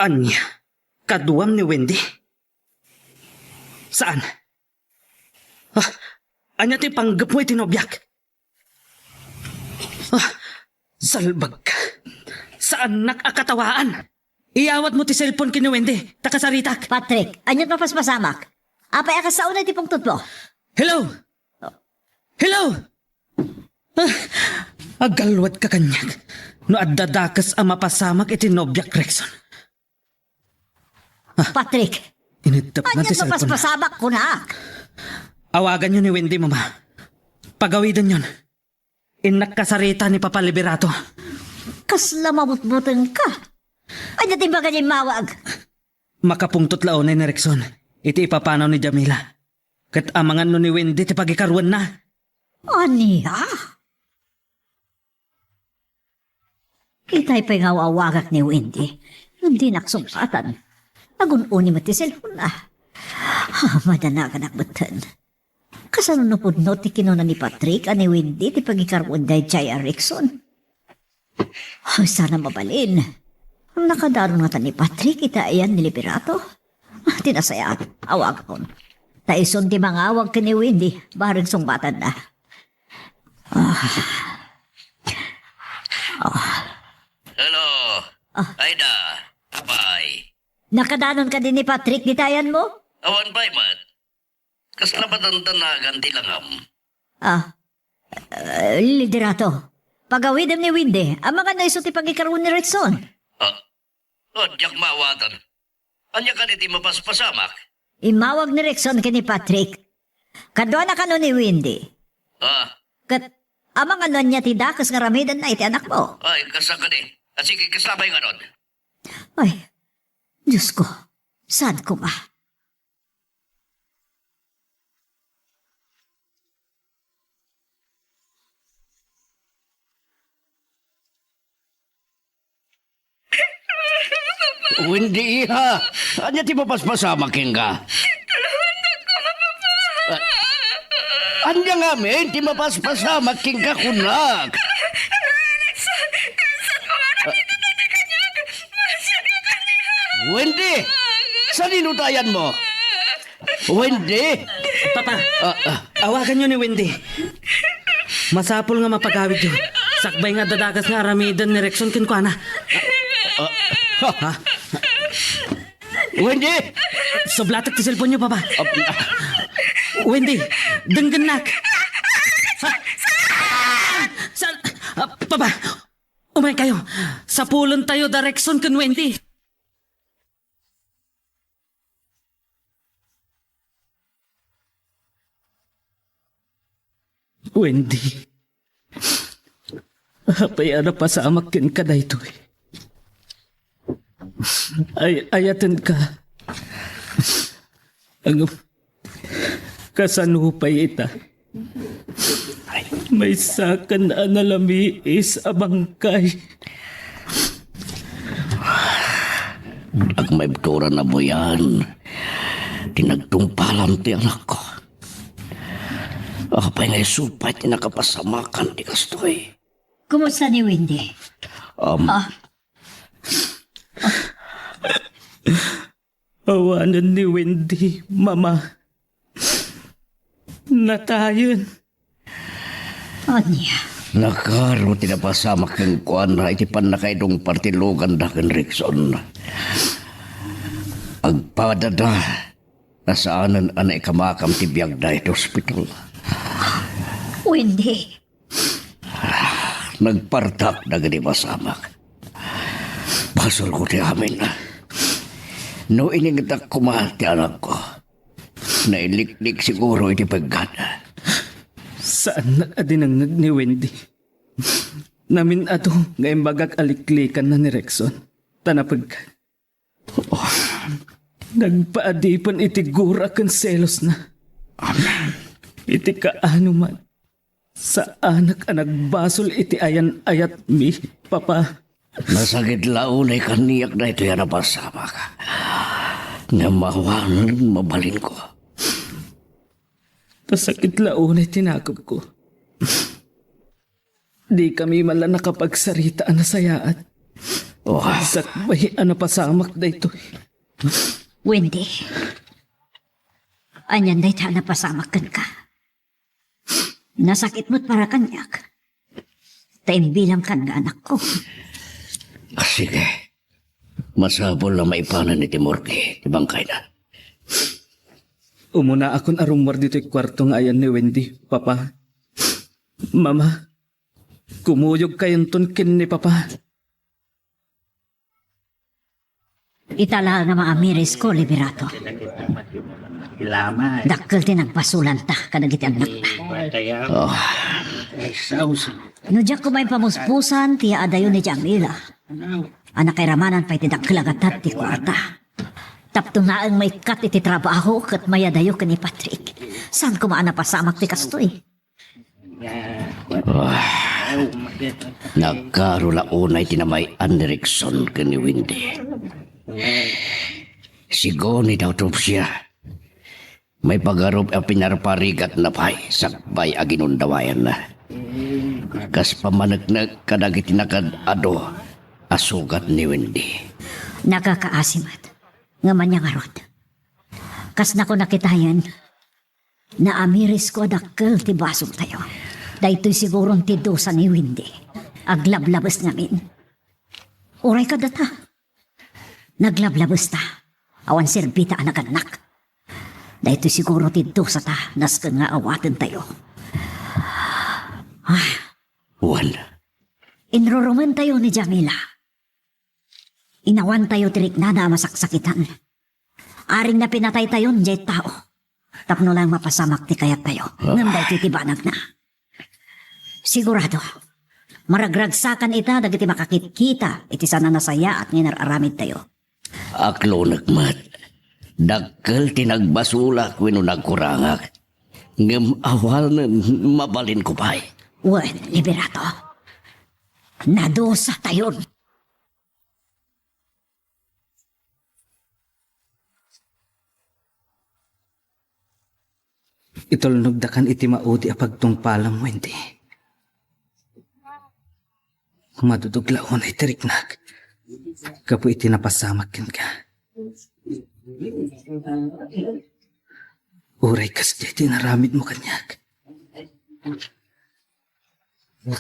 ania? Kaduam ni Wendy? Saan? Ah, ania ti panggepmo iti nobiak? Ah, salbag ka. Saannak a katawaan. Iyawatmo ti cellphone ken ni Wendy, ta kasaritak. Patrick, ania't mapaspasamak? Apay a kas sao na iti pungtotmo? Hello? Hello? Ah, agalwad ka kaniak. No adda dakes a mapasamak iti nobiak, Rexon. Ah. Patrick, iniddep na ti cellphone. Ania't mapaspasamak kunak? Awaganyo ni Wendy, Mama. Pagawidanyon. Innak kasarita ni Papa Liberato. Kasla mabutbuteng ka. Ania ti imbaga ti immawag? Makapungtot la unay ni Rexon iti ipapanaw ni Jamila. Ket amangan no ni Wendy ti pagikaruenna. Ania? Itay pay nga aw-awagak ni Wendy, ngem dinak sungbatan. Agun-uni met ti cellphone-na. Ah, madanaganak metten. Kasano no pudno ti kinuna ni Patrick a ni Wendy ti pagikaruen daydiay a Rexon? Ay, sana mabalin. Nakadaron ngata ni Patrick iti ayan ni Liberato. Ah, ti nasayaat, awagakon. Ta isun ti mangawag ken ni Wendy, bareng sungbatanna. Ah. Ah. Hello. Ah. Aida. Apay. Nakadanon kadi ni Patrick dita ayanmo? Awan pay met. Kasla patanda nagan ti langam. Ah, eh, Liderato, pagawidem ni Wendy. Amangan no isu ti pangikaruan ni Rexon. Ah, oh, diak maawatan. Ania kadi ti mapaspasamak? Immawag ni Rexon ken ni Patrick. Kaduana kano ni Wendy. Ah. Ket amangan no ania ti dakes nga aramidenna iti anakmo. Ay, kasta kadi. Ah, sige, kasta pay ngarud. Ay, Diyos ko, saan ko ba? Wendy, iha, ania ti mapaspasamak kenka? Ah, ania ngamin ti mapaspasamak kenka, kunak? Wendy, sadino ti ayanmo? Wendy? Papa, ah, ah, awaganyo ni Wendy. Masapul nga mapagawidyo. Sakbay nga adda dakes nga aramiden ni Rexon kenkuana. Ah, ha? Wendy! Sublatek ti cellphone-yo, Papa. Ah, Wendy, denggennak. Sa, ah, Papa, umaykayo. Sapulentayo da Rexon ken Wendy. Wendy, apay a napasamak kenka daytoy? Ay, ayatenka. Ang, kasano pay ita? Maysakan a nalamiis a bangkay. Agmaibturan a buyan ti nagtungpalan ti anakko. Apay nga isu pay ti nakapasamakan ti kastoy? Kumusta ni Wendy? Um, Ah, Awanen ni Wendy, Mama. Natayen. Ania? Nakaro ti napasamak kenkuana iti pannakaidungpar ti luganda ken Rexon. Agpadada a saanen a naikamakam ti biagda iti ospital. Wendy. Nagpartak dagiti pasamak. Basolko ti amin. No iningtak koma ti anakko, nailiklik siguro iti peggad. Saannak a dinengngeg ni Wendy. Namin-ado nga imbagak a liklikanna ni Rexon, ta napeggad. Oh, nagpaadipen iti gura ken selosna. Amen. Iti kaano man, saanak a nagbasol iti ayan-ayatmi, Papa. Nasakit la unay kaniak daytoy a napasamak. Ngem awan mabalinko. Nasakit la unay ti nakemko. Dikami man la nakapagsarita a nasayaat. Oh. Sakbay a napasamak daytoy. Wendy, anian dayta a napasamak kenka? Nasakit met para kaniak. Ta imbilangkan nga anakko. Ah, sige. Masapul a maipanan iti morgue ti bangkayna. Umunaakon a rummuar ditoy kuarto nga ayan ni Wendy, Papa. Mama, kumuyogkayonton ken ni Papa. Ita la nga maamirisko, Liberato. Dakkel ti nagbasolanta kadagiti annakna. Oh. No diak koma impamuspusan ti yaadayo ni Jamila, a nakairamanan pay ti dakkel a gatad ti kuarta. Tapno naeng maikkat iti trabaho ket mayadayo ken ni Patrick. Saan koma a napasamak ti kastoy? Ah, nagkaro la unay ti namay-an ni Rexon ken ni Wendy. Sigun iti autopsia, maipagarup a pinarparigatna pay sakbay a ginundawayanna. Kas pammaneknek kadagiti nakaad-adu a sugat ni Wendy. Nakakaasi met. Ngem ania ngarud? Kas nakuna kitayen, naamirisko a dakkel ti basoltayo. Daytoy siguron ti dusa ni Wendy. Aglablabes ngamin. Uray kadata. Naglablabesta. Awan serbita a nagannak. Daytoy siguro ti dusata, nasken nga awatentayo. Ah. Wen. Inrurumentayo ni Jamila. Inawantayo ti riknada a masaksakitan. Aring napinataytayon diay tao. Tapno lang mapasamak ti kayattayo. Ah. Ngem daytoy ti banagna. Sigurado, maragragsakan ita dagiti makakitkita iti saan a nasayaat nga inar-aramidtayo. Aklonek met. Dakkel ti nagbasolak wenno nagkurangak. Ngem awanen mabalinko pay. Wen, Liberato. Nadusatayon. Itulnogdakan iti maudi a pagtungpalam, Wendy. Madudog la unay ti riknak gapu iti napasamak kenka. Uray kasdiay ti inaramidmo kaniak,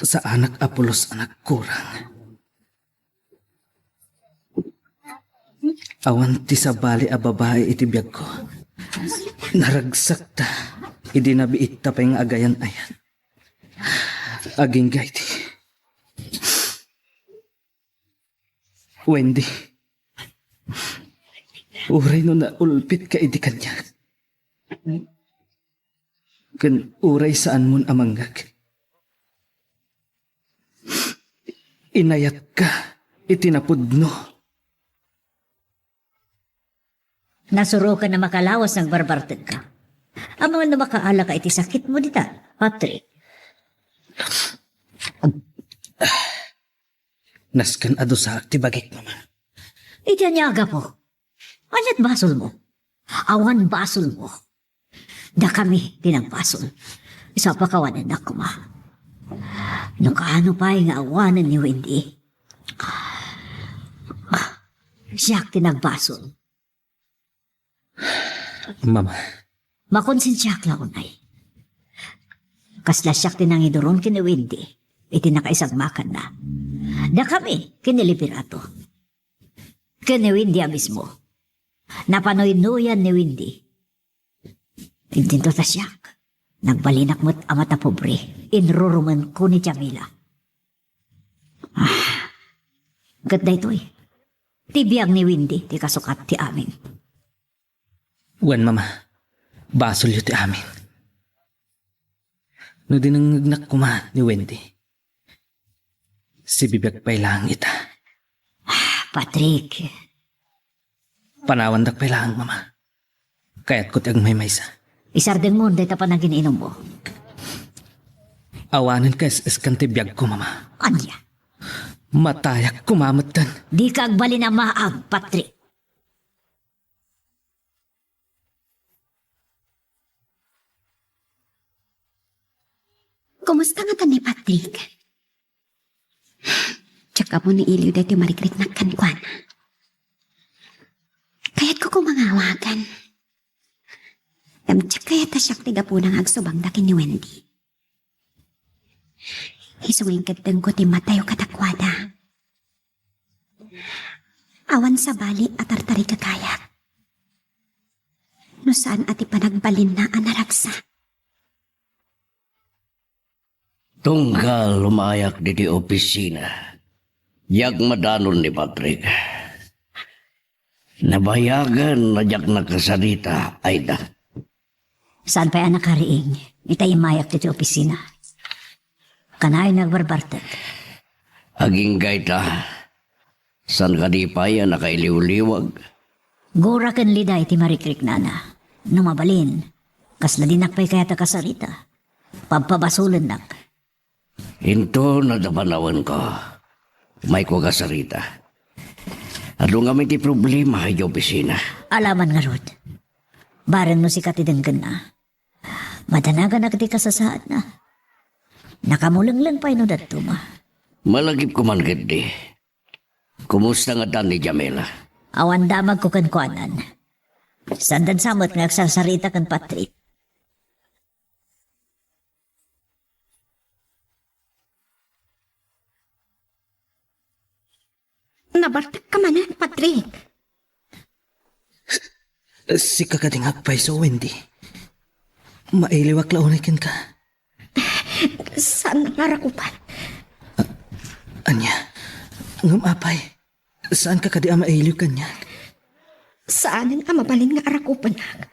saanak a pulos a nagkurang. Awan ti sabali a babai iti biagko. Naragsakta idi nabiitta pay nga agayan-ayan. Agingga iti Wendy, uray no naulpitka idi kaniak, ken uray saanmon a mangngeg, inayatka iti napudno. Nasurokan a makalawas nagbarbartegka. Amangan no makaalaka iti sakitmo dita, Patrick. Nasken a dusaak ti bagik, Mama. Iti ania a gapu? Aniat basolmo? Awan basolmo. Dakami ti nagbasol. Isu a pakawanennak koma. No kaano pay nga awanen ni Wendy, siak ti nagbasol. Mama. Makonsensiak la unay. Kasla siak ti nangiduron ken ni Wendy iti nakaisagmakanna. Dakami ken ni Liberato. Ken ni Wendy a mismo. Napanuynuyan ni Wendy. Intinto ta siak. Nagbalinak met a matapobre. Inrurumenko ni Jamila. Ah, ket daytoy, ti biag ni Wendy ti kasukat ti amin. Wen, Mama, basolyo ti amin. No dinengngegnak koma ni Wendy, sibibiag pay laeng ita. Ah, Patrick. Panawandak pay laeng, Mama. Kayatko ti agmaymaysa. Isardengmon dayta panagin-inummo. Awanen kaes-eskan ti biagko, Mama. Ania? Matayak koma metten. Dika agbalin a maag, Patrick. Kumusta ngata ni Patrick? Diak ammo no iliw daytoy marikriknak kenkuana. Kayatko koma nga awagan. Ngem diak kayat a siak ti gapuna nga agsubangda ken ni Wendy. Isu nga inkeddengko ti matayo kadakuada. Awan sabali a tartarigagayak no saan a ti panagbalinna a naragsak. Tunggal umayak ditoy opisina, diak madanon ni Patrick. Nabayagen a diak nakasarita, Aida. Saan pay a nakariing, ita immayak ditoy opisina. Kanayon nga agbarbartek. Agingga ita. Saan kadi pay a nakailiwliwag? Gura ken Liday ti marikriknana. No mabalin, kasla dinak pay kayat a kasarita. Pabpabasolennak. Inton adda panawenko, umayko a kasarita. Adu ngamin ti problema idiay opisina. Alaman ngarud. Bareng no sika ti denggenna. Madanaganak ti kasasaadna. Nakamulengleng pay no dadduma. Malagipko man ketdi. Kumusta ngata ni Jamila? Awan damagko kenkuanan. Saandan sa met nga agsarsarita ken Patrick. Nabartekka manen, Patrick. Sika kadi nga agpayso, Wendy? Mailiwak la unay kenka. Saan nga arakupan? Ania? Ngem apay, saanka kadi a mailiw kaniak? Saanen a mabalin nga arakupanak.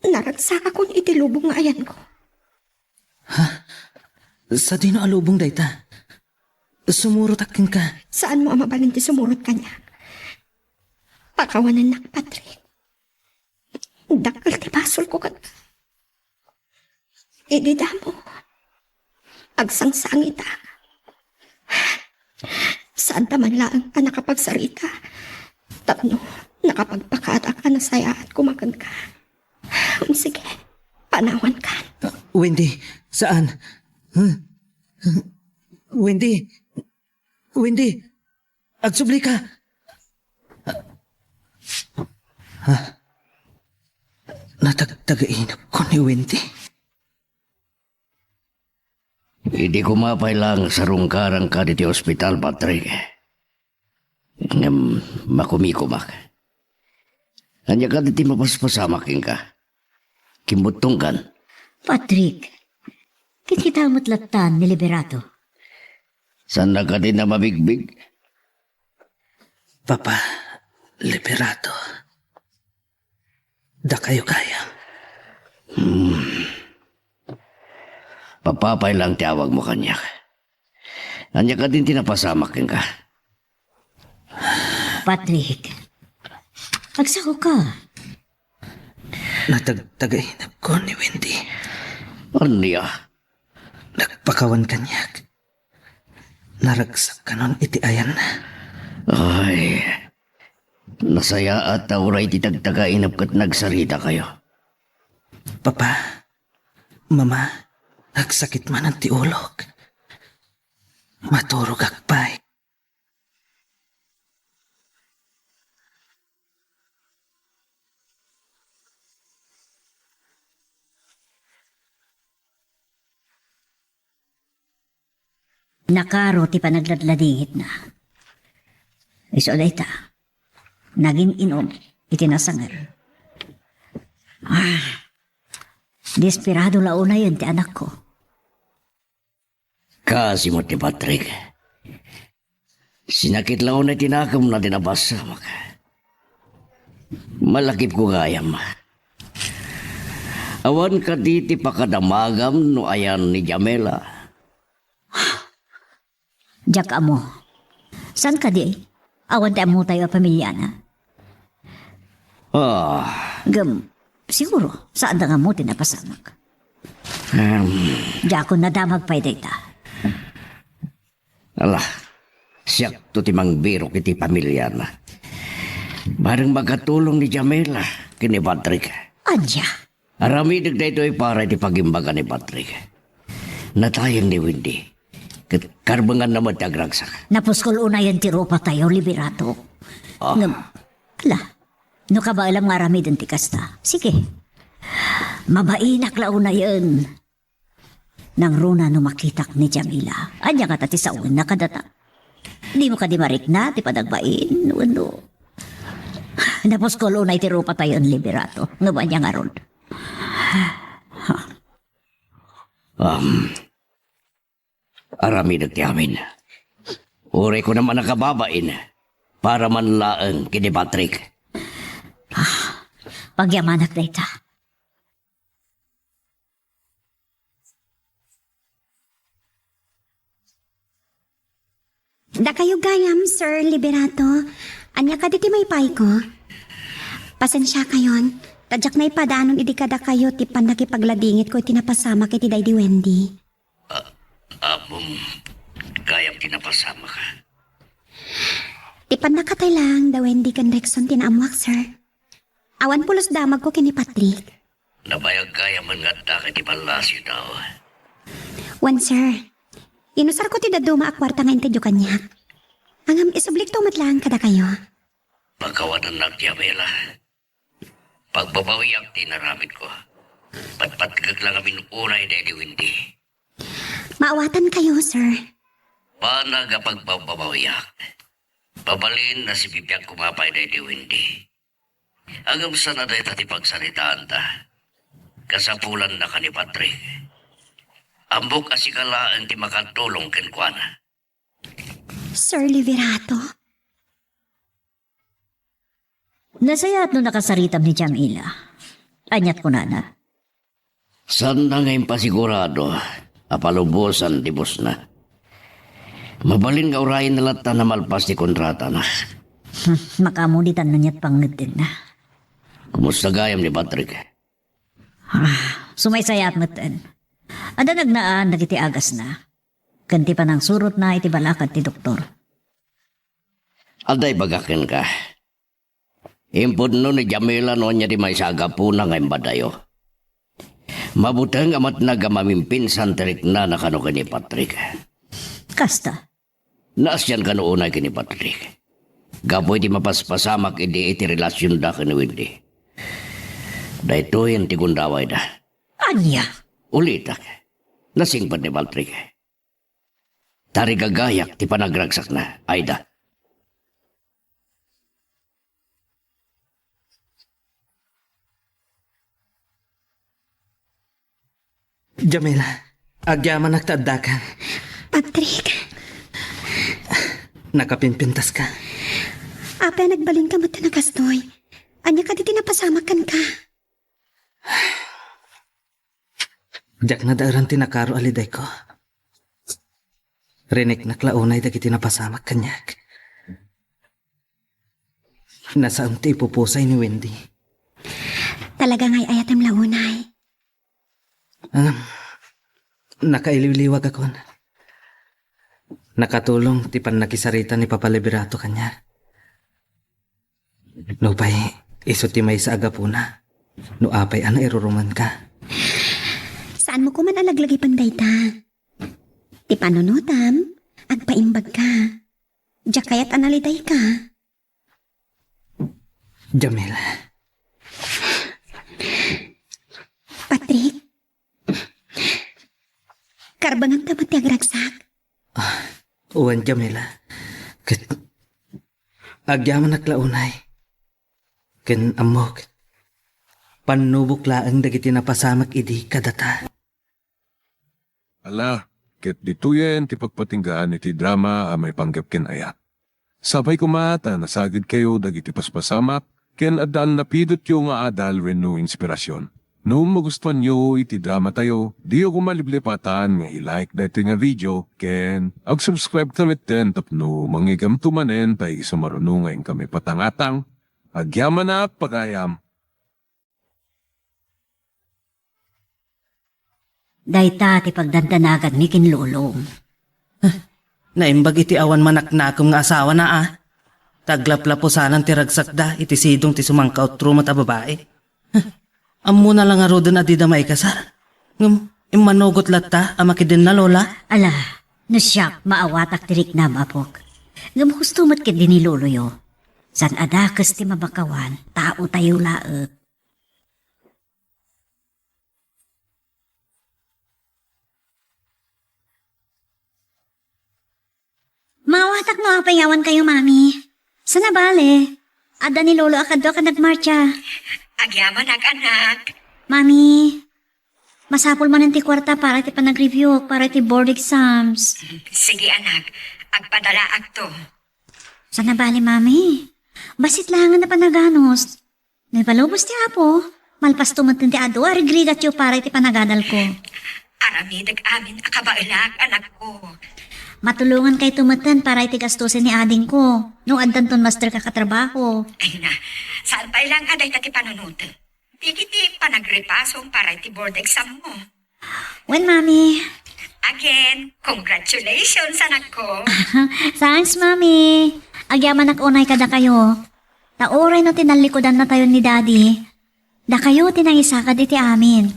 Naragsakakon iti lubong nga ayanko. Ha? Sadino a lubong dayta? Sumurotak kenka. Saanmo a mabalin ti sumurot kaniak? Pakawanennak, Patrick. Dakkel ti basolko ket idi damo, agsangsangita. Saanta man laeng a nakapagsarita tapno nakapagpakaadak a nasayaat koma kenka. Sige, panawankan. Wendy, saan? Huh? Wendy, Wendy, agsublika. Ha? Natagtagainepko ni Wendy. Idi koma pay laeng sarungkaranka ditoy ospital, Patrick. Ngem makumikomak. Ania kadi ti mapaspasamak kenka? Kimbuttongkan. Patrick, kitkita met lattan ni Liberato. Saannak kadi a mabigbig? Papa, Liberato. Dakayo gayam. Hmm. Papa pay laeng ti awagmo kaniak. Ania kadin ti napasamak kenka? Patrick, agsaoka. Natagtagainepko ni Wendy. Ania? Nagpakawan kaniak. Naragsak kanon iti ayanna. Ay, nasayaat ta uray ti tagtagainep ket nagsaritakayo. Papa, Mama, agsakit manen ti ulok. Maturogak pay. Nakaro ti panagladladingitna. Isu dayta, nagin-inom iti nasangel. Ah, desperado la unayen ti anakko. Kaasi met ni Patrick. Sinakit la unay ti nakemna ti napasamak. Malakipko gayam. Awan kadi ti pakadamagam no ayan ni Jamela? Diak ammo. Saan kadi? Awan ti ammotayo a pamiliana? Ah. Ngem, siguro, saanda nga ammo ti napasamak. Em. Diakon nadamag pay dayta. Ala, siakto ti mangbirok iti pamiliana. Bareng makatulong ni Jamela ken ni Patrick. Ania? Aramidek daytoy para iti pagimbaga ni Patrick. Natayeng ni Wendy. Ket karbenganna met ti agragsak. Napuskol unayen ti rupatayo, Liberato. Ah. Ngem, ala, no kabaelam nga aramiden ti kasta, sige. Mabainak la unayen. Nangruna no makitak ni Jamila, ania ngata ti sawenna kadata? Dimo kadi marikna ti panagbain wenno? Napuskol unay ti rupatayon, Liberato. Ngem ania ngarud? Ha? Um, aramidek ti amin. Uray kunam a nakababain, para man laeng ken ni Patrick. Ah, pagyamanak dayta. Dakayo gayam, Sir Liberato. Ania kadi ti maipayko? Pasensiakayon, ta diak naipadanon idi kadakayo ti pannakipagladingitko iti napasamak iti daydi Wendy. Ah, ammom, gayam ti napasamak. Ti pannakatay laeng da Wendy ken Rexon ti naammoak, sir. Awan pulos damagko ken ni Patrick. Nabayag gayam nga adda iti pallasioyo. Wen, sir. Inusarko ti dadduma a kuarta nga intedyo kaniak. Ngem isublikto met laeng kadakayo. Pakawanennak ti Jamela. Pagbabawiak ti inaramidko. Patpatgek la ngamin unay daydi Wendy. Maawatankayo, sir. Banag a pagbabawiak. Mabalin a sibibiag koma pay daydi Wendy. Ngem saan a dayta ti pagsaritaanta. Kasapulannaka ni Patrick. Ammok a sika laeng ti makatulong kenkuana. Sir Liberato? Nasayaat no nakasaritam ni Jamila. Ania't kunana? Saanna nga impasigurado a palubosan ti busna. Mabalin nga urayenna latta a malpas ti kontratana. Hmm, makamuditan no nia't pangngeddenna. Kumusta gayam ni Patrick? Ah, sumaysayaat metten. Adda nagnaan dagiti agasna ken ti panangsurotna iti balakad ti doktor. Adda ibagak kenka. Impudno ni Jamila no ania ti maysa a gapuna nga imbadayo. Mabuteng a matnag a mamimpinsan ti riknana kano ken ni Patrick. Kasta? Naasianka no unay ken ni Patrick. Gapu iti mapaspasamak idi iti relasionda ken ni Wendy. Daytoyen ti gundawayda. Ania? Ulitek. Nasingpet ni Patrick. Tarigagayak ti panagragsakna. Ayda. Jamila, agyamanak ta addaka. Patrick. Nakapimpintaska. Apay a nagbalinka met a nakastoy? Ania kadi ti napasamak kenka? Diak nadaeran ti nakaro a lidayko. Riniknak la unay dagiti napasamak kaniak. Nasaem ti ipupusay ni Wendy. Talaga nga ay-ayatem la unay. Ngem, nakailiwliwagakon. Nakatulong ti pannakisarita ni Papa Liberato kaniak. Nupay isu ti maysa a gapuna, no apay a nairurumanka. Saanmo koma a laglagipen dayta. Ti panunotam, agpaimbagka. Diak kayat a nalidayka. Jamila. Patrick? Karbenganta met ti agragsak? Ah, wen, Jamila. Ket agyamanak la unay. Ken ammok, pannubok laeng dagiti napasamak idi kadata. Ala, ket ditoyen ti pagpatinggaan iti drama a maipanggep ken ayat. Sapay koma ta nasagidkayo dagiti paspasamak ken adda a napidotyo nga adal wenno inspirasyon. No magustuanyo iti dramatayo, diyo koma liplipatan nga i-like daytoy nga video ken ag-subscribe ta metten tapno mangigamto manen ta isu maruno nga inkami patangatang. Agyamanak pagayam. Dayta ti pagdandanaganmi ken lolom. Naimbag iti awan manaknakem nga asawana a. Ta aglaplapusanan ti ragsakda iti sidong ti sumangkautro met a babai. Ammona la ngaruden a dida maikasar. Ngem immanugot latta a makidenna, Lola? Ala, no siak, maawatak ti riknam, apok. Ngem husto met ketdi ni loloyo. Saan a dakes ti mabakawan, taotayo laeng. Maawatak no apay awan kayo, Mami. Saan a bale? Adda ni Lolo a kaduak a nagmartsa. Agyamanak, anak. Mami, masapul manen ti kuarta para iti panagreviewk para iti board exams. Sige, anak. Agpadalaakto. Saan a bale, Mami. Bassit laengen a panaganus. No ipalubos ti Apo, malpasto metten ti adu a rigrigatyo para iti panagadalko. Aramidek amin a kabaelak, anakko. Matulongankayto metten para iti gastusen ni adingko, no addanton master a katrabaho. Ay na, saan pay laeng a dayta ti panunotem. Dagiti panagrepasom para iti board exam mo. Wen, Mami. Again, congratulations, anakko. Thanks, Mami. Agyamanak unay kadakayo. Ta uray no tinallikudanna tayon ni Daddy, dakayo ti nangisakad iti amin.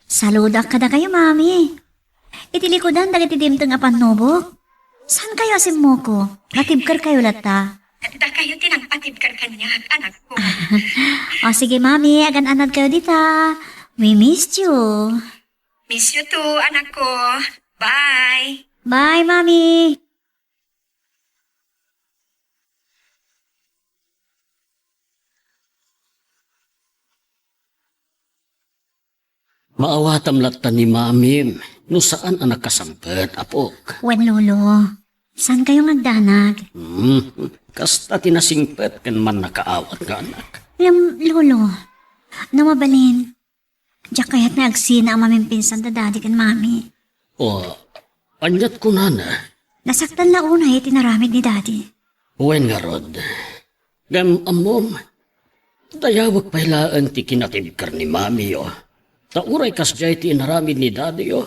Saludoak kadakayo, Mami. Iti likudan dagiti dimteng a pannubok, saan kayo a simmuko? Natibker kayo latta. Dakayo ti nangpatibker kaniak, anakko. O, sige, Mami, agan-anad kayo dita. We missed you. Miss you too, anakko. Bye. Bye, Mami. Paawatam latta ni Mamim no saan a nakasangpet, apok. Wen, Lolo. Saan kayo nga agdanag? Hmm, kasta ti nasingpet ken mannakaawat nga anak. Ngem, Lolo, no mabalin, diak kayat nga agsina a mamimpinsan da Daddy ken Mami. O, aniat kunana? Nasaktan la unay iti naramid ni Daddy. Wen ngarud. Ngem ammom, dayawek pay laeng ti kinatibker ni Mamiyo. Ta uray kasdiay ti inaramid ni Daddyyo,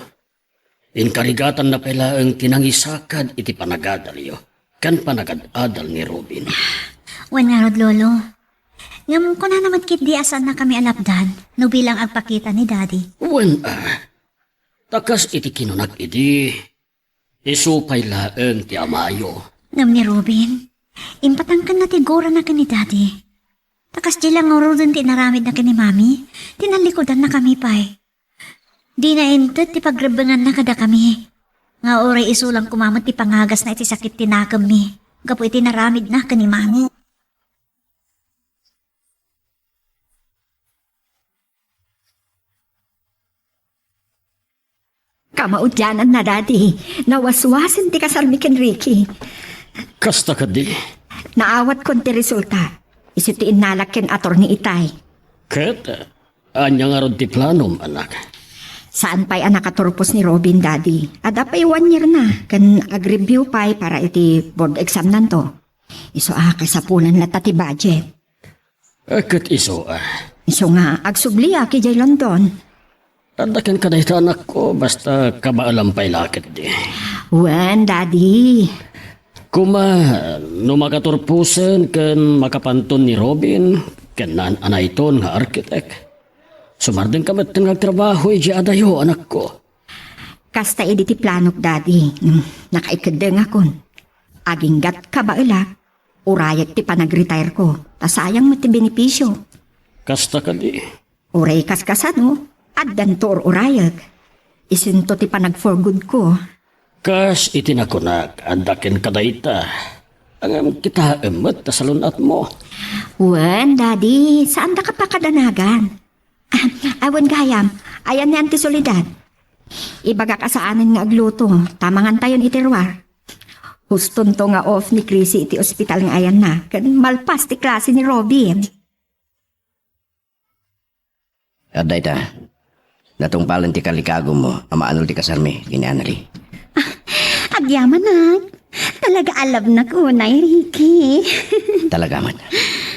inkarigatanna pay laeng ti nangisakad iti panagadalyo ken panagad-adal ni Robin. Wen ngarud, Lolo. Ngem kunana met ketdi a saannakami a lapdan no bilang agpakita ni Daddy. Wen, a, ta kas iti kinunak idi, isu pay laeng ti amayo. Ngem ni Robin, impatangkenna ti gurana ken ni Daddy. Ta kasdiay la ngaruden ti inaramidna ken ni Mami, tinallikudannakami pay. Dina inted ti pagrebbenganna kadakami. Nga uray isu lang koma met ti pangagasna iti sakit ti nakemmi gapu iti naramidna ken ni Mami. Kamaudiananna, Daddy. Nawaswasen ti kasarmi ken Ricky. Kasta kadi? Naawatkon ti resulta. Isu ti innalak ken Attorney Itay. Ket, ania ngarud ti planom, anak? Saan pay a nakaturpos ni Robin, Daddy. Adda pay one year na, ken ag-review pay para iti board exam nanto. Isu a kasapulan latta ti budget. Eh, ket isu, a. Isu nga, agsubliak idiay London. Adda kenka dayta, anakko, basta kabaelam pay la ketdi. Wen, Daddy. Koma, no makaturposen ken makapanton ni Robin, ken naan-anayton nga arkitek, sumardengka metten nga agtrabaho idiay adayo, anakko. Kasta idi ti planok, Daddy. Hmm, nakaikeddengakon. Aginggat kabaelak, urayek ti panagretireko, ta sayang met ti benepisio. Kasta kadi? Uray kaskasano, addanto ur-urayek. Isunto ti panag-for-good ko. Kas iti nakunak, adda kenka dayta. Ngem kitaem met ta salun-atmo. Wen, Daddy, saandaka pakadanagan. Ah, awan gayam, ayan ni Auntie Soledad. Ibagak a saanen nga agluto, ta mangantayon iti ruar. Hustonto nga off ni Chrissy iti ospital nga ayanna, ken malpas ti klase ni Robin. Adda ita, natungpalen ti kalikagumo a maanol ti kasarmi ken ni Annalie. Ah, agyamanak. Talaga a love-nak unay, Ricky. Talaga met.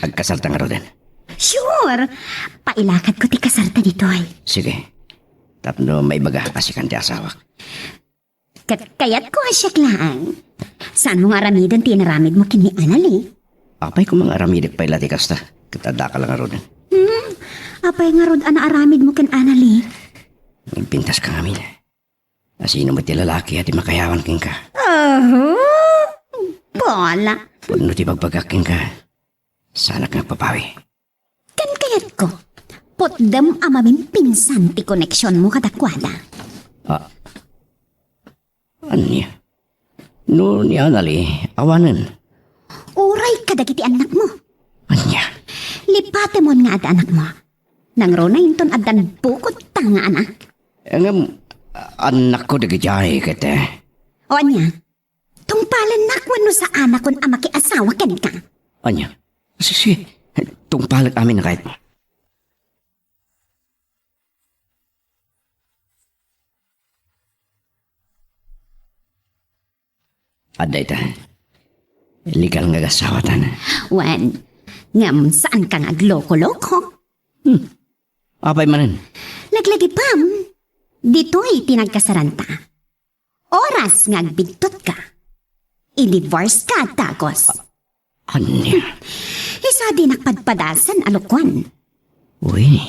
Agkasarta ngaruden. Sure! Pailakadko ti kasarta ditoy. Sige. Tapno maibaga a sikan ti asawak. Ket kayatko a siak laeng. Saanmo nga aramiden ti inaramidmo ken ni Annalie? Apay koma nga aramidek pay la ti kasta, ket addaka la ngaruden. Hmm? Apay ngarud a naaramidmo ken Annalie? Nagpintaska ngamin. Asino met ti lalaki a di makayawan kenka? Oh, bola. Pudno ti bagbagak kenka. Saanak nga agpapawi. Ken kayatko, putdem a mamimpinsan ti koneksionmo kadakuada. Ah. Ania? No ni Annalie, awanen. Uray kadagiti annakmo. Ania? Lipatemon nga adda annakmo. Nangruna inton addan bukod ta nga anak. Ngem, annakko dagidiay ket, eh. O ania? Tungpalennak wenno saanakon a makiasawa kenka? Ania? Sige, sige. Tungpalek amin a kayatmo. Adda ita. Legal nga agasawatan. Wen, ngem saanka nga agloko-loko. Hmm. Apay manen? Laglagipem, ditoy ti nagkasaranta. Oras nga agbigtotka, i-divorce ka, Dagos. Ania? Isu a dinak padpadasen a lokoan. Uy.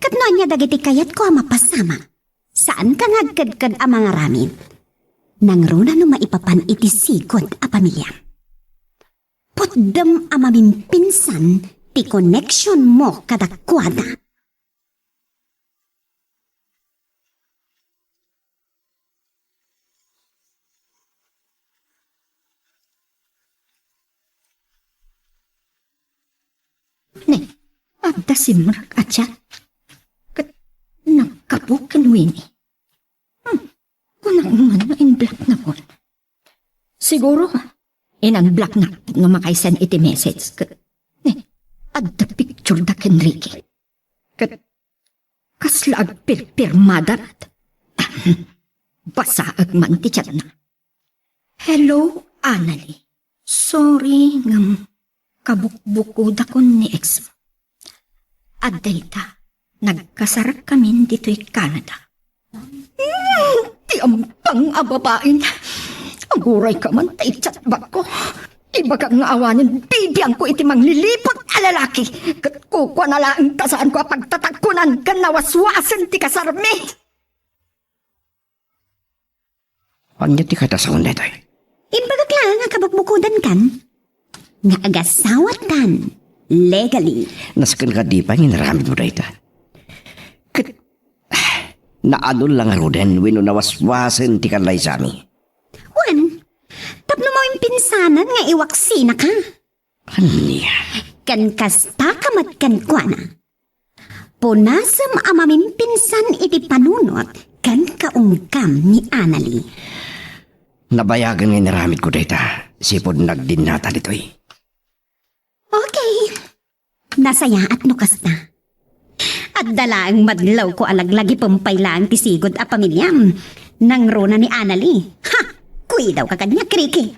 Ket no ania dagiti kayatko a mapasamak, saanka nga agkedked a mangaramid. Nangruna no maipapan iti sigud a pamiliam. Putdem a mamimpinsan ti koneksionmo kadakuada. Ne, adda simrek a chat. Ket nagka- Apo ken Winnie. Hmm, kunak man nga in-block na pon. Siguro, in-unblock na no makaisend iti message. Ket, ne, adda picture da ken Ricky. Ket, kasla agpirpirmada rat. Basaek man ti chatna. Hello, Annalie. Sorry ngem kabukbukodakon ni ex mo. Adda ita, nagkasarakkamin ditoy Canada. Hmm, ti ampang a babain. Aguray ka man ta i-chat back ko. Ibagak nga awanen bibiangko iti mangliliput a lalaki. Ket kukuana laeng ta saanko a pagtatagkunan ken nawaswasen ti kasarmi. Ania ti kadasawan daytoy? Imbagak laeng a kabukbukodankan. Nga agasawatkan. Legally. Nasken kadi pay nga inaramidmo dayta. Ket, naanol la ngaruden wenno nawaswasen ti kallaysami? Wen, tapno mawimpinsanan nga iwaksinaka. Ania? Ken kasta ka met kenkuana. Punasem a mamimpinsan iti panunot ken kaunggam ni Annalie. Nabayagen nga inaramidko dayta, sipud nagdinnata ditoy. Okay. Nasayaat no kasta. Adda laeng madlawko a laglagipem pay laeng ti sigud a pamiliam. Nangruna ni Annalie. Ha! Kuidawka kaniak, Ricky.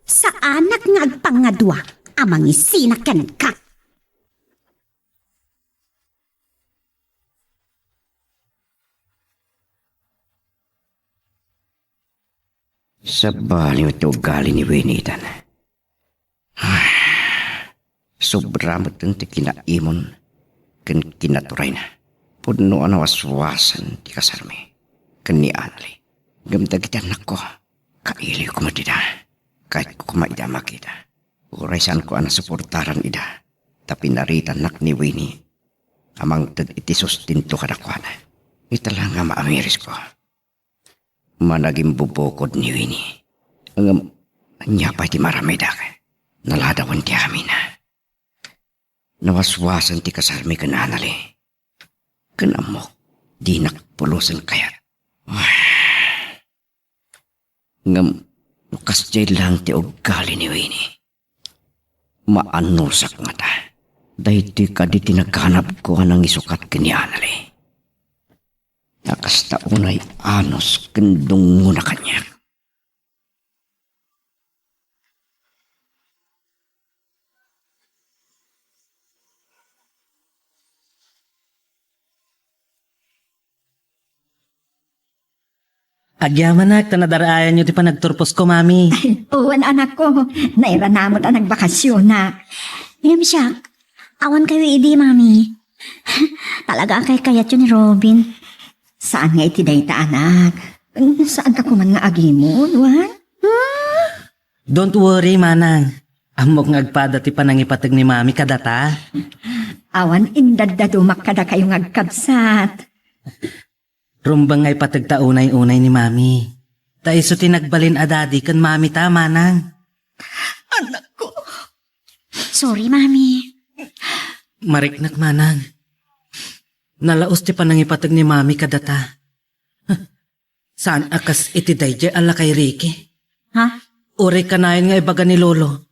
Saanak nga agpangadua a mangisina kenka. Sabali met ti ugali ni Winnie itan. Sobra met ti kinaimon ken kinaturayna. Pudno a nawaswasen ti kasarmi ken ni Annalie. Ngem dagiti annakko, kailiwko met ida. Kayatko koma ida a makita. Uray saanko a nasuportaran ida, ta pinaritannak ni Winnie a mangted iti sustento kadakuada. Ita la nga maamirisko. Managimbubukod ni Winnie. Ngem, ania pay ti maramidek? Naladawen ti amin. Nawaswasen ti kasarmi ken Annalie. Ken ammok, dinak pulosen kayat. Ngem, no kasdiay laeng ti ugali ni Winnie, maanusak ngata. Daytoy kadi ti naganabko a nangisukat ken ni Annalie. A kasta unay anus ken dungngona kaniak. Agyamanak ta nadar-ayanyo ti panagturposko, Mami. Wen, anakko, nairana met a nagbakasyonak. Ngem siak, awan kayo idi, Mami. Talaga a kaykayatyo ni Robin. Saan nga iti dayta, anak? Saanka koma nga agimon, wen? Hmm? Don't worry, Manang. Ammok nga agpada ti panangipateg ni Mami kadata. Awan indaddadumak kadakayo nga agkabsat. Rumbeng nga ipategta unay-unay ni Mami. Ta isu ti nagbalin a daddy ken Mami ta, Manang. Anakko. Sorry, Mami. Mariknak, Manang. Nalaus ti panangipateg ni Mami kadata. Saan a kas iti daydiay a lakay, Ricky. Ha? Uray kanayon nga ibaga ni Lolo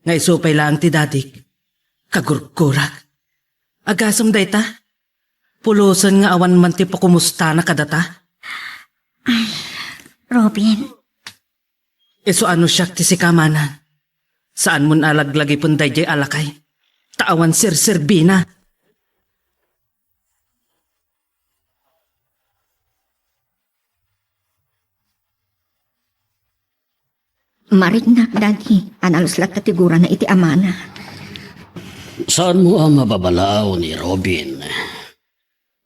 nga isu pay laeng ti dadik. Kagurgurak. Agasem dayta? Pulosen nga awan man ti pakumustana kadata? Ay, Robin. Isu a no siak ti sika, Manang. Saanmon a laglagipen daydiay a lakay. Ta awan serserbina. Mariknak, Daddy, a nalus latta ti gurana iti amana. Saanmo a mababalaaw ni Robin?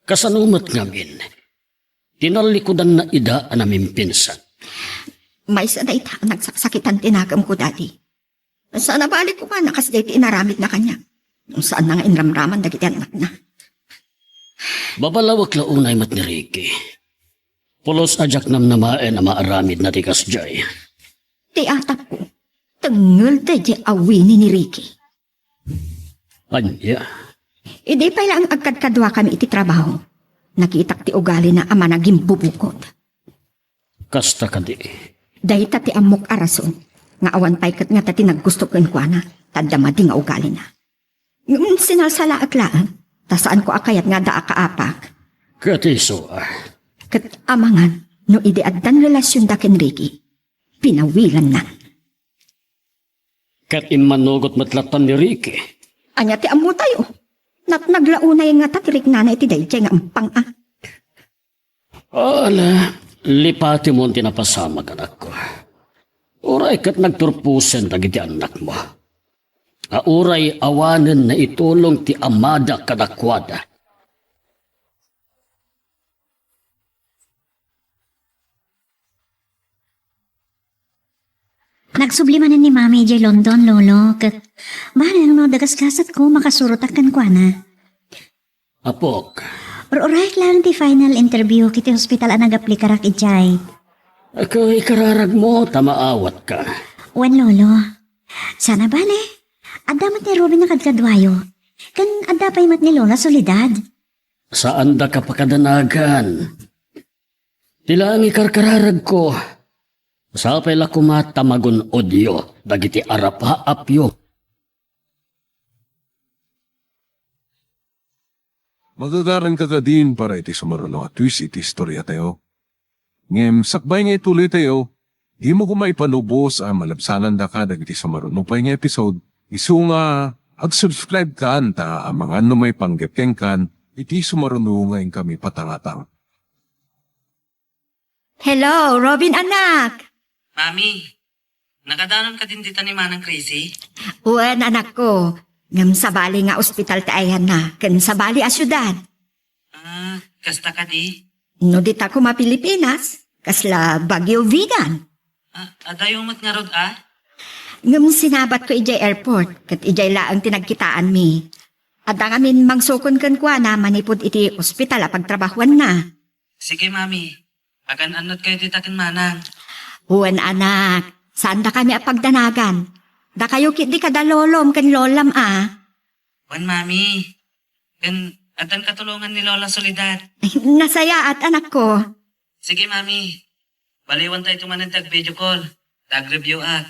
Kasano met ngamin? Tinallikudanna ida a namimpinsan. Maysa dayta a nagsaksakitan ti nakemko, Daddy. Saan a bali koma a kas dayta inaramidna kaniak. Saanna nga inramraman dagiti annakna. Babalawek la unay met ni Ricky. Pulos a diak namnamaen a maaramidna ti kasdiay. Ti atapko, tengngel daydiay a Winnie ni Ricky. Ania? Idi pay laeng agkadkaduakami iti trabaho, Nakitak ti ugalina a managimbubukod. Kasta kadi. Dayta ti ammok a rason nga awan pay ket ngata ti naggusto kenkuana, ta adda madi nga ugalina. Ngem sinalsalaek laeng, ta saanko a kayat nga adda a kaapak. Ket isu a. Ket amangan no idi addan relasionda ken Ricky, pinawilannan. Ket immanugot met latta ni Ricky. Ania ti ammotayo? Natnag la unay ngata ti riknana iti daydiay nga empang a. Ala, lipatemon ti napasamak, anakko. Uray ket nagturposen dagiti annakmo. A uray awanen naitulong ti amada kadakuada. Nagsubli manen ni Mami idiay London, Lolo, ket bareng no dagasgasatko, makasurotak kenkuana. Apok. Ur-urayek laeng ti final interview iti hospital a nagaplikarak idiay. Ket ikararagmo ta maawatka. Wen, Lolo. Saan a bale, adda met ni Robin a kadkaduayo. Ken adda pay met ni Lola Soledad. Saandaka pakadanagan. Ti laeng ikarkararagko, sapay la koma ta magun-odyo dagiti arapaapyo. Magagaranka kadin para iti sumaruno a twist iti istoriatayo. Ngem sakbay nga ituloytayo, dimo koma ipalubos a malabsanandaka dagiti sumaruno pay nga episode. Isu nga, ag-subscribe kan ta amangan no maipanggep kenkan iti sumaruno nga inkami patangatang. Hello, Robin anak! Mami, nakadanon kadin dita ni Manang Crazy? Wen, anakko. Ngem sabali nga ospital ti ayanna, ken sabali a siudad. Ah, kasta kadi? No dita koma Pilipinas, kasla Baguio Vigan. Ah, adayo met ngarud a? Ngem sinabatko idiay airport, ket idiay laeng ti nagkitaanmi. Adda ngamin mangsukon kenkuana manipud iti ospital a pagtrabahuanna. Sige, Mami. Agan-annadkayo dita ken Manang. Wen, anak. Saandakami a pagdanagan. Dakayo ketdi kada lolom ken lolam a. Wen, Mami. Ken addan katulongan ni Lola Soledad. Nasayaat, anakko. Sige, Mami. Baliwantayto manen ti ag-video call. Ta ag-review-ak.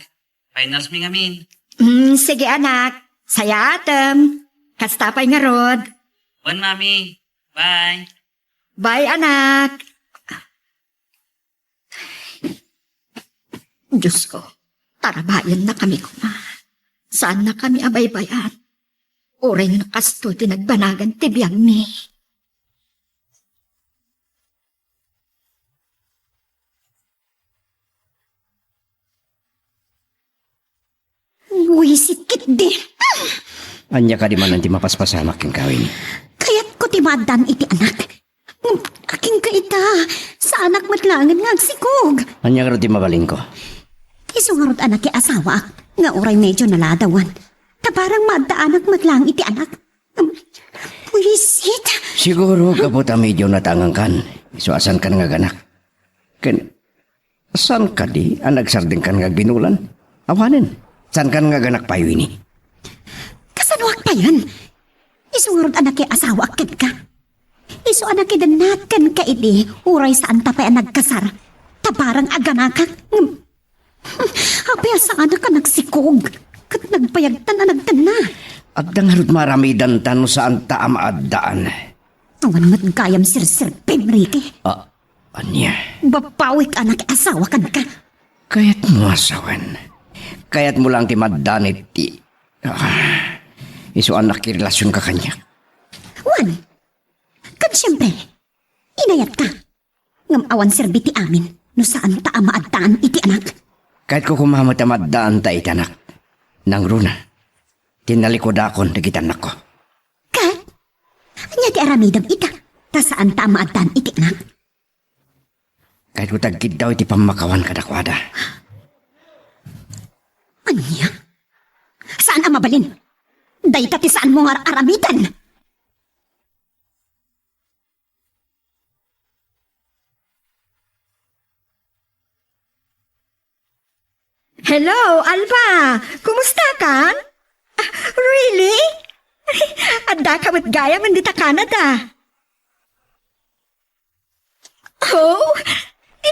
Finals mi ngamin. Mm, sige, anak. Sayaatem. Kasta pay ngarud. Wen, Mami. Bye. Bye, anak. Diyos ko, tarabayannakami koma. Saannakami a baybay-an. Uray no kastoy ti nagbanagan ti biagmi. Buisit ketdi. Ania kadi manen ti mapaspasamak kenka, Winnie? Kayatko ti maaddaan iti anak. Ngem akinka ita, saanak met laengen nga agsikog. Ania ngarud ti mabalinko? Isu ngarud a nakiasawaak, nga uray medio naladawan. Ta barang maaddaanak met laeng iti anak. Buisit. Siguro, gapu ta medio natangankan, isu a saankan nga aganak. Ken saan kadi a nagsardengkan nga agbinulan? Awanen. Saankan nga aganak pay, Winnie? Kasanoak payen? Isu ngarud a nakiasawaak kenka. Isu a nakidennak kenka idi, uray saanta pay a nagkasar. Ta barang aganakak, ngem, apay a saanak a nagsikog, ket nagbayagtan a nagtenna? Adda ngarud maaramidanta no saanta a maaddaan. Awan met gayam serserbim, Ricky. Ah, ania? Babawik a nakiasawa kenka. Kayatmo a sawen. Kayatmo lang ti maaddaan iti, ah, isu a nakirelasionka kaniak. Wen, ket siempre, inayatka. Ngem awan serbi ti amin no saanta a maaddaan iti anak. Kayatko koma met a maaddaanta iti anak. Nangruna, tinnalikudakon dagiti annakko. Ket ania ti aramidem ita, ta saanta a maaddaan iti anak? Kayatko ti agkiddaw iti pammakawan kadakuada. Ania? Saan a mabalin? Dayta ti saanmo nga ar-aramiden. Hello, Alba! Kumusta kan? Ah, really? Addaka met gayam dita Canada. Ko?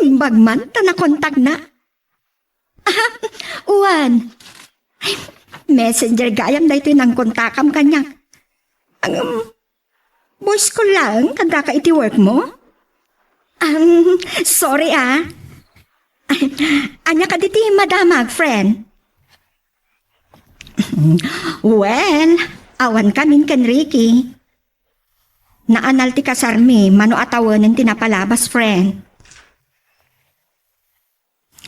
Imbag man ta nakontakna? Ah, wen. Ay, messenger gayam daytoy nangkontakam kaniak. Ang, um, voice call laeng kadaka iti work mo? Um, sorry, ah. Ay, ania kadi ti madamag, friend? Well, awan kamin ken Ricky. Naanal ti kasarmi mano a tawenen ti napalabas, friend.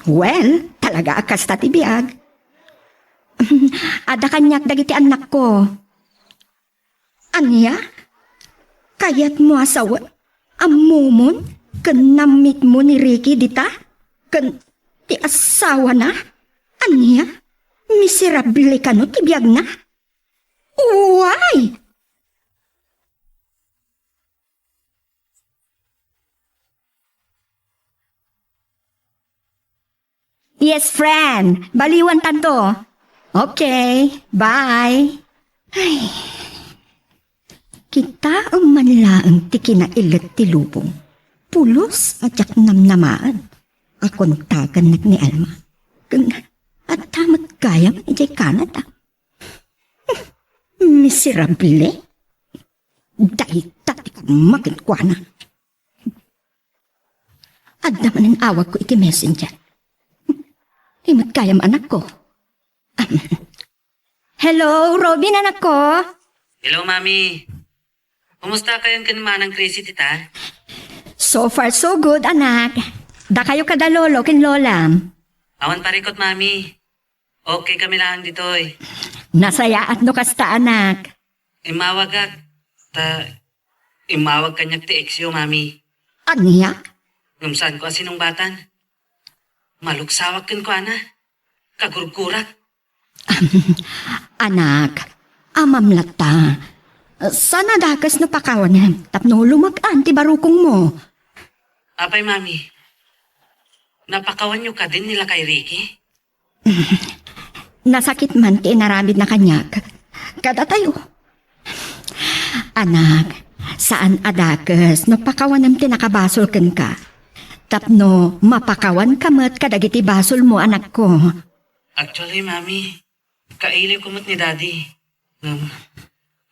Well, talaga a kasta ti biag. Adda kaniak dagiti annakko. Ania? Kayatmo a sawen? Ammomon ken nammitmo ni Ricky dita? Ken ti asawana? Ania? Miserable kano ti biagna? Uway! Yes, friend. Baliwan tanto. Okay. Bye. Ay. Kitaem man laeng ti kinailet ti lubong. Pulos a diak namnamaen a kontakennak ni Alma. Ken adda met gayam idiay Canada. Miserable. Dayta ti kama kenkuana. Adda manen awagko iti messenger. Imat gayam anakko. Hello, Robin, anakko. Hello, Mami. Kumusta kayon ken Manang Chrissy dita? So far, so good, anak. Dakayo kada lolo ken lolam. Awan parikot, Mami. Okay kami laeng ditoy. Nasayaat no kasta, anak. Immawagak. Ta, immawag kaniak ti exyo, Mami. Ania? Ngem saanko a sinungbatan. Maluksawak kenkuana. Kagurgurak. Anak, amam latta. Saan a dakes no pakawanem tapno lumek-an ti barukongmo. Apay, Mami? Napakawanyo kadin ni Lakay Ricky? Nasakit man ti inaramidna kaniak. Kadatayo. Anak, saan a dakes no pakawanem ti nakabasol kenka. Tapno mapakawanka met kadagiti basolmo, anakko. Actually, Mami, kailiwko met ni Daddy. Ngem,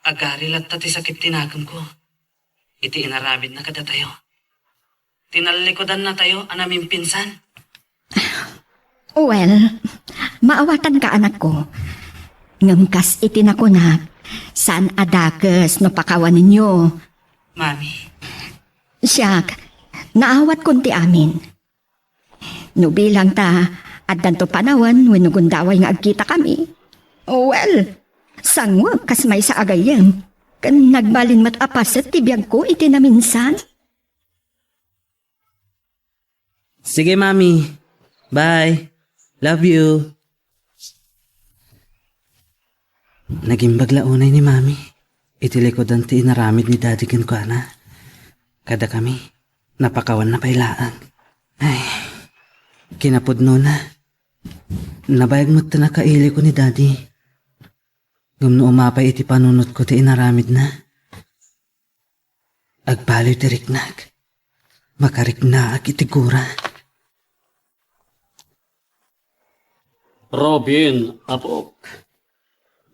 agari latta ti sakit ti nakemko iti inaramidna kadatayo. Tinallikudannatayo a namimpinsan. Well, maawatanka, anakko. Ngem kas iti nakunak, saan a dakes no pakawanenyo. Mami. Siak, naawatkon ti amin. No bilang ta, addanto panawen wenno gundaway nga agkitakami. Well, sanguek kas maysa a gayyem. Ken nagbalin met a paset ti biagko iti naminsan. Sige, Mami. Bye. Love you. Nagimbag la unay ni Mami iti likudan ti inaramid ni Daddy kenkuana. Kadakami, napakawanna pay laeng. Ay, kinapudnona. Nabayag met ti nakailiwko ni Daddy. Ngem no umapay iti panunotko ti inaramidna, agbaliw ti riknak. Makariknaak iti gura. Robin, apok.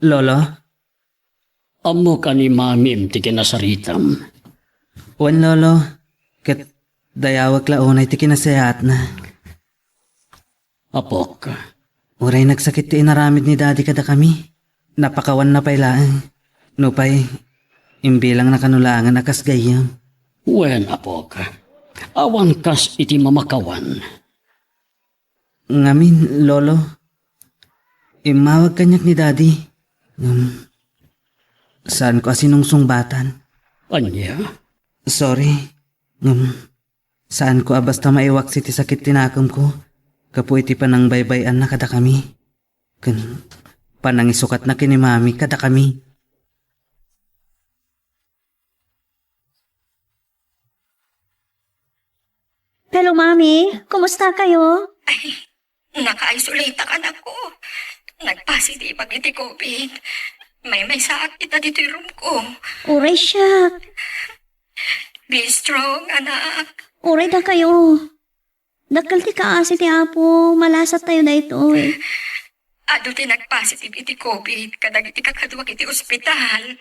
Lolo? Ammok a ni Mamim ti kinasaritam. Wen, Lolo, ket dayawek la unay ti kinasayaatna. Apok. Uray nagsakit ti inaramid ni Daddy kadakami, napakawanna pay laeng. Nupay, imbilangna kano laengen a kas gayyem. Wen, apok. Awan kas iti mamakawan. Ngamin, Lolo, immawag kaniak ni Daddy. Ngem, saanko a sinungsungbatan. Ania? Sorry, ngem, saanko a basta maiwaksi ti sakit ti nakemko gapu iti panangbaybay-anna kadakami ken panangisukatna ken ni Mami kadakami. Hello, Mami. Kumusta kayo? Ay, naka-isolate ak, anakko. Nagpositive ak iti covid. Maymaysaak ita ditoy room ko. Uray siak. Be strong, anak. Uray dakayo. Dakkel ti kaasi ti Apo, malasattayo daytoy. Adu ti nagpositive iti covid kadagiti kakaduak iti ospital.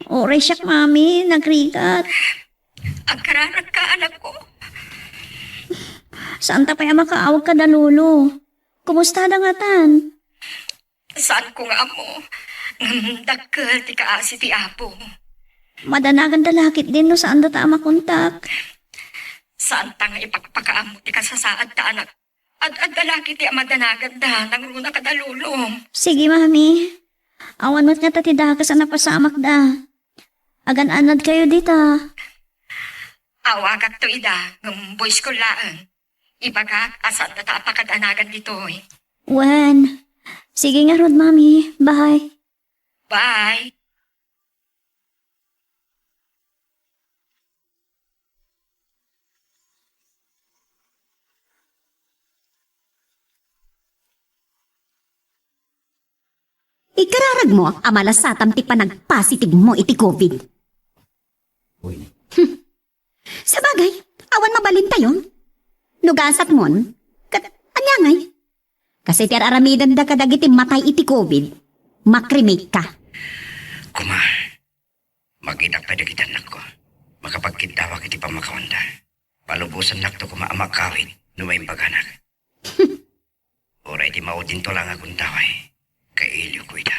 Uray siak, Mami, nagrigat. Agkararagka, anakko. Saanta pay a makaawag kada lolo. Kumusta da ngatan? Saanko nga ammo, ngem dakkel ti kaasi ti Apo. Madanaganda la ketdin no saanda ta a makontak. Saanta nga ipakpakaammo ti kasasaadta, anak. Ad-adda la ketdi a madanaganda nangruna kada lolom. Sige, Mami. Awan met ngata ti dakes a napasamakda. Agan-annadkayo dita. Awagakto ida, ngem voice call laeng. Ibagak a saanda ta a pakadanagan ditoy. Wen. Sige ngarud, Mami. Bye. Bye. Ikararagmo a malasatam ti panagpositibmo iti covid. Uy. Hmm. Sabagay, awan mabalintayon. No gasatmon, ket ania ngay? Kas iti ar-aramidenda kadagiti matay iti covid, makremate ka. Kuma, magitak pay dagiti annakko. Makapagkiddawak iti pammakawanda. Palubosannakto kuma a makawid no maimbaganak. Uray ti maudinto la nga agundaway, kailiwko ida.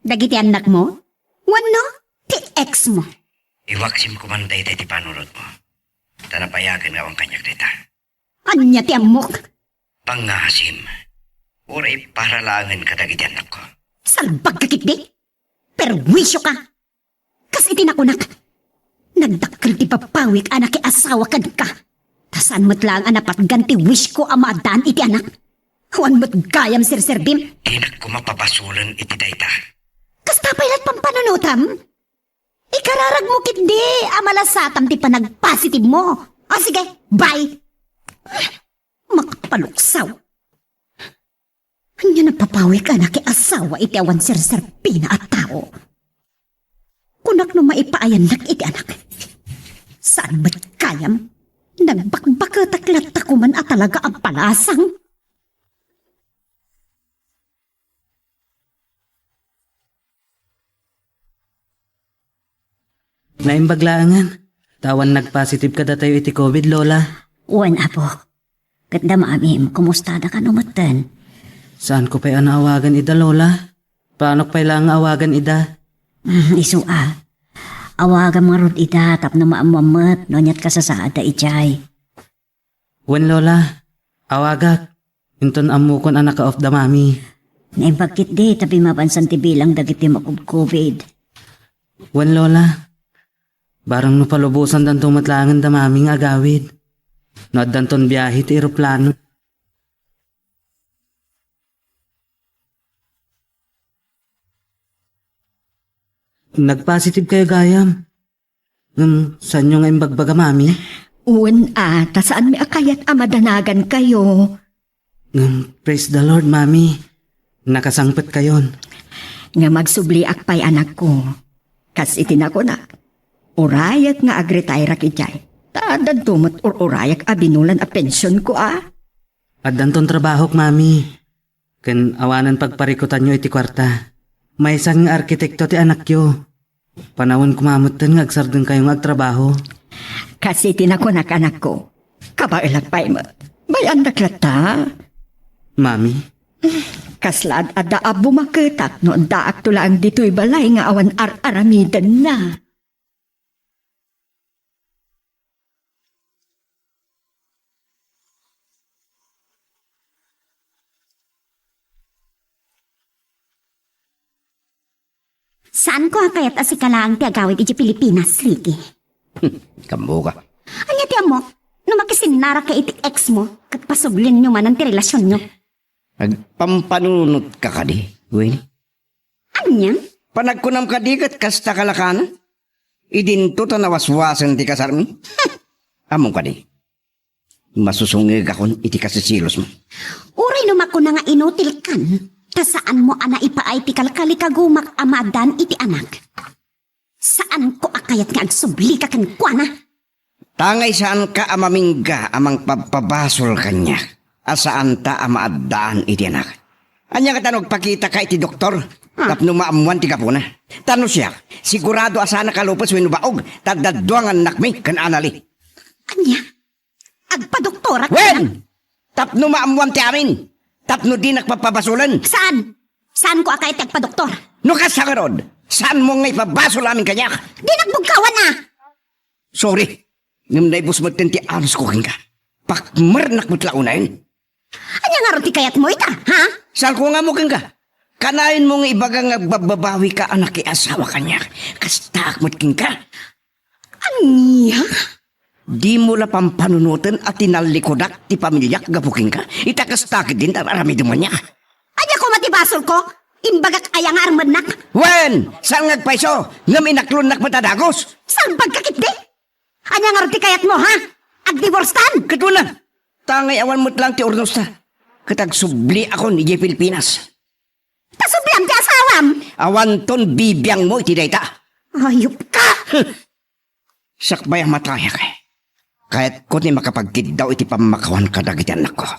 Dagiti annakmo? Wenno ti ex mo? Iwaksim koman dayta iti panunotmo. Ta nabayagen nga awan kaniak dayta. Ania ti ammok? Pangasim. Uray para laengen kadagiti annakko. Salbag ka ketdi? Perwisyo ka! Kas iti nakunak, nagdakkel ti papawik a nakiasawa kenka. Ta saan met laeng a napatgan ti wish ko a maaddaan iti anak. Awan met gayam serserbim. Dinak koma pabasolen iti dayta. Kasta pay la't pampanunotam? Ikararagmo ketdi a malasatam ti panagpositibmo. O sige, bye! Makapaluksaw. Ania napapawik a nakiasawa iti awan serserbina a tao? Kunak no maipaayannak iti anak. Saan met gayam? Nagbakbaketak latta koman a talaga a balasang. Naimbag laengen, ta awan nagpositive kadatayo iti covid, Lola. Wen, Apo. Ket da mamim, kumustada kano metten? Saanko pay a naawagan ida, Lola. Planok pay laeng nga awagan ida. Mm, isu a. Awagam ngarud ida tapno maammuam met no ania't kasasaadda idiay. Wen, Lola, awagak. Inton ammokon a naka-off da Mami. Naimbag ketdi ta bimmabansan ti bilang dagiti makubkovid. Wen, Lola, barang no palubosandanto met laengen da Mami nga agawid. No addanton biahe ti eroplano. Nagpositive kayo gayam. Ngem saanyo nga imbagbaga, Mami? Wen a, ta saanmi a kayat a madanagan kayo. Ngem praise the Lord, Mami. Nakasangpet kayon. Ngem agsubliak pay, anakko. Kas iti nakunak, urayek nga agretairak idiay. Ta addanto met ur-urayek a binulan a pensionko a. Addanton trabahok, Mami. Ken awanen pagparikutanyo iti kuarta. Maysa nga arkitekto ti anakyo. Panawen koma metten nga agsardengkayo nga agtrabaho. Kas iti nakunak, anakko, kabaelak pay met. Bay-andak latta. Mami? Kasla ad-adda a bumaketak no addaakto laeng ditoy balay nga awan ar-aramidenna. Saanko a kayat a sika laeng ti agawid idiay Pilipinas, Ricky. Kammo ka. Ania ti ammok? No makisinnarak ka iti ex mo, ket pasublinyo manen ti relasionyo. Agpampanunotka kadi, Winnie? Ania? Panagkunam kadi ket kasta kalakana? Idinto ta nawaswasen ti kasarmi? Ammom kadi? Masusungegakon iti kasisilosmo. Uray no makuna nga inutilkan, ta saanmo a naipaay ti kalkalikagumak a maaddaan iti anak. Saanko a kayat nga agsublika kenkuana. Ta ngay saanka a mamingga a mangpabpabasol kaniak a saanta a maaddaan iti anak. Ania ngata no agpakitaka iti doktor tapno maammuan ti gapuna? Ta no siak, sigurado a saanna kalupes wenno baog ta adda dua nga annakmi ken Anali. Ania? Agpadoktorak? Wen! Tapno maammuan ti amin. Tapno dinak pabpabasolen. Saan? Saanko a kayat ti agpadoktor? No kasta ngarud, saanmo nga ipabasol amin kaniak? Dinak bugkawan a! Sorry. Ngem naibus metten ti anusko kenka. Pakmernak met la unayen. Ania ngarud ti kayatmo ita, ha? Saanko nga ammo kenka? Kanayon mo nga ibaga nga agbabbabawika a nakiasawa kaniak. Kastaak met kenka. Ania? Dimo la pampanunoten a tinallikudak ti pamiliak gapu kenka? Ita kasta ketdin ar-aramidem kaniak. Ania koma ti basolko? Imbagak aya nga armennak? Wen, saan nga agpayso, ngem inaklonnak met a dagus. Salbagka ketdi? Ania ngarud ti kayatmo, ha? Agdiborstan? Ket wen a, ta ngay awan met laeng ti urnosta. Ket agsubliakon idiay Pilipinas. Ta subliam ti asawam? Awanton bibiangmo iti dayta. Ayupka! Sakbay a matayak, kayatko ti makapagkiddaw iti pammakawan kadagiti annakko.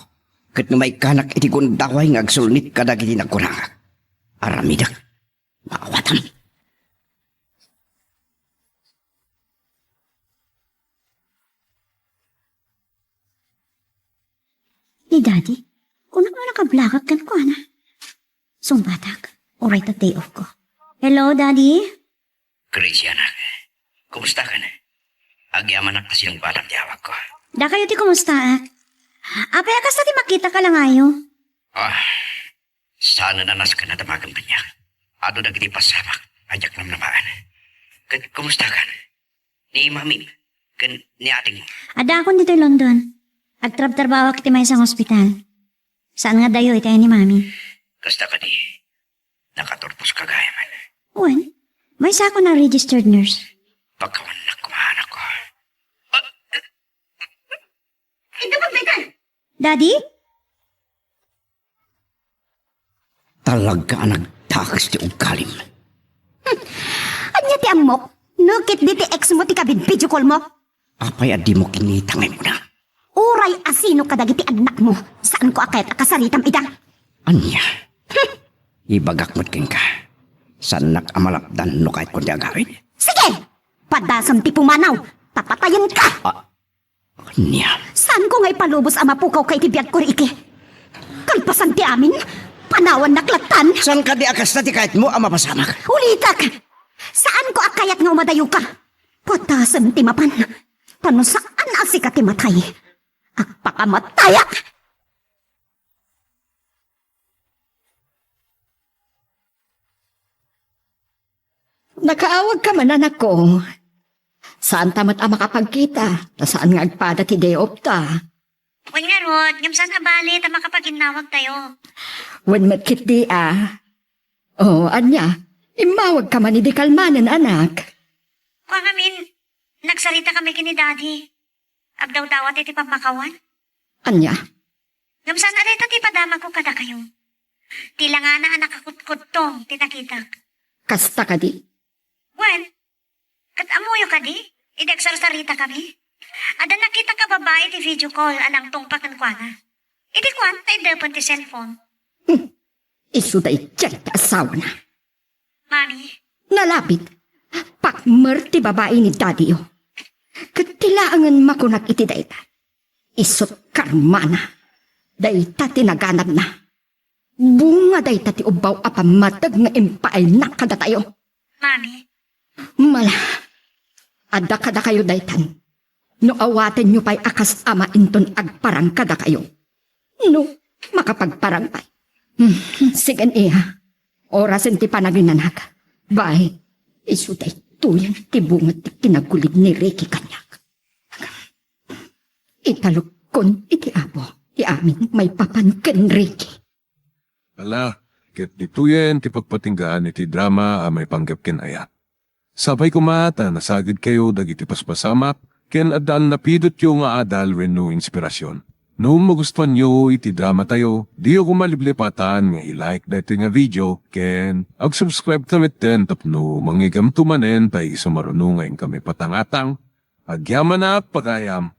Ket no maikkanak iti gundaway nga agsulnit kadagiti nagkunangak, aramidek, maawatam. Ni Daddy, kunak no nakablakak kenkuana. Sungbatak, uray ta day off ko. Hello, Daddy? Gracie, anak. Kumusta ka na? Agyamanak a sinungbatam ti awagko. Dakayo ti kumustaak. Apay a kasta ti makita ka langayo? Ah, saan a nasken a damagem kaniak. Adu dagiti pasamak a diak namnamaen. Ket kumusta ka na? Ni mamim ken ni ating? Addaakon ditoy London. Agtrabtrabawak iti maysa nga ospital. Saan nga dayo iti ay ni mami. Kasta kadi, nakaturpos ka gayamen? Wen, maysa ako na registered nurse. Pagkawannak kumahanak ko. Daddy? Talaga a nagdakes ti ugalim. Hmm. Ania ti ammok? No ket di ti ex mo ti kabid-video call mo? Apay a dimo kinita nga immuna? Uray a sino kadagiti annakmo, saanko a kayat a kasaritam ida. Ania? Hmm. Ibagak met kenka. Saannak a malapdan no kayatko ti agawid. Sige! Padasem ti pumanaw, ta patayenka! Ah, Ania? Saanko nga ipalubos a mapukawka iti biagko, Ricky? Kalpasan ti amin, panawannak lattan. Saan kadi a kasta ti kayatmo a mapasamak? Ulitek! Saanko a kayat nga umadayoka. Padasem ti mapan. Ta no saan a sika ti matay, agpakamatayak! Nakaawagka man, anakko. Saanta met a makapagkita, ta saan nga agpada ti day off ta. Wen ngarud, ngem saan a bale ta makapaginnawagtayo. Wen met ketdi a. O, ania, immawagka man idi kalmanen, anak. Kua ngamin, nagsaritakami ken ni Daddy. Agdawdawat iti pammakawan. Ania? Ngem saan a dayta ti padamagko kadakayo. Ti langana a nakakutkudtong ti nakitak. Kasta kadi? Wen, ket ammoyo kadi, idi agsarsaritakami? Adda nakitak a babai iti video call a nangtungpa kenkuana. Idi kuan, naidepen ti cellphone. Hmm. Isu daydiay ti asawana. Mami? Nalabit, pakmer ti babai ni Daddy-yo. Ket ti laengen makunak iti dayta, isut' karmana. Dayta ti naganabna. Bunga dayta ti ubbaw a pammateg nga impaayna kadatayo. Mami? Mala, adda kadakayo daytan. No awatenyo pay a kas ama inton agparang kadakayo. No makapagparang pay. Hmm, sige, iya. Orasen ti panaginanak. Bay, isu daytoyen ti bunga ti kinagulid ni Ricky kaniak. Italukon iti Apo ti amin maipapan ken Ricky. Ala, ket ditoyen ti pagpatinggaan iti drama a maipanggep ken ayat. Sapay koma ta nasagidkayo dagiti paspasamak ken addan napidotyo nga adal wenno inspirasyon. No magustuanyo iti dramatayo, diyo koma liplipatan nga i-like daytoy nga video ken ag-subscribe ta metten tapno mangigamto manen ta isu maruno nga inkami patangatang Agyamanak, pagayam.